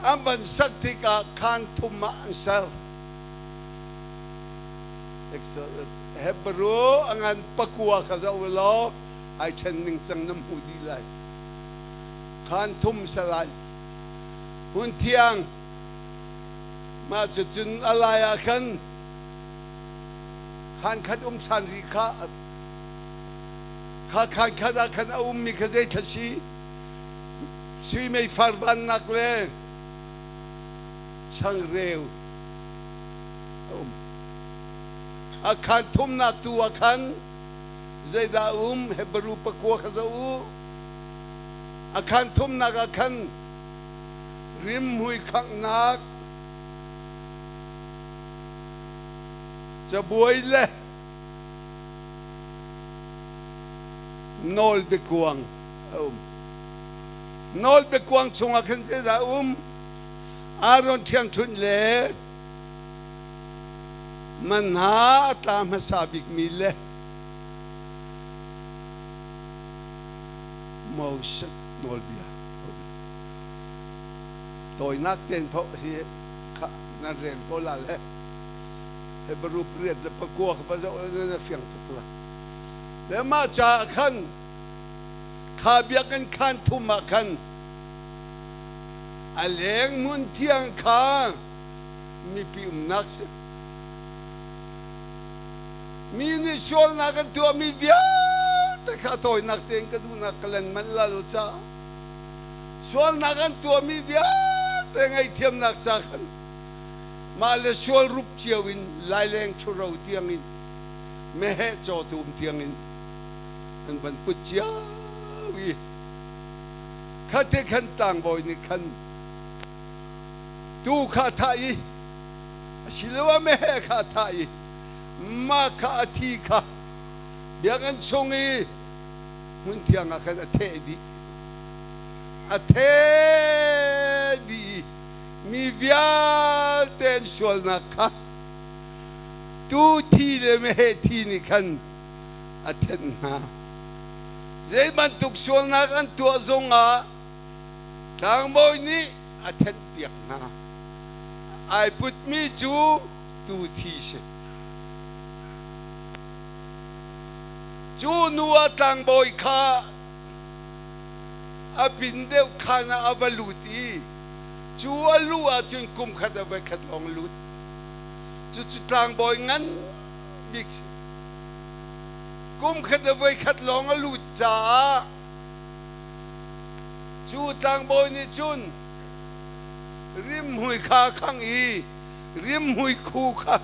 an van sak tikah khaan thum ah an ser. Hebrew a ngan pakua kha zoh u law ai ṭhen ning cang nan hmuh dih lai. Khaan thum salai. Hmun thiang mah cucun a lai ah khan khaan khat um ṭhan rih kha Kha khaan khat ah khan a ummi kha zei thla si? Sui meifar vannak le changreu a um. A khaan thumnak tu ah khan zeidah a um? Hebrew pakua kha zoh u. A khaan thumnak ah khan rimhmui khanghnak. Cabuai le nawlbiakuang a um. Nawlbiakuang chungah khin zeidah a um? Aaron ṭhiangṭhunh le manna a tla hmasa bikmi le Moses nawlbia a um. Tawinak tein phoh hi kha nan rel ko la le Hebrew 8 le 9 kha va zoh le na fiang tuk la. Le mah caah khan kha biakinn khaan thum ah khan a leng hmun thiang kha mipi umnak si. Mi nih sualnak an tuahmi vialte kha tawinak tein ka duhnak ka len manh la lo caah sualnak an tuahmi vialte ngaihthiamnak ca khan mah le sual rup cio in laileng ṭhuro tiangin meheh cawtum tiangin an van put cio i khate khan tlangbawi nih khan tuu kha thah i asiloah meheh kha thah i mah kha a thi kha biakinn chung i hmunthiang ah khan a theh dih. A theh dih i mi vialte an sualnak kha tuu thi le meheh thi nih khan a thenh hna. Zei bantuk sualnak an tuah zongah tlangbawi nih a thenhpiak hna. Ai putmi cu tuu thi si. Cu hnu ah tlangbawi kha a pin deuh khaan ah a va lut i cu a luh ahcun kum khat a voi khat lawng lut. Cucu tlangbawi ngan bik si. Kum khat a voi khat lawng a lut caah cu tlangbawi nih cun rimhmui kha a khangh i rimhmui khu kha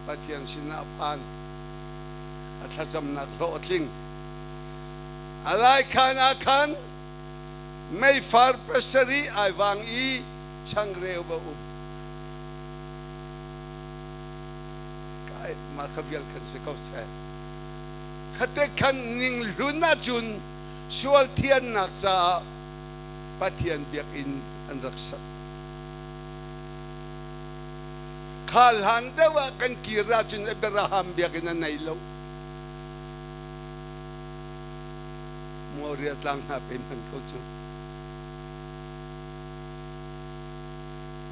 Pathian sinah a phan. A thlacamnak hlawh a tling. A laikhan ah khan meifar pasarih ai vang i changreu va um. Kai mah kha vial khan si ko seh. Khate khan ning hlun ahcun sual thiannak caah Pathian biakinn an rak sak. Kha hlan deuh ah kan kir ahcun Abraham biakinn a nei lo. Moria tlang hna pe hman ko cu.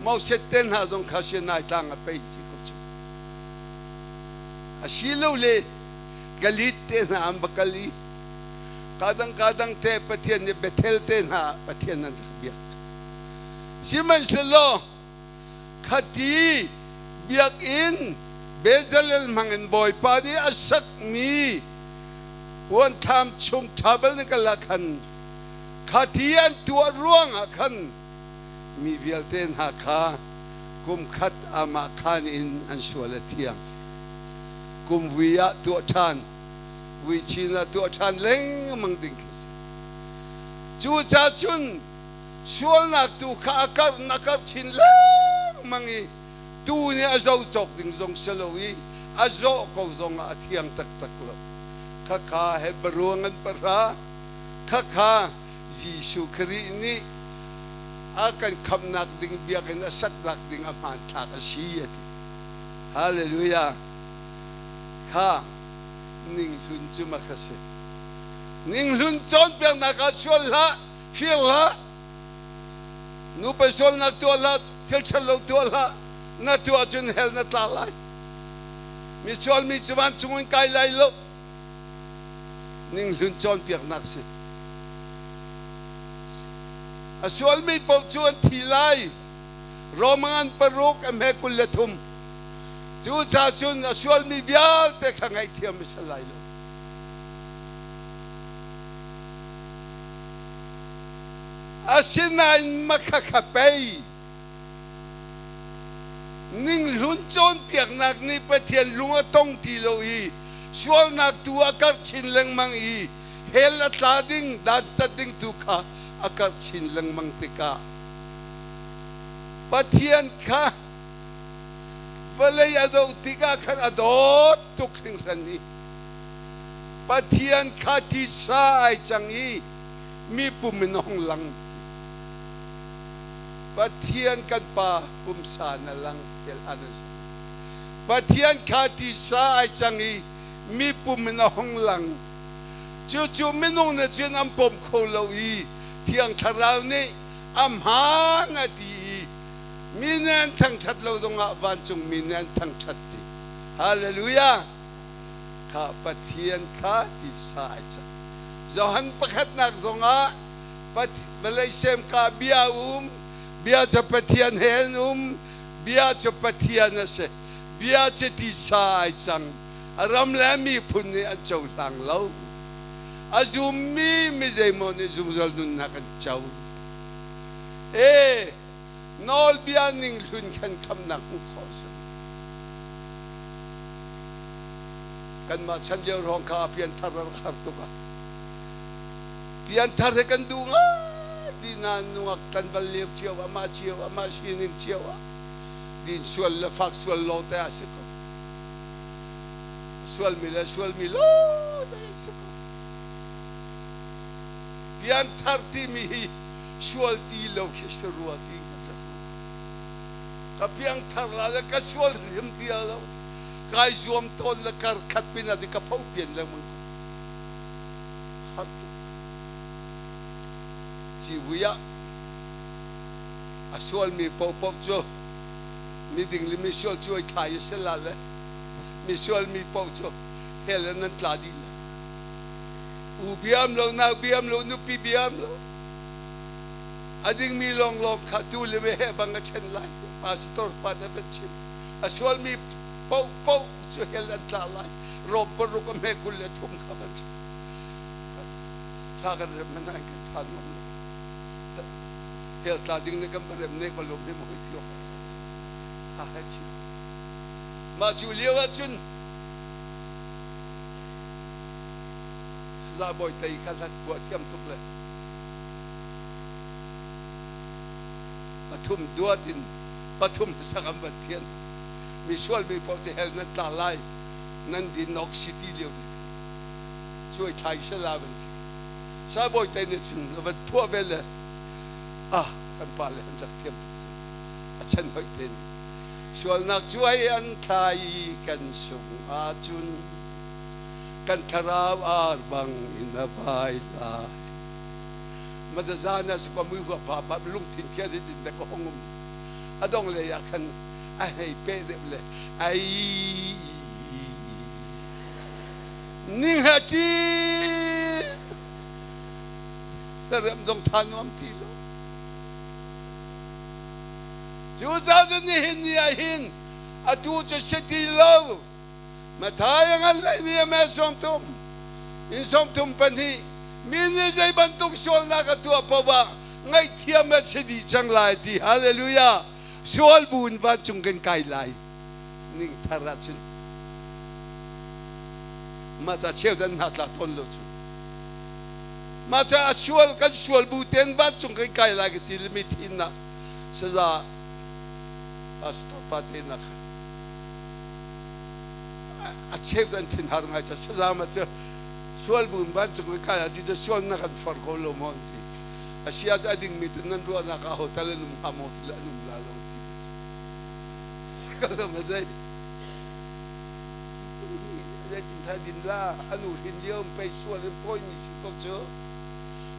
Moses te hna zong kha Sinai tlang a pei si ko cu. Asilole Galit te hna an va kal i kadang kadang te Pathian nih Bethel te hna Pathian an rak biak. Sihmanhsehlaw Khati biakinn Bezalel hmangin Bawipa nih a sakmi puanthlam chung tabernacle ah khan khati an tuah ruangah khan mi vialte hna kha kum khat amah khaan in an sual a thiang. Kum vui ah tuah ṭhan, vui chin ah tuah ṭhan lengmang ding khi a si. Cucaah cun sualnak tu kha a karh in a karh chin lengmang i tuu nih a zo cawk ding zong si lo i a zawh ko zong ah a thiang taktak lo. Khakha Hebrew ngan pahra, khakha Jesuh Khrih nih a kan khamhnak ding biakinn a saknak ding a hmanthlak a si a ti. Hallelujah. Kha ninghlun cu ma kha si. Ninghlun cawnpiaknak ah sual hlah. Fir hlah, nupa sualnak tuah hlah, thil ṭhat lo tuah hlah, na tuah cun hell na tla lai. Misual mi cu vancung in kai lai lo. Ninghlun cawnpiaknak si. A sualmi paoh cu an thi lai. Roman 6 a hme 23. Cucaah cun a sualmi vialte kha ngaihthiam a si lai lo. Asinain makhakha pei ninghlun cawnpiaknak nih Pathian lung a tong ti lo i sualnak tu a karh chin lengmang i hell a tla ding dantat ding tu kha a karh chin lengmang tikah Pathian kha. Vawlei a doh tikah khan a dawt tuk hringhran i Pathian kha tisa ai cang i mi pum in a hung lang. Pathian kan Pa pumsa na lang tel an si. Pathian kha tisa ai cang i mi pum in a hung lang. Cucu minung nih cun an pom kho lo i Thiang Thlarau nih a hmaan a ti i mi nih an thangṭhat lo zongah vancung mi nih an thangṭhat ti. Hallelujah! Kha Pathian kha tisa ai cang. Johan pakhatnak zongah vawlei semka bia um, bia cu Pathian he an um, bia cu Pathian a si. Bia cu tisa ai cang. A ram le miphun nih an cohlang lo. A zummi mi zeimaw nih zungzal nunnak an co. E, nawlbia ning hlun khan khamnak hmuh khawh a si. Kanmah chan lio hrawng kha pianthar a rak har tuk ah. Pianthar he kan duh ngai ti nain nungak kan bal lio cio ah mah cio ah mah sining cio ah din sual le fak sual lawng te a si ko. Sualmi le sualmi lawng te a si ko. Pianthar timi hi sual ti lo khi si rua ti ka ka piangthar la le ka sual hrim ti lo kai zuam tawn le kar khat pin ah ka pho pian lengmang ko har tuk civui ah a sualmi paohpaoh cu miding le misual cu ai thlai a si la le misual mi paoh cu hell in nan tla dih le u biam lo nau biam lo nupi biam lo a dingmi lawnglawng kha tu le he bang a ṭhen lai pastor pa nih a van chim a sualmi paohpaoh cu hell an tla lai rom paruk a hme 23 kha van thla kan rem hmanh ah kan tha nuam lo hell tla ding nih kan va rem ne ko lom hi maw ti awk tha hai chim mah cu lio ah cun za bawi tei kha hlat buah thiam tuk le pathum duat in pathum sak an van thian mi sual mi paoh cu hell nan tla lai nan din nok city lio te cuai thlai sela van ti sabawi te nih cun van phuah ve le ah kan pa le an rak thiam tuk cu a chan hoi ten sualnak cuai an thlai i kan sung ahcun kan thlarau ar bang in a vai lai Mazazana si mui hua pa pa lungthin khi a zeitin dek a hong um a dong lei ah khan a hei pe deuh le ai ning ha ṭi rem zong tha nuam ti lo cu ca cu nihin ni ah hin atu cu si ti lo Mathai a ngan lei ni a me 30 in 32 mi nih zei bantuk sualnak a tuah paoh ah ngaihthiam a si dih cang lai ti hallelujah sual bu in vancung kan kai lai ning thar ah cun mah ca cheu dan hna tla tawn lo cu mah ca a sual kan sual bu ten vancung kan kai lai ka ti mi thin na saza pastor pa te na kha a cheu an thin har ngai ca sazama cu sual bu in vancung kan kai ah ti cu sual na kan for ko lo maw an ti a si ah a dingmi te nan ruahnak ah hotel an um hnga maw ti le an um la lo ti sakalo ma zei zei tin thai din la anu hin lio pei sual in poi mi si ko cu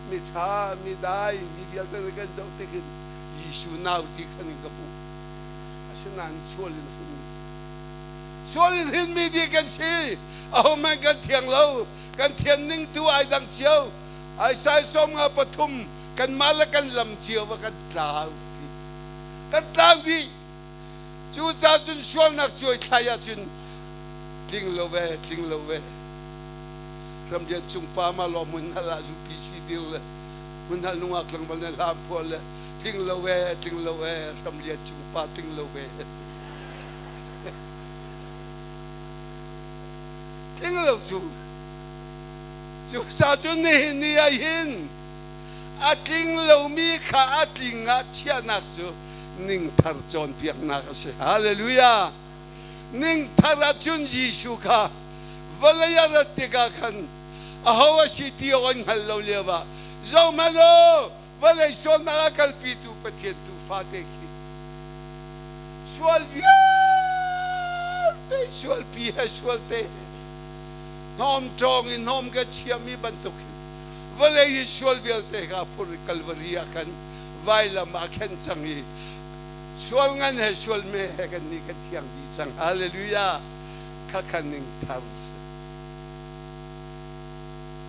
mi tha mi dai mi vialte kan zoh tikin Jesuh nau ti khan in ka hmuh asinain sual in hrin sual in hrinmi dih kan si ahohmanh kan thiang lo kan thian ning tu ai dang cio ai sai 53 kanmah le kan lam cio va kan tlau kan tlau dih cu ca cun sualnak cuai thlai ahcun tling lo ve tling lo ve ramrian cung pa ma law mun hal ah UPC dir le mun hal nungak tlangval ne hlam phuah le tling lo e tling lo e ramlian cung pa tling lo ve tling lo cu cu ca cu nihin ni ah hin a tling lomi kha a tling ah chiahnak cu ning thar cawnpiaknak a si hallelujah. Ning thar ahcun Jesuh kha vawlei a rat tikah khan aho a si ti awk an hngalh lo lioah zohhmanh u, vawlei sualnak a kalpitu Pathian Tuufa te khi sual vialte sualpi he sualte he hnawm ṭawng in hnawm ka chiahmi bantuk hin vawlei hi sual vialte kha phur i Kalvari ah khan vailam ah khen cang i sual ngan he sual me he kan nih kan thiang dih cang. Hallelujah! Khakha ning thar si.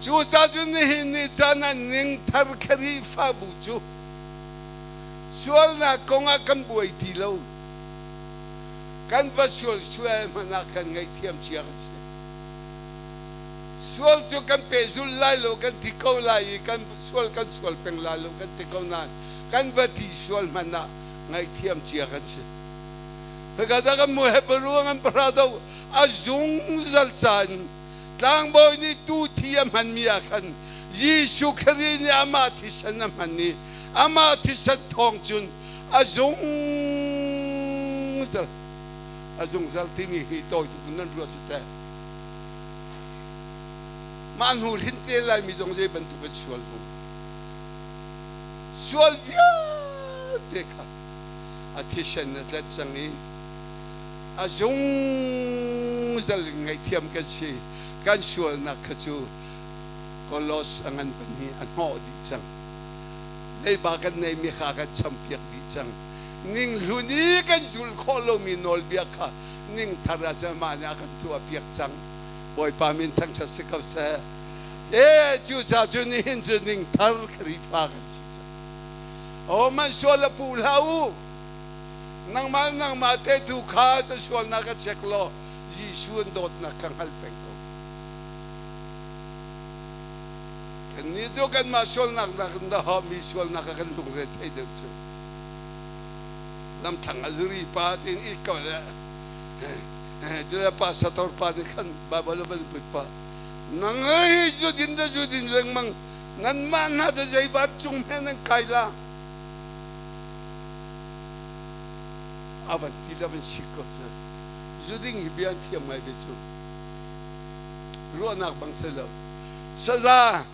Cucaah cun nihin ni caan ah ning thar Khrihfabu cu sualnak kong ah kan buai ti lo. Kan va sual sual hmanh ah kan ngaihthiam cia kan si. Sual cu kan pehzulh lai lo kan ti ko lai i kan sual kan sual peng lai lo kan ti ko nain kan va ti sual hmanh ah ngaihthiam cia kan si. Hika dah kan mu Hebrew an pahra do a zungzal ca in tlangbawi nih tu thi a hmanmi ah khan Jesuh Khrih nih amah thisen a hman i amah thisen thawng cun a zungzal a zungzal timi hi tawi tuk in nan ruat cu teh. Mah hnu hrin te laimi zong zei bantuk an sual zong sual vialte kha a thisen a tlet cang i a zungzal in ngaihthiam kan si. Kan sualnak kha cu Kolos a ngan pahnih a hnawh dih cang. Leiba kan neimi kha kan champiak dih cang. Ning hlun i kan zulh khawh lomi nawlbia kha ning thar ah cun amah nih a kan tuahpiak cang. Bawipa min thangṭhat si ko seh. E cucaah cu nihin cu ning thar Khrihfa kan si cang. Aw man sual a pu hlah u. Nangmah nangmah te tu kha na sualnak a check law Jesuh an dawtnak kha hngal peng ko. Kannih cu kanmah sualnak nakin dah mi sualnak a kan lungre thei deuh cu. Lamthlang a zuri pa tiin it ko le cu le pa sator pa nih khan Bible a van put pa nang hi zu din da zu din lengmang nanmah hna cu zei van cung he nan kai la a van ti le van sik ko cu zu ding hi bia an thiam ngai ve cu ruahnak bang se lo saza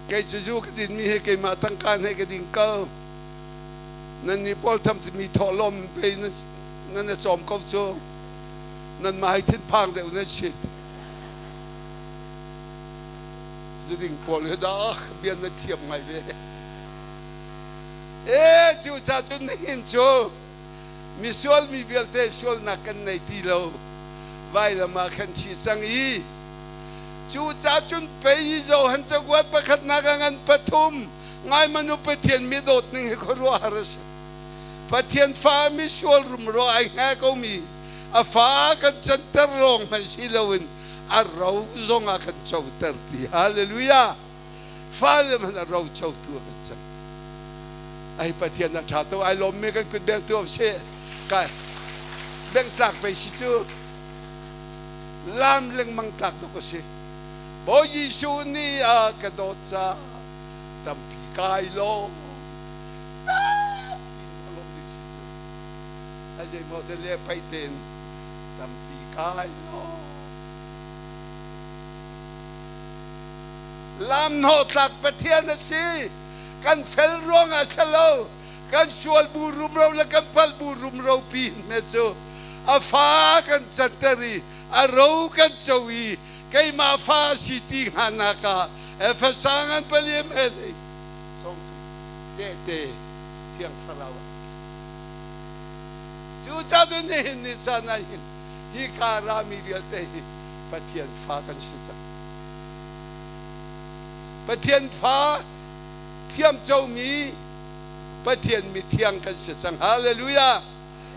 Kei cu zu ka dinmi hi keimah tangka he ka ding ko. Nan nih pawl tham mi thawhlawm pei nan a cawm ko cu. Nanmah hi thinphang deuh nan si. Zuding pawl hi dah bia na thiam ngai ve. E cu ca cun nihin cu misual mi vialte sualnak kan nei ti lo. Vailam ah khan chi cang i Cucaah cun pei Johan cakuat pakhatnak ah ngan pathum ngai manu Pathian mi dawt ning hi khuaruahhar a si. Pathian fa misual rumro ai hnga komi a fa kan canter lawng hmanh si loin a ro zong ah kan coter ti. Hallelujah! Fale hmanh a ro cotu a kan cang. Ai Pathian a ṭha tuk ai lawmmi kan kut beng tu si. Kai beng tlak pei si cu. Lam lengmang tlak dawk a si. Bawi Jesuh nih a ka dawt caah tampi kai lawm. Tampi in ka lawm ding si cu. A zeimaw te le paih tein tampi kai lawm. Lam hnawh tlak Pathian a si. Kan fel ruangah si lo. Kan sual bu rumro le kan palh bu rumro pi hme cu a fa kan canter i a ro kan co i keimah fa a si ti hnganak ah Efesa ngan paliam he lei chawngtu tehte thiang thlarau cucaah cun nihin ni caan ah hin hi ka rami vialte hi Pathian fa kan si cang. Pathian fa thiam comi Pathian mithiang kan si cang. Hallelujah!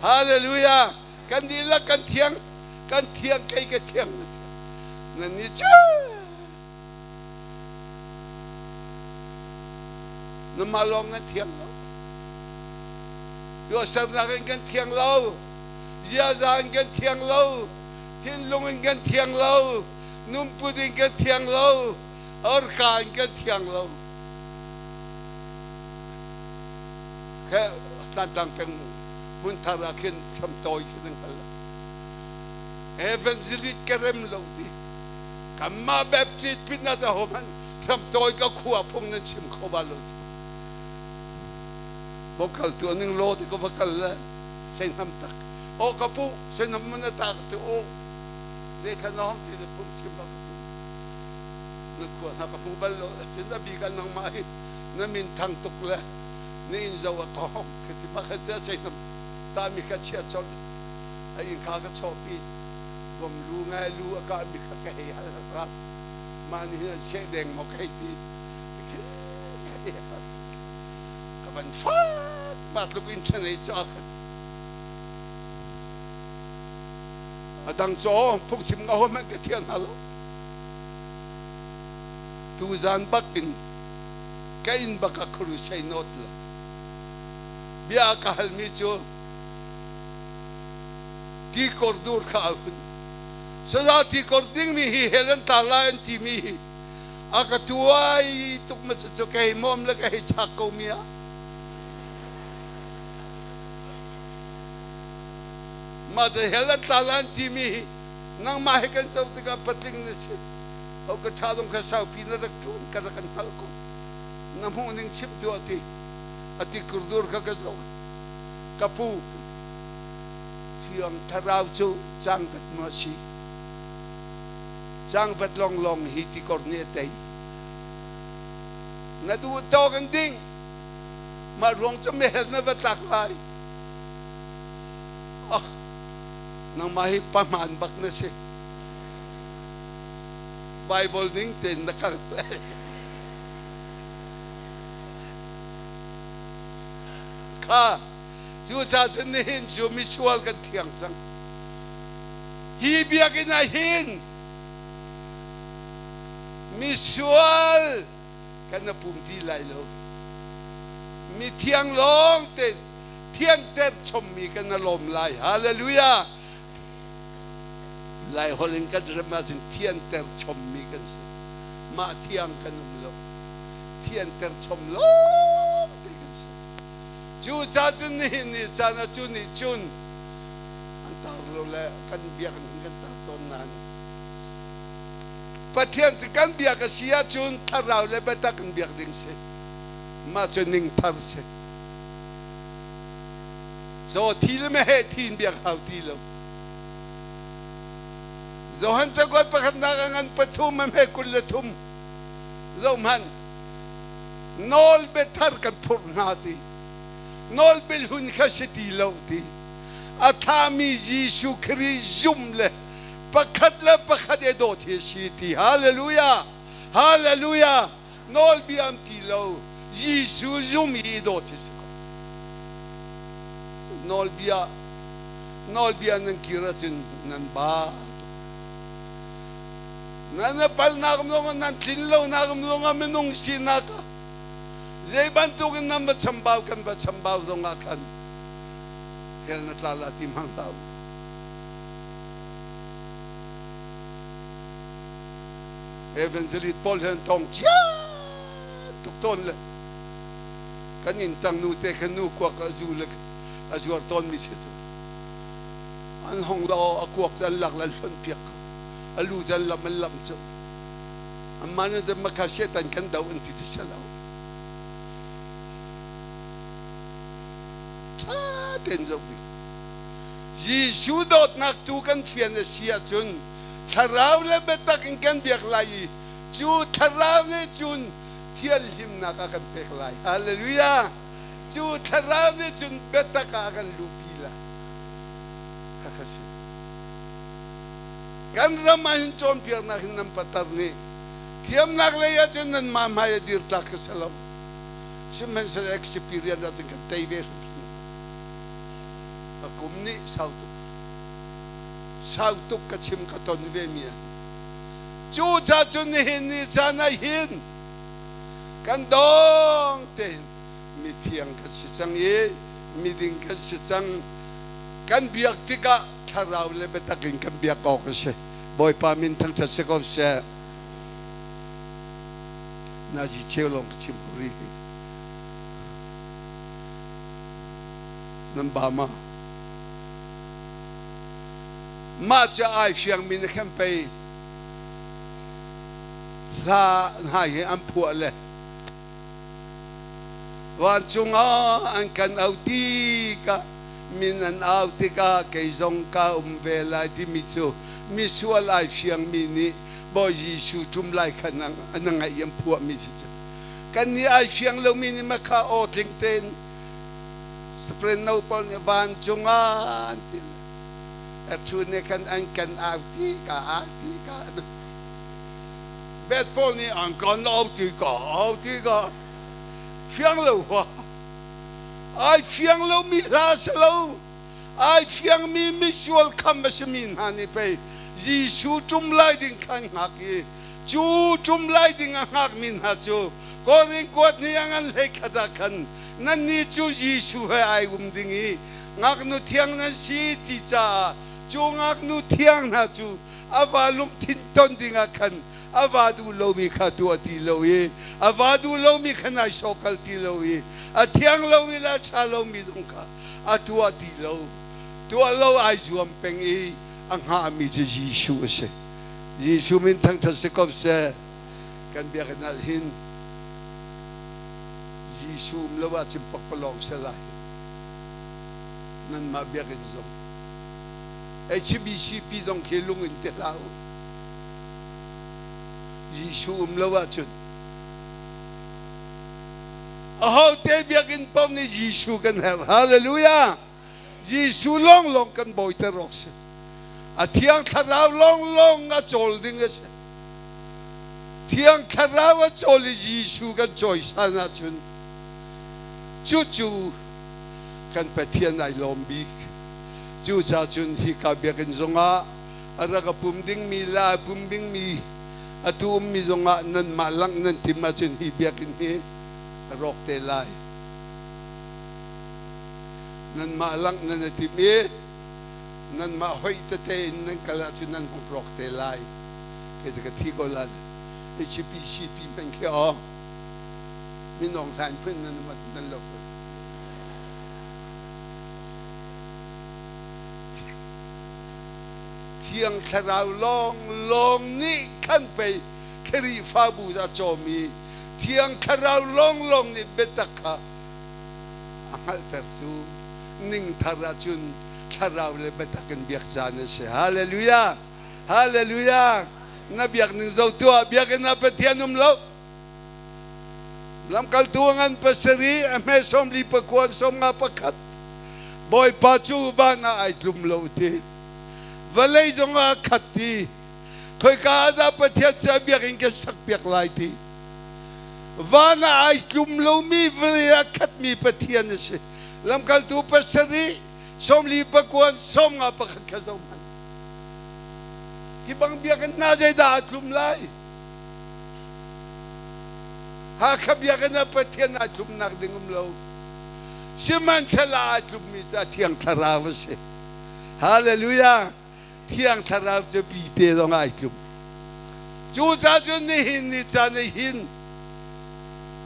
Hallelujah! Kan dihlak kan thiang, kan thiang, kei ka thiang, na thiang. Nan nih cu namah lawng nan thiang lo. Tuahsernak in kan thiang lo. Ziaza in kan thiang lo. Thinlung in kan thiang lo. Nunput in kan thiang lo. Orka in kan thiang lo. Tlantlang peng. Hmunthar ah khin hramtawi khi nan hngal. Evangelist ka rem lo ti. Kanmah Baptist pinah ta ho hmanh hramtawi ka khua phung nan chim kho bal lo ti. Vocal tu ning law ti ka va kal le seinam tak. O ka pu seinam man ta ka ti o. Zeithla na hong ti le phung chim ba ka tu. Na khua hna ka hmu bal lo. Sin a bi ka nangmah hi na min thang tuk le na in zo a ka hong ka ti ma kha cia seinam ta mi kha chia chol a inn kha ka chawhpi vom lu ngai lu a kah mi kha ka hei hal ra mah nih hin an seh deng maw ka hei ti ka van fak mah tluk in ṭhen ca kha a dang caw phungchim nga ho hmanh ka thiang hna lo tuzan bak in ka inn bak ah crusade not la bia ka halmi cu tikor dur kha a hun. Saza tikor dingmi hi hell an tla lai an timi hi a ka tuai tuk ma cu ka hei mawm le ka hei chak ko mi ah. Mah cu hell an tla lai an timi hi nangmah he kan zoh tikah patling na si. Ho ka ṭha zong kha saupi na rak ṭuan ka rak kan hngalh ko. Na hmuh ning chim tuah ti. A tikur dur kha ka zoh. Ka pu Thiang Thlarau cu cangvat maw a si? Cangvat lawnglawng hi tikor nih a tei. Na duh tawk in ding. Mah ruang cu mehel na va tlak lai. Oh, nangmah hi pahmaan bak na si. Bible ning tein na kal. Kha Cucaah cun nihin cu misual kan thiang cang. Hi biakinn ah hin misual kan na pum ti lai lo. Mithiang lawng te thianter chommi kan na lawm lai. Hallelujah. Lai holh in kan rem ahcun thianter chommi kan si. Mah thiang kan um lo. Thianter chom lawng te kan si. Cucaah cun nihin ni caan ah cu nih cun an tar lo le kan biakinn hin kan tar tawn nain Pathian cu kan biak a si ahcun thlarau le biatak in biak ding si. Mah cu ning thar si. Caw thi le meheh thi in biak hau ti lo. Johan cakuat pakhatnak a ngan pathum a hme 23 zohhmanh nawlbiathar kan phurh hna ti nawlbiahlun kha si ti lo ti a thami Jesuh Khrih zum le pakhat le pakhat i dawt hi a si ti. Hallelujah! Hallelujah! Nawlbia an ti lo Jesuh zum i dawt hi si ko. Nawlbia nawlbia nan kir ahcun nan ba Nan i palnak zongah nan tlin lonak zongah minung sinak ah zei bantukin nan va chambau kan va chambau zongah khan hell na tla la ti hmang hlah u. Evangelist pawl he an tong cia tuk tawn le kan inn tang nu te khan nu kuak a zu le a zuar tawn mi si cu an hong lo a kuak cu an lak le an hlonh piak ko. A lu cu an lam an lam cu amah nih cun makha Satan kan do an ti cu si lo. Ṭha tein zoh bik Jesuh dawtnak tu kan fian a si ahcun thlarau le biatak in kan biak lai i cu thlarau nih cun thianhlimnak a kan pek lai. Hallelujah! Cu thlarau nih cun biatak ah a kan luhpi lai. Khakha si. Kan ram ah hin cawnpiaknak hin nan patar nih thiamnak lei ahcun nanmah hmai a dir tlak ka si lo. Sihmanhsehlaw experience ahcun kan tei ve hrimhrim. Ka kum nih sau tuk sau tuk ka chim ka ton ve mi ah. Cu ca cun nihin ni caan ah hin kan dong tein mithiang kan si cang i miding kan si cang. Kan biak tikah thlarau le biatak in kan biak awk a si. Bawipa min thangṭhat si ko seh. Nazi cheu lawng ka chim ko rih. Nan ba ma? Mah cu ai fiangmi na khen pei hla hna hi an phuah le vancung ah an kan auh tikah min an au tikah kei zong ka um ve lai timi cu misual ai fiangmi nih Bawi Jesuh ṭum lai kha na ngaih i an phuahmi si cu. Kannih ai fiang lomi nih makha aw tling tein Soprano pawl nih vancung ah an ti le Erṭhu nih khan an kan au ti ka au ti ka Bet pawl nih an kan au ti ka au ti ka fiang lo hua ai fiang lomi hla si lo ai fiangmi misual kham a simi hna nih pei Jesuh ṭum lai ding kha an hngak i cu ṭum lai ding a hngakmi hna cu Korin kuat ni a ngan hleikhat ah khan nannih cu Jesuh he ai um ding i ngaknu thiang nan si ti caah cu ngaknu thiang hna cu a va lungthin ton dingah khan a va duh lomi kha tuah ti lo i a va duh lomi kha nai sawkal ti lo i a thiang lomi le a ṭha lomi zong kha a tuah ti lo. Tuah lo ai zuam peng i a hngahmi cu Jesuh a si. Jesuh min thangṭhat si ko seh. Kan biakinn ah hin Jesuh um lo ahcun pakpalawng si lai. Nanmah biakinn zong HBCP zong khi lung in ti hlah u. Jesuh um lo ahcun ahote biakinn paoh nih Jesuh kan herh. Hallelujah! Jesuh lawnglawng kan bawiter awk si. A thiang thlarau lawnglawng a cawl ding a si. Thiang thlarau a cawl i Jesuh kan cawisan ahcun cucu kan Pathian ai lawm bik. Cucaah cun hika biakinn zongah a rak a pum dingmi le a pum dingmi atu ummi zongah nanmah langh nan tim ahcun hi biakinn hi a rawk te lai. Nanmah langh nan i tim i nanmah hoih tete in nan kal ahcun nan hung rawk te lai. Kei cu ka thi ko lai. HPCP hmanh khi aw minawng hlain phun nan nan lo. Thiang Thlarau lawnglawng nih khan pei Khrihfabu a cawm i Thiang Thlarau lawnglawng nih biatak kha a hngalhter cu ning thar ahcun Thlarau le biatak in biak caan a si. Hallelujah! Hallelujah! Na biak ning zo tuah biakinn ah Pathian um lo. Lamkaltu a ngan pasarih, a hme 44 51. Bawipa cu van ah ai tlum lo ti. Vawlei zongah a khat ti. Khoika ah dah Pathian cu a biakinn kan sakpiak lai ti. Van ah ai tlum lomi vawlei ah khatmi Pathian a si. Lamkaltu pasarih, 44, 51 kha zoh hmanh. Hi bang biakinn hna zeidah a tlum lai? Hakha biakinn ah Pathian aa tlumnak ding um lo. Sihmanhsehlaw aa tlummi cu a Thiang Thlarau a si. Hallelujah! Thiang Thlarau cu bite zong ai tlum. Cucaah cun nihin ni caan ah hin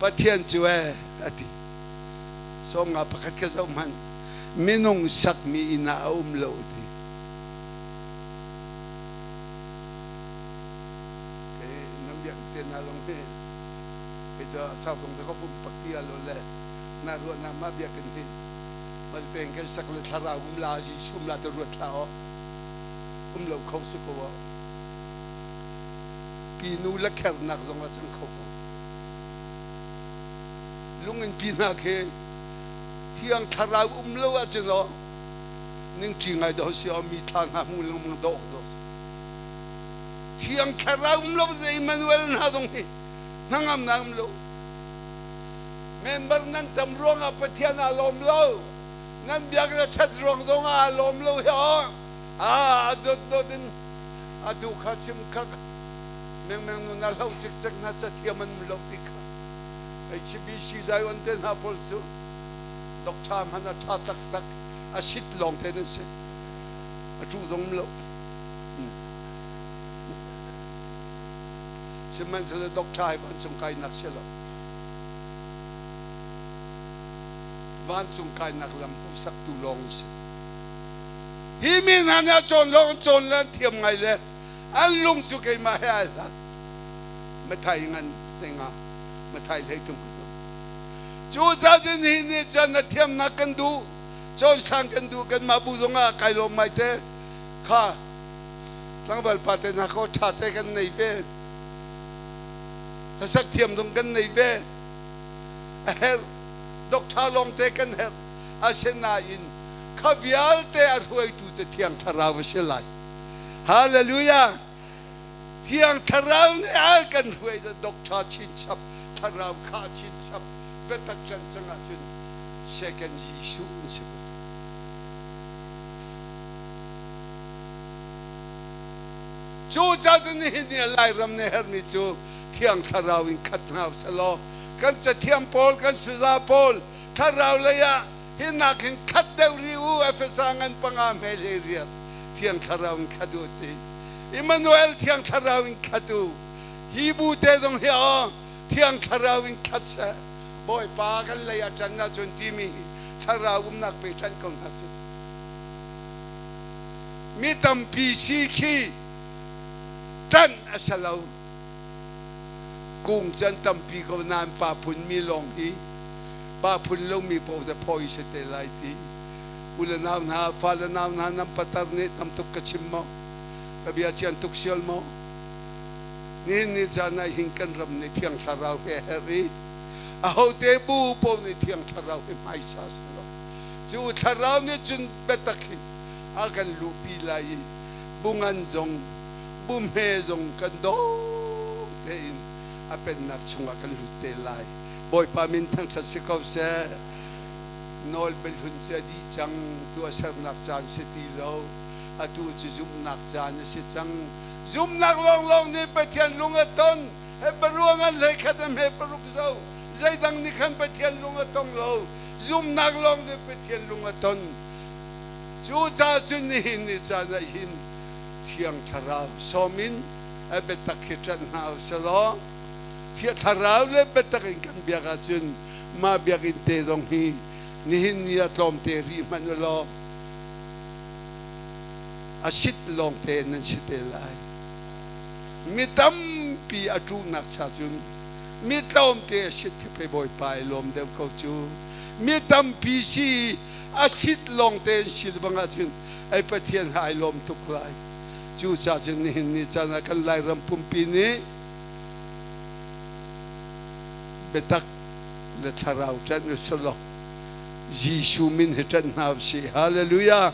Pathian cu ee a ti. 51 kha zoh hmanh. Minung sakmi inn ah a um lo a ti. Kei nan biak te na long hi kei cu sau kong ka pum pak ti alo le na ruah na ma biakinn hi ma te kan sak le thlarau um la Jesuh um la te ruat thla o um lo kho si ko o pi nu le khernak zong a cang kho ko lungin pi hna khi thiang thlarau um lo ahcun o ning ṭi ngai do si o mi thla hna hmu lengmang do do Thiang Thlarau um lo Emmanuel hna zong hi hnangamnak um lo. Member nan tam ruangah Pathian aa lawm lo. Nan biak le ṭhat ruang zong ah aa lawm lo hi aw. Ah, a dot dot in atu kha chim kha mengmeng nun a hlo cikcek hna cathiam an um lo ti kha. HBC Zion te hna pawl cu doctor hmanh a ṭha taktak a sit lawng te nan si. A ṭuh zong um lo. Sihmanhsehlaw doctor hi vancung kainak si lo. Vancung kainak lam hmuhsaktu lawng si. Hi mi hna nih a cawn lawng an cawn le an thiam ngai le an lung cu keimah he ai hlat. Mathai ngan tenga Mathai hlei tung ka zum. Cu cazin hi nih cun na thiamnak kan duh, cawn kan duh kanmah bu zongah kai lawm ngai te kha tlangval pa te hna kho ṭha te kan nei ve. Hlasak thiam zong kan nei ve. A herh doctor lawng te kan herh. Asinain kha vialte a hruaitu cu Thiang Thlarau a si lai. Hallelujah! Thiang Thlarau nih a kan hruai cu doctor chinchap Thlarau kha chinchap biatak can cang ahcun second Jesuh an si ko. Cu cun nihin ni Lairam nih herhmi cu Thiang Thlarau in khat hna usih kan cathiam pawl kan saza pawl thlarau lei ah hi nak hin khat deuh rih u Efesa ngan panga hme hlei riat Thiang Thlarau in khat u ti Emmanuel Thiang Thlarau in khat u hi bu te zong hi aw Thiang Thlarau in khat seh Bawipa kan lei a ṭan ahcun timi hi Thlarau umnak pe ṭhan ko hna cu mi tampi si khi ṭanh a si lo kung cu an tampi ko nain pa phun mi lawng hi pa phun lomi paoh cu phawi si te lai ti u le nau hna fa le nau hna nan patar nih tam tuk ka chim maw ka bia cian tuk sial maw nihin ni caan ah hin kan ram nih thiang thlarau he herh i ahote bu paoh nih thiang thlarau hi hmaisa selaw cu thlarau nih cun biatak hi a kan luhpi lai i bungan zong bumhe zong kan dawm tein a pennak chungah kan lut te lai. Bawipa min thangṭhat si ko seh. Nawl biahlun cu a dih cang, tuahsernak caan si ti lo. Atu cu zumhnak caan a si cang. Zumhnak lawnglawng nih Pathian lung a ton. He paruang an hlei khat a hme paruk zo. Zeidang nih khan Pathian lung a tong lo. Zumhnak lawng nih Pathian lung a ton. Cu ca cun nihin ni caan ah hin Thiang Thlarau sawm in a biatak hi ṭanh hna u selaw Thiang Thlarau le biatak in kan biak ahcun mah biakinn te zong hi nihin ni ah tlawmte rih hmanh u law a sit lawngte nan si te lai. Mi tampi a ṭuhnak cha cun mi tlawmte a sit khi pei Bawipa i lawm deuh ko cu. Mi tampi si a sit lawngte in sil bang ahcun ai Pathian ha ai lawm tuk lai. Cucaah cun nihin ni caan ah kan Lairam pumpi nih biatak le thlarau ṭanh u selaw Jesuh min hi ṭanh hna usih. Hallelujah!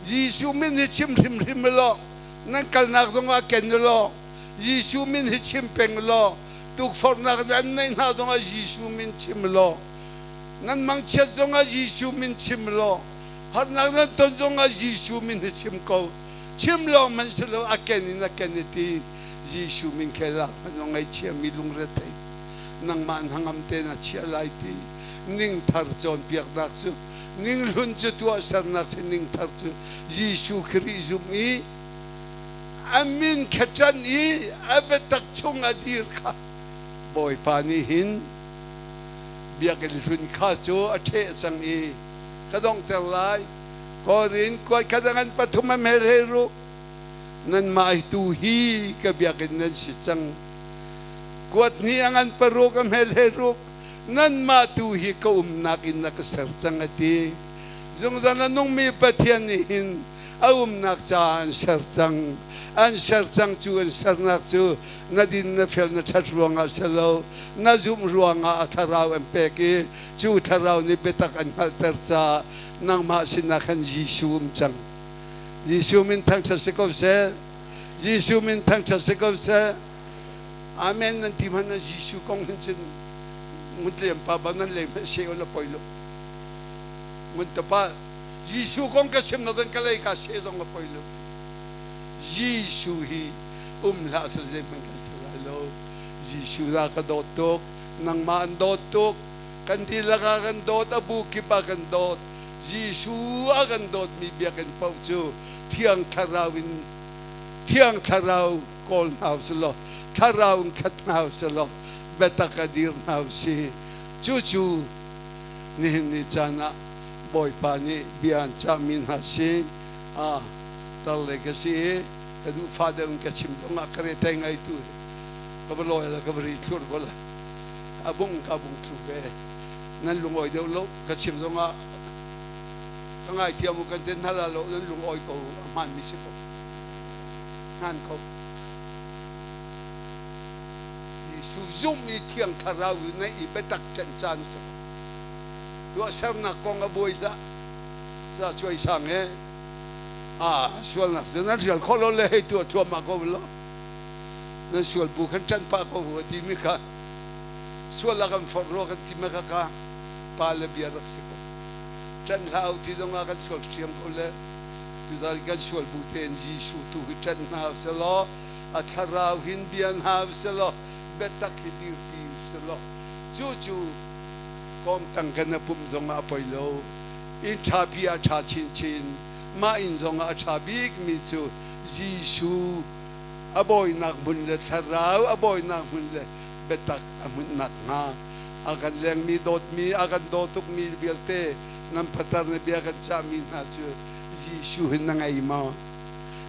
Jesuh min hi chim hrimhrim law nan kalnak zongah ken law Jesuh min hi chim peng law tukforhnak an neih hna zongah Jesuh min chim law nan mangchiat zongah Jesuh min chim law harnak nan ton zongah Jesuh min hi chim ko chim lawng hmanh si lo a ken in a ken i ti Jesuh min khe lak hmanh zong ngaihchiami lungrethei nangmah hnangam tein a chiah lai ti ning thar cawnpiaknak cu ning hlun cu tuahsernak si ning thar cu Jesuh Khrih zum i a min kha ṭan i a biatak chung a dir kha Bawipa nih hin biakinn hlun kha cu a ṭheh cang i ka donghter lai. Korin kuai khat a ngan pathum a hmel he ruk. Nanmah tu hi ka biakinn nan si cang. Kuat hnih a ngan paruk a hmel he ruk. Nanmah tu hi ka umnak inn na ka ser cang a ti. Zungzal a nungmi Pathian nih hin a umnak caah an ser cang. An ser cang cu an sernak cu na din na fel na ṭhat ruangah si lo, na zumh ruangah a thlarau an pek i cu thlarau nih biatak an hngalhter caah nangmah sinah khan Jesuh um cang. Jesuh min thangṭhat si ko seh. Jesuh min thangṭhat si ko seh. Amen nan ti hmanh ah Jesuh kong hin cun ngun pa ba nan lei hmanh se la poi lo. Ngun ta pa Jesuh kong ka chim na ka lei ka se zong a poi lo. Jesuh hi um hlah sal zei hmanh kan si lai lo. Jesuh la ka dawt tuk. Nangmah an dawt tuk. Kan dihlak ah kan dawt, a bu kip ah kan dawt. Jesuh a kan dawtmi biakinn paoh cu Thiang Thlarau in Thiang Thlarau kawl hna usih law Thlarau in khat hna usih law biatak a dir hna usih. Cucu nihin ni caan ah Bawipa nih bia an cahmi hna si. A tar le ka si i ka duh fa deuh in ka chim zong ah ka re te ngai tu ka va lawi la ka va ri thlur ko la a bung ka bung thlu ve nan lungawi deuh lo ka chim zong ah ka ngaithiam u kan ten hala lo nan lungawi ko a hmaan mi si ko hmaan ko Jesuh zumh i Thiang Thlarau na i biatak can caan si ko tuahsernak kong a buai hlah sa cuai sang he a sualnak cu nan rial khawh lo le hei tuah thluahmah ko lo nan sual bu khan ṭan pah ko a ti mi kha sual a kan forh rua kan ti ma kha kha pa le bia rak si ko ṭan hlah u ti zong ah kan sual ṭhiam ko le cucaah kan sual bu tein Jesuh tu hi ṭan hna selaw a thlarau hin bia hna selaw biatak hi dirpi selaw cu cu kawmtang kan a pumh zong ah a poi lo inn ṭhapi ah ṭha chinchin mah inn zong ah a ṭha bikmi cu Jesuh a bawinak hmun le thlarau a bawinak hmun le biatak a hmunhnak hnga a kan lengmi dawtmi a kan daw tukmi vialte nan patar na bia kan cahmi hna cu Jesuh hin na ngei maw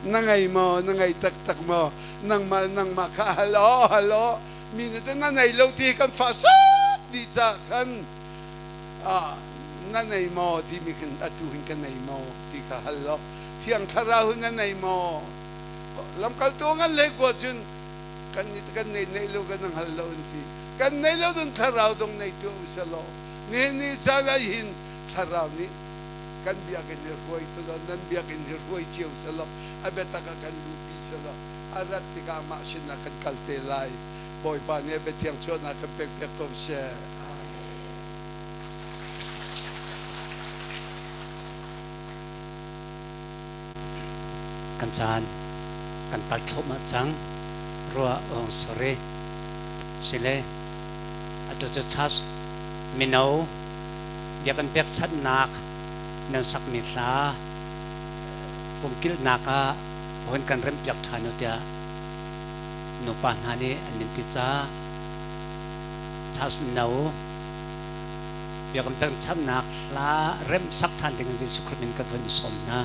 na ngei maw na ngei taktak maw nangmah nangmah kha hal aw hal aw mi nih cun na nei lo ti kan fah sat dih ca khan na nei maw timi khin atu hin ka nei maw ti kha hal law thiang thlarau hin na nei maw lamkaltu ngan le kua cun kan kan nei nei lo kan hal lo an ti kan nei lo dun thlarau dong nei tu u law ni ni caan ah hin thlarau nih kan biakinn hi hruai selaw nan biakinn hi hruai cio selaw a biatak ah kan luhpi selaw a rat tikah mah sinah kan kal te lai Bawipa nih a biathiang chuahnak kan pekpiak ko seh. Kan caan kan pal thluahmah cang. Ruah ong sorry. Sile atu cu church mino bia kan pekchanhnak nan sakmi hla pumkilhnak ah hun kan remhpiak ṭhan u tiah nupa hna nih an in ti ca church mino biakam pekchanhnak hla remh sak ṭhan ding in Jesuh Khrih min kan vun sawm hna.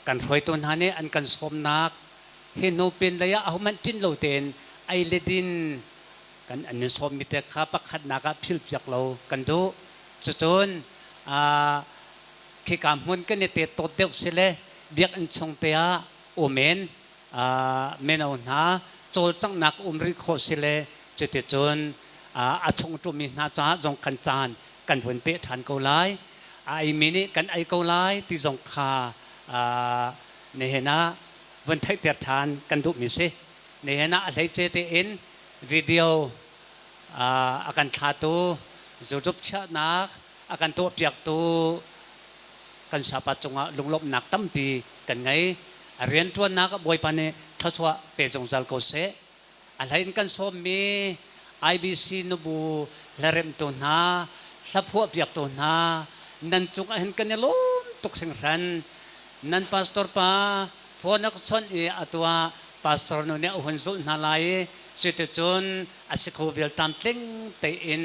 Kan hruaitu hna nih an kan sawmnak hi hnu pin lei ah ahohmanh ṭin lo tein ei le din kan an in sawmmi te kha pakhatnak ah philpiak lo kan duh. Cucun khika hmun kan i tet-tawt deuh si le biakinn chung te ah um in mino hna cawlcanghnak um rih khawh si le cuticun a chung ṭumi hna caah zong kan caan kan vun peh ṭhan ko lai. A eimi nih kan ei ko lai ti zong kha nihin ah vun theihter ṭhan kan duhmi si. Nihin ah a hleice tein video a kan thlatu YouTube chiahnak a kan tuahpiaktu kan sapa cungah lunglawmhnak tampi kan ngei. A rianṭuannak ah Bawipa nih thluachuah pe zungzal ko seh. A hlei in kan sawmmi IBC nubu hlaremtu hna, hlaphuahpiaktu hna, nan cungah hin kan i lawm tuk hringhran. Nan pastor pa phone a ka chawnh i atu ah pastor nu nih a hun zulh hna lai i cuticun a si kho vial tlamtling tein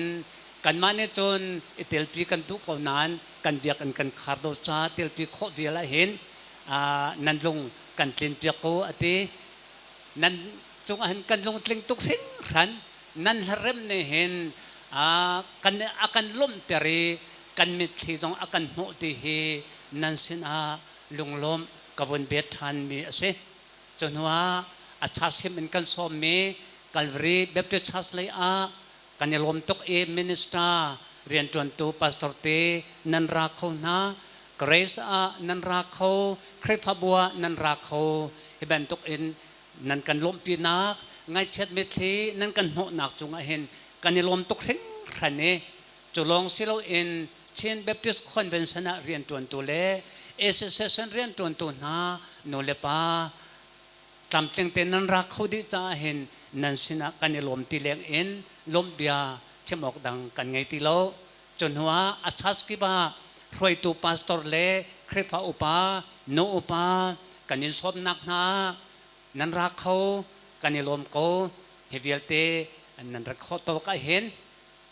kanmah nih cun i telpi kan duh ko nain kan biakinn kan khar lo ca telpi khawh vial ahhin nan lung kan tlinpiak ko a ti. Nan cungah hin kan lungtling tuk hringhran. Nan hlarem nih hin kan a kan lawmhter i kan mitthli zong a kan hnawh ti hi nan sinah lunglawmh ka vun bet ṭhanmi a si. Cu hnuah a church in kan sawmmi Calvary Baptist Church lei ah kan i lawm tuk i minister rianṭuantu pastor te nan ra kho hna. Grace ah nan ra kho, Khrihfabu ah nan ra kho. Hi bantuk in nan kan lawmhpinak, ngaihchiat mitthli nan kan hnawhnak cungah hin kan i lawm tuk hringhran i cu lawng si loin Chin Baptist Convention ah rianṭuantu le Association rianṭuantu hna nu le pa tlamtling tein nan ra kho dih caah hin nan sinah kan i lawm ti leng in lawmh bia chim awk dang kan ngei ti lo. Cu hnuah a church kip ah hruaitu pastor le Khrihfa upa, nu upa kan in sawmnak hna nan ra kho, kan i lawm ko. Hi vialte nan rat khawh tawk ah hin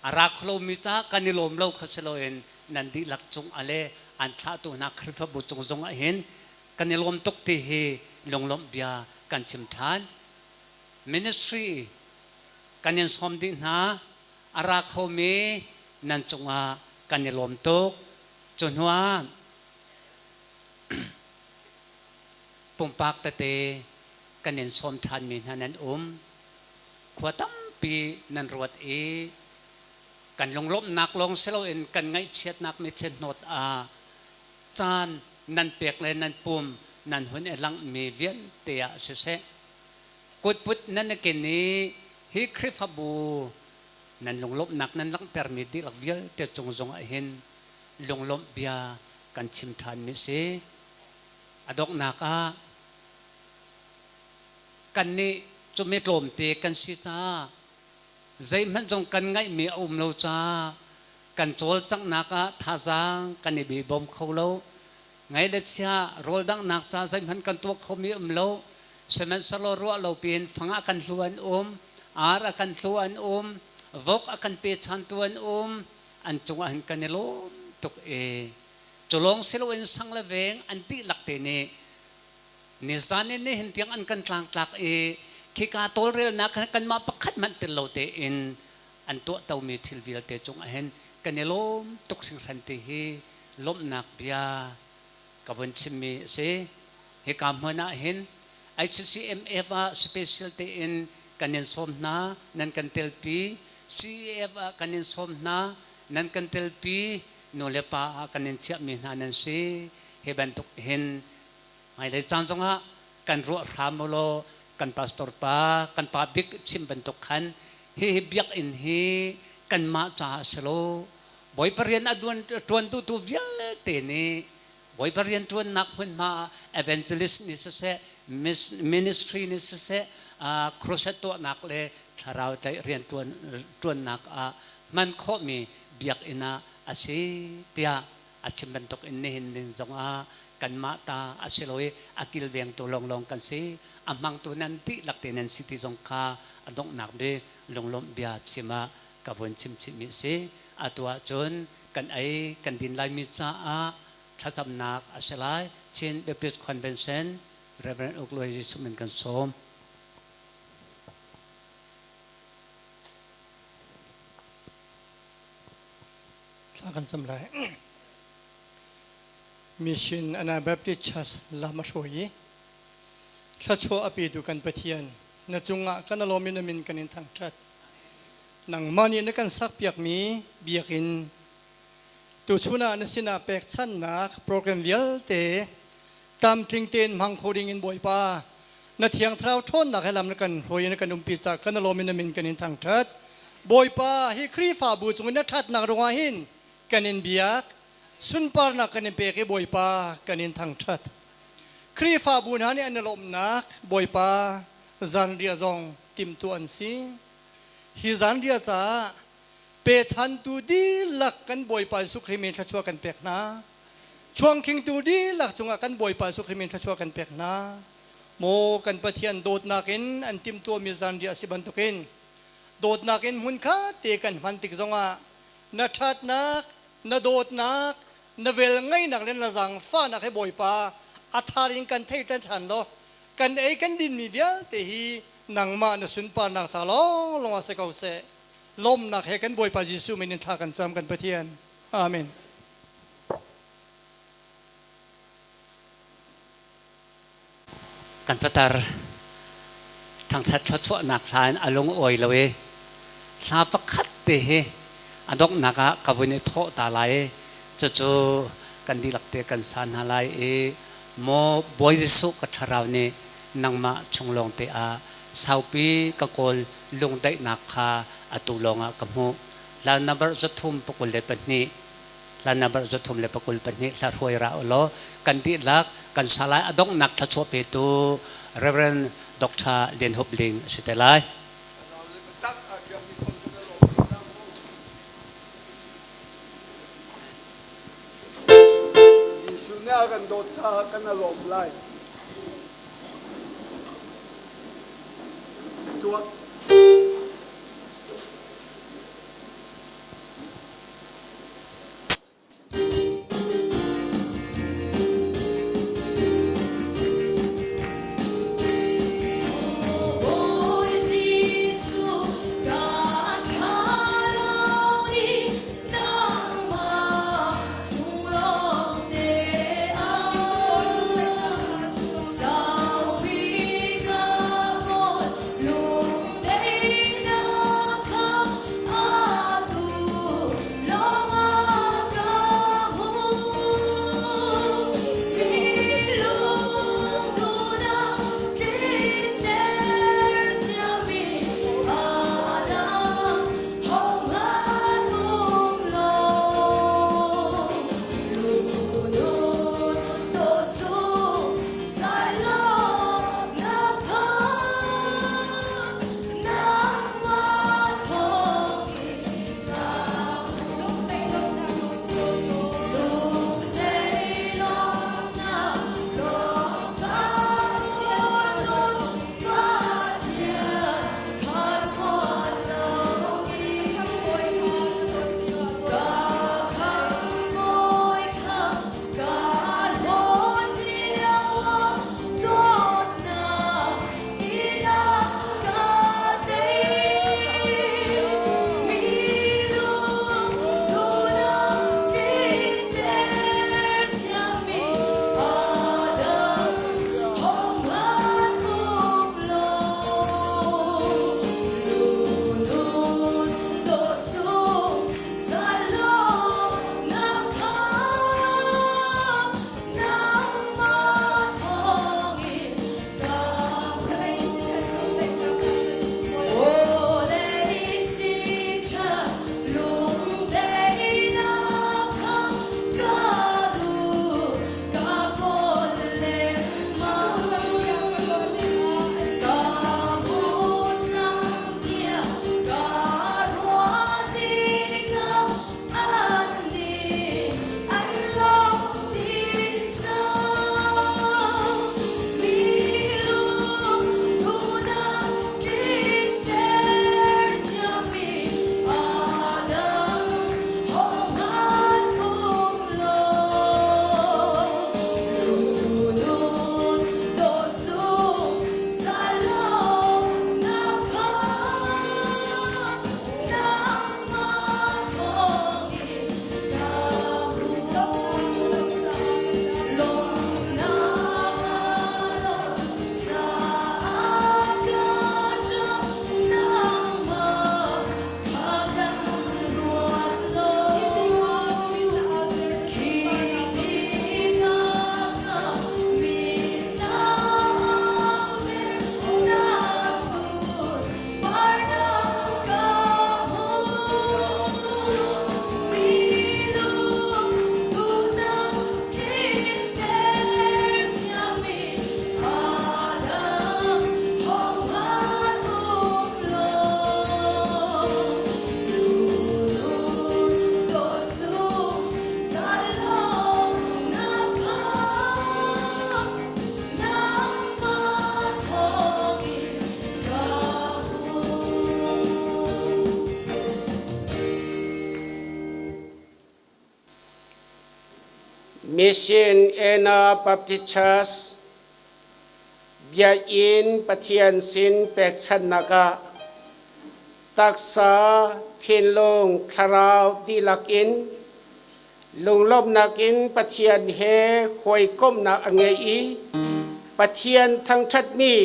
a ra kho lomi caah kan i lawm lo kha si loin nan dihlak cung ah le an thlahtu hna Khrihfabu cung zong ah hin kan i lawm tuk ti hi lunglawmh bia kan chim ṭhan. Ministry kan in sawm dih hna. A ra khomi nan cungah kan i lawm tuk. Cu hnuah pumpak tete kan in sawm ṭhanmi hna nan um. Khua tampi nan ruat i kan lunglawmhnak lawng si loin kan ngaihchiatnak mitthli hnawt ah caan nan pek le nan pum nan hun i langhmi vialte ah siseh, kutput nan i ken i hi Khrihfabu nan lunglawmhnak nan langhtermi dihlak vialte cung zongah hin lunglawmh bia kan chim ṭhanmi a si. A donghnak ah kannih cu mi tlawmte kan si caah zeihmanh zong kan ngaihmi a um lo caah kan cawlcanghnak ah thazaang kan i bawm kho lo. Ngaih le chia rawldanghnak ca zeihmanh kan tuah khomi um lo. Sihmanhsehlaw ruah lo piin fang a kan hlu an um, ar a kan hlu an um, vok a kan pechantu an um, an cungah hin kan i lawm tuk i cu lawng si loin sang le veng an dihlak te nih nizan in nihin tiang an kan tlangtlak i khika tawlrelnak khan kanmah pakhat hmanh tel lo tein an tuahtomi thil vialte cungah hin kan i lawm tuk hringhran ti hi lawmhnak bia ka vun chimmi a si. Hika hmun ah hin HCMF ah special tein kan in sawm hna, nan kan telpi. CEF ah kan in sawm hna, nan kan telpi. Nu le pa ah kan in chiahmi hna nan si. Hi bantuk hin hmailei caan zongah kan ruah hram u law kan pastor pa, kan pa bik chim bantuk khan hihi biakinn hi kanmah caah si lo, Bawipa rian a ṭuantu vialte nih Bawipa rianṭuannak hmunhma ah evangelist nih siseh, ministry nih siseh, crusade tuahnak le thlarau tlaih rianṭuannak ah hman khawhmi biakinn ah a si tiah a chim bantuk in nihin ding zongah kanmah ta a si lo i a kilvengtu lawnglawng kan si. A hmangtu nan dihlak te nan si ti zong kha a donghnak bik lunglawmh bia chim ah ka vun chim chihmi a si. Atu ahcun kan ei kan din laimi caah thlacamnak a si lai. Chin Baptist Convention Reverend Uk Luai Jesuh min kan sawm. Thla kan cam lai. Mission Anabaptist Church lam a hruai i thluachuah a petu kan Pathian na cungah kan alawm in amin kan in thangṭhat. Nangmah nih na kan sakpiakmi biakinn tuchun ah na sinah pekchanhnak program vialte tlamtling tein hmang kho ding in Bawipa na Thiang Thlarau ṭhawnnak he lam na kan hruai in na kan umpi caah kan alawm in na min kan in thangṭhat. Bawipa, hi Khrihfabu cung in na ṭhatnak ruangah hin kan in biak, sunparnak kan in pek i Bawipa kan in thangṭhat. Khrihfabu hna nih an i lawmhnak Bawipa zanriah zong timhtuah an si. Hi zanriah caah pechantu dihlak kan Bawipa Jesuh Khrih min thluachuah kan pek hna. Chuangkhingtu dihlak cungah kan Bawipa Jesuh Khrih min thluachuah kan pek hna. Maw kan Pathian dawtnak in an timhtuahmi zanriah a si bantukin dawtnak in hmunkhat te kan hman tik zongah na ṭhatnak, na dawtnak, na velngeihnak le na zaangfahnak he Bawipa a thar in kan thei ṭhan ṭhan law kan ei kan dinmi vialte hi nangmah na sunparnak ca lawnglawng ah si ko seh. Lawmhnak he kan Bawipa Jesuh min in thla kan cam kan Pathian. Amen. Kan patar thangthat thluachuahnak hla in a lung awi lo i hla pakhat te hi a donghnak ah ka vun i thawh ta lai i cucu kan dihlak te kan sa hna lai i maw Bawi Jesuh ka thlarau nih nangmah chung lawng te ah saupi ka kawl lungdaihnak kha atu lawngah ka hmuh. Hla number 322 hla number 322 hla hruai ra ulaw kan dihlak kan sa lai. A donghnak thluachuah petu Reverend Dr. Lian Hup Ling a si te lai. Jesuh nih a kan dawt caah kan a lawm lai. Tuah. Bawi Jesuh ka thlarau nih nangmah chung lawngte ah saupi ka kawl lung. Mission Anna Baptist Church Biakinn Pathian sin pekchanhnak ah taksa, thinlung, thlarau dihlak in lunglawmhnak in Pathian he hawikomhnak a ngei i Pathian thangṭhatmi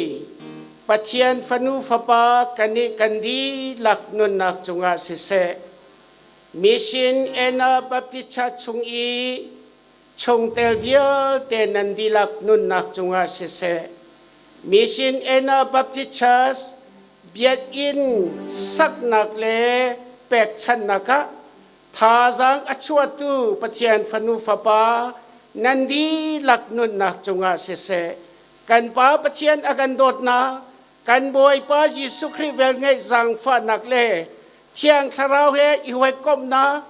Pathian fanu fapa kan i kan dihlak nunnak cungah siseh, Mission Anna Baptist Church chung i chungtel vialte nan dihlak nunnak cungah siseh, Mission Anna Baptist Church biakinn saknak le pekchanhnak ah thazaang a chuahtu Pathian fanu fapa nan dihlak nunnak cungah siseh, kan Pa Pathian a kan dawtnak, kan Bawipa Jesuh Khrih velngeih zaangfahnak le Thiang Thlarau he i hawikomhnak,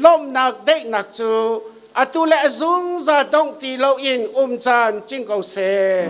lawmhnak, daihnak cu atu le a zungzal dongh ti loin um caan cing ko seh.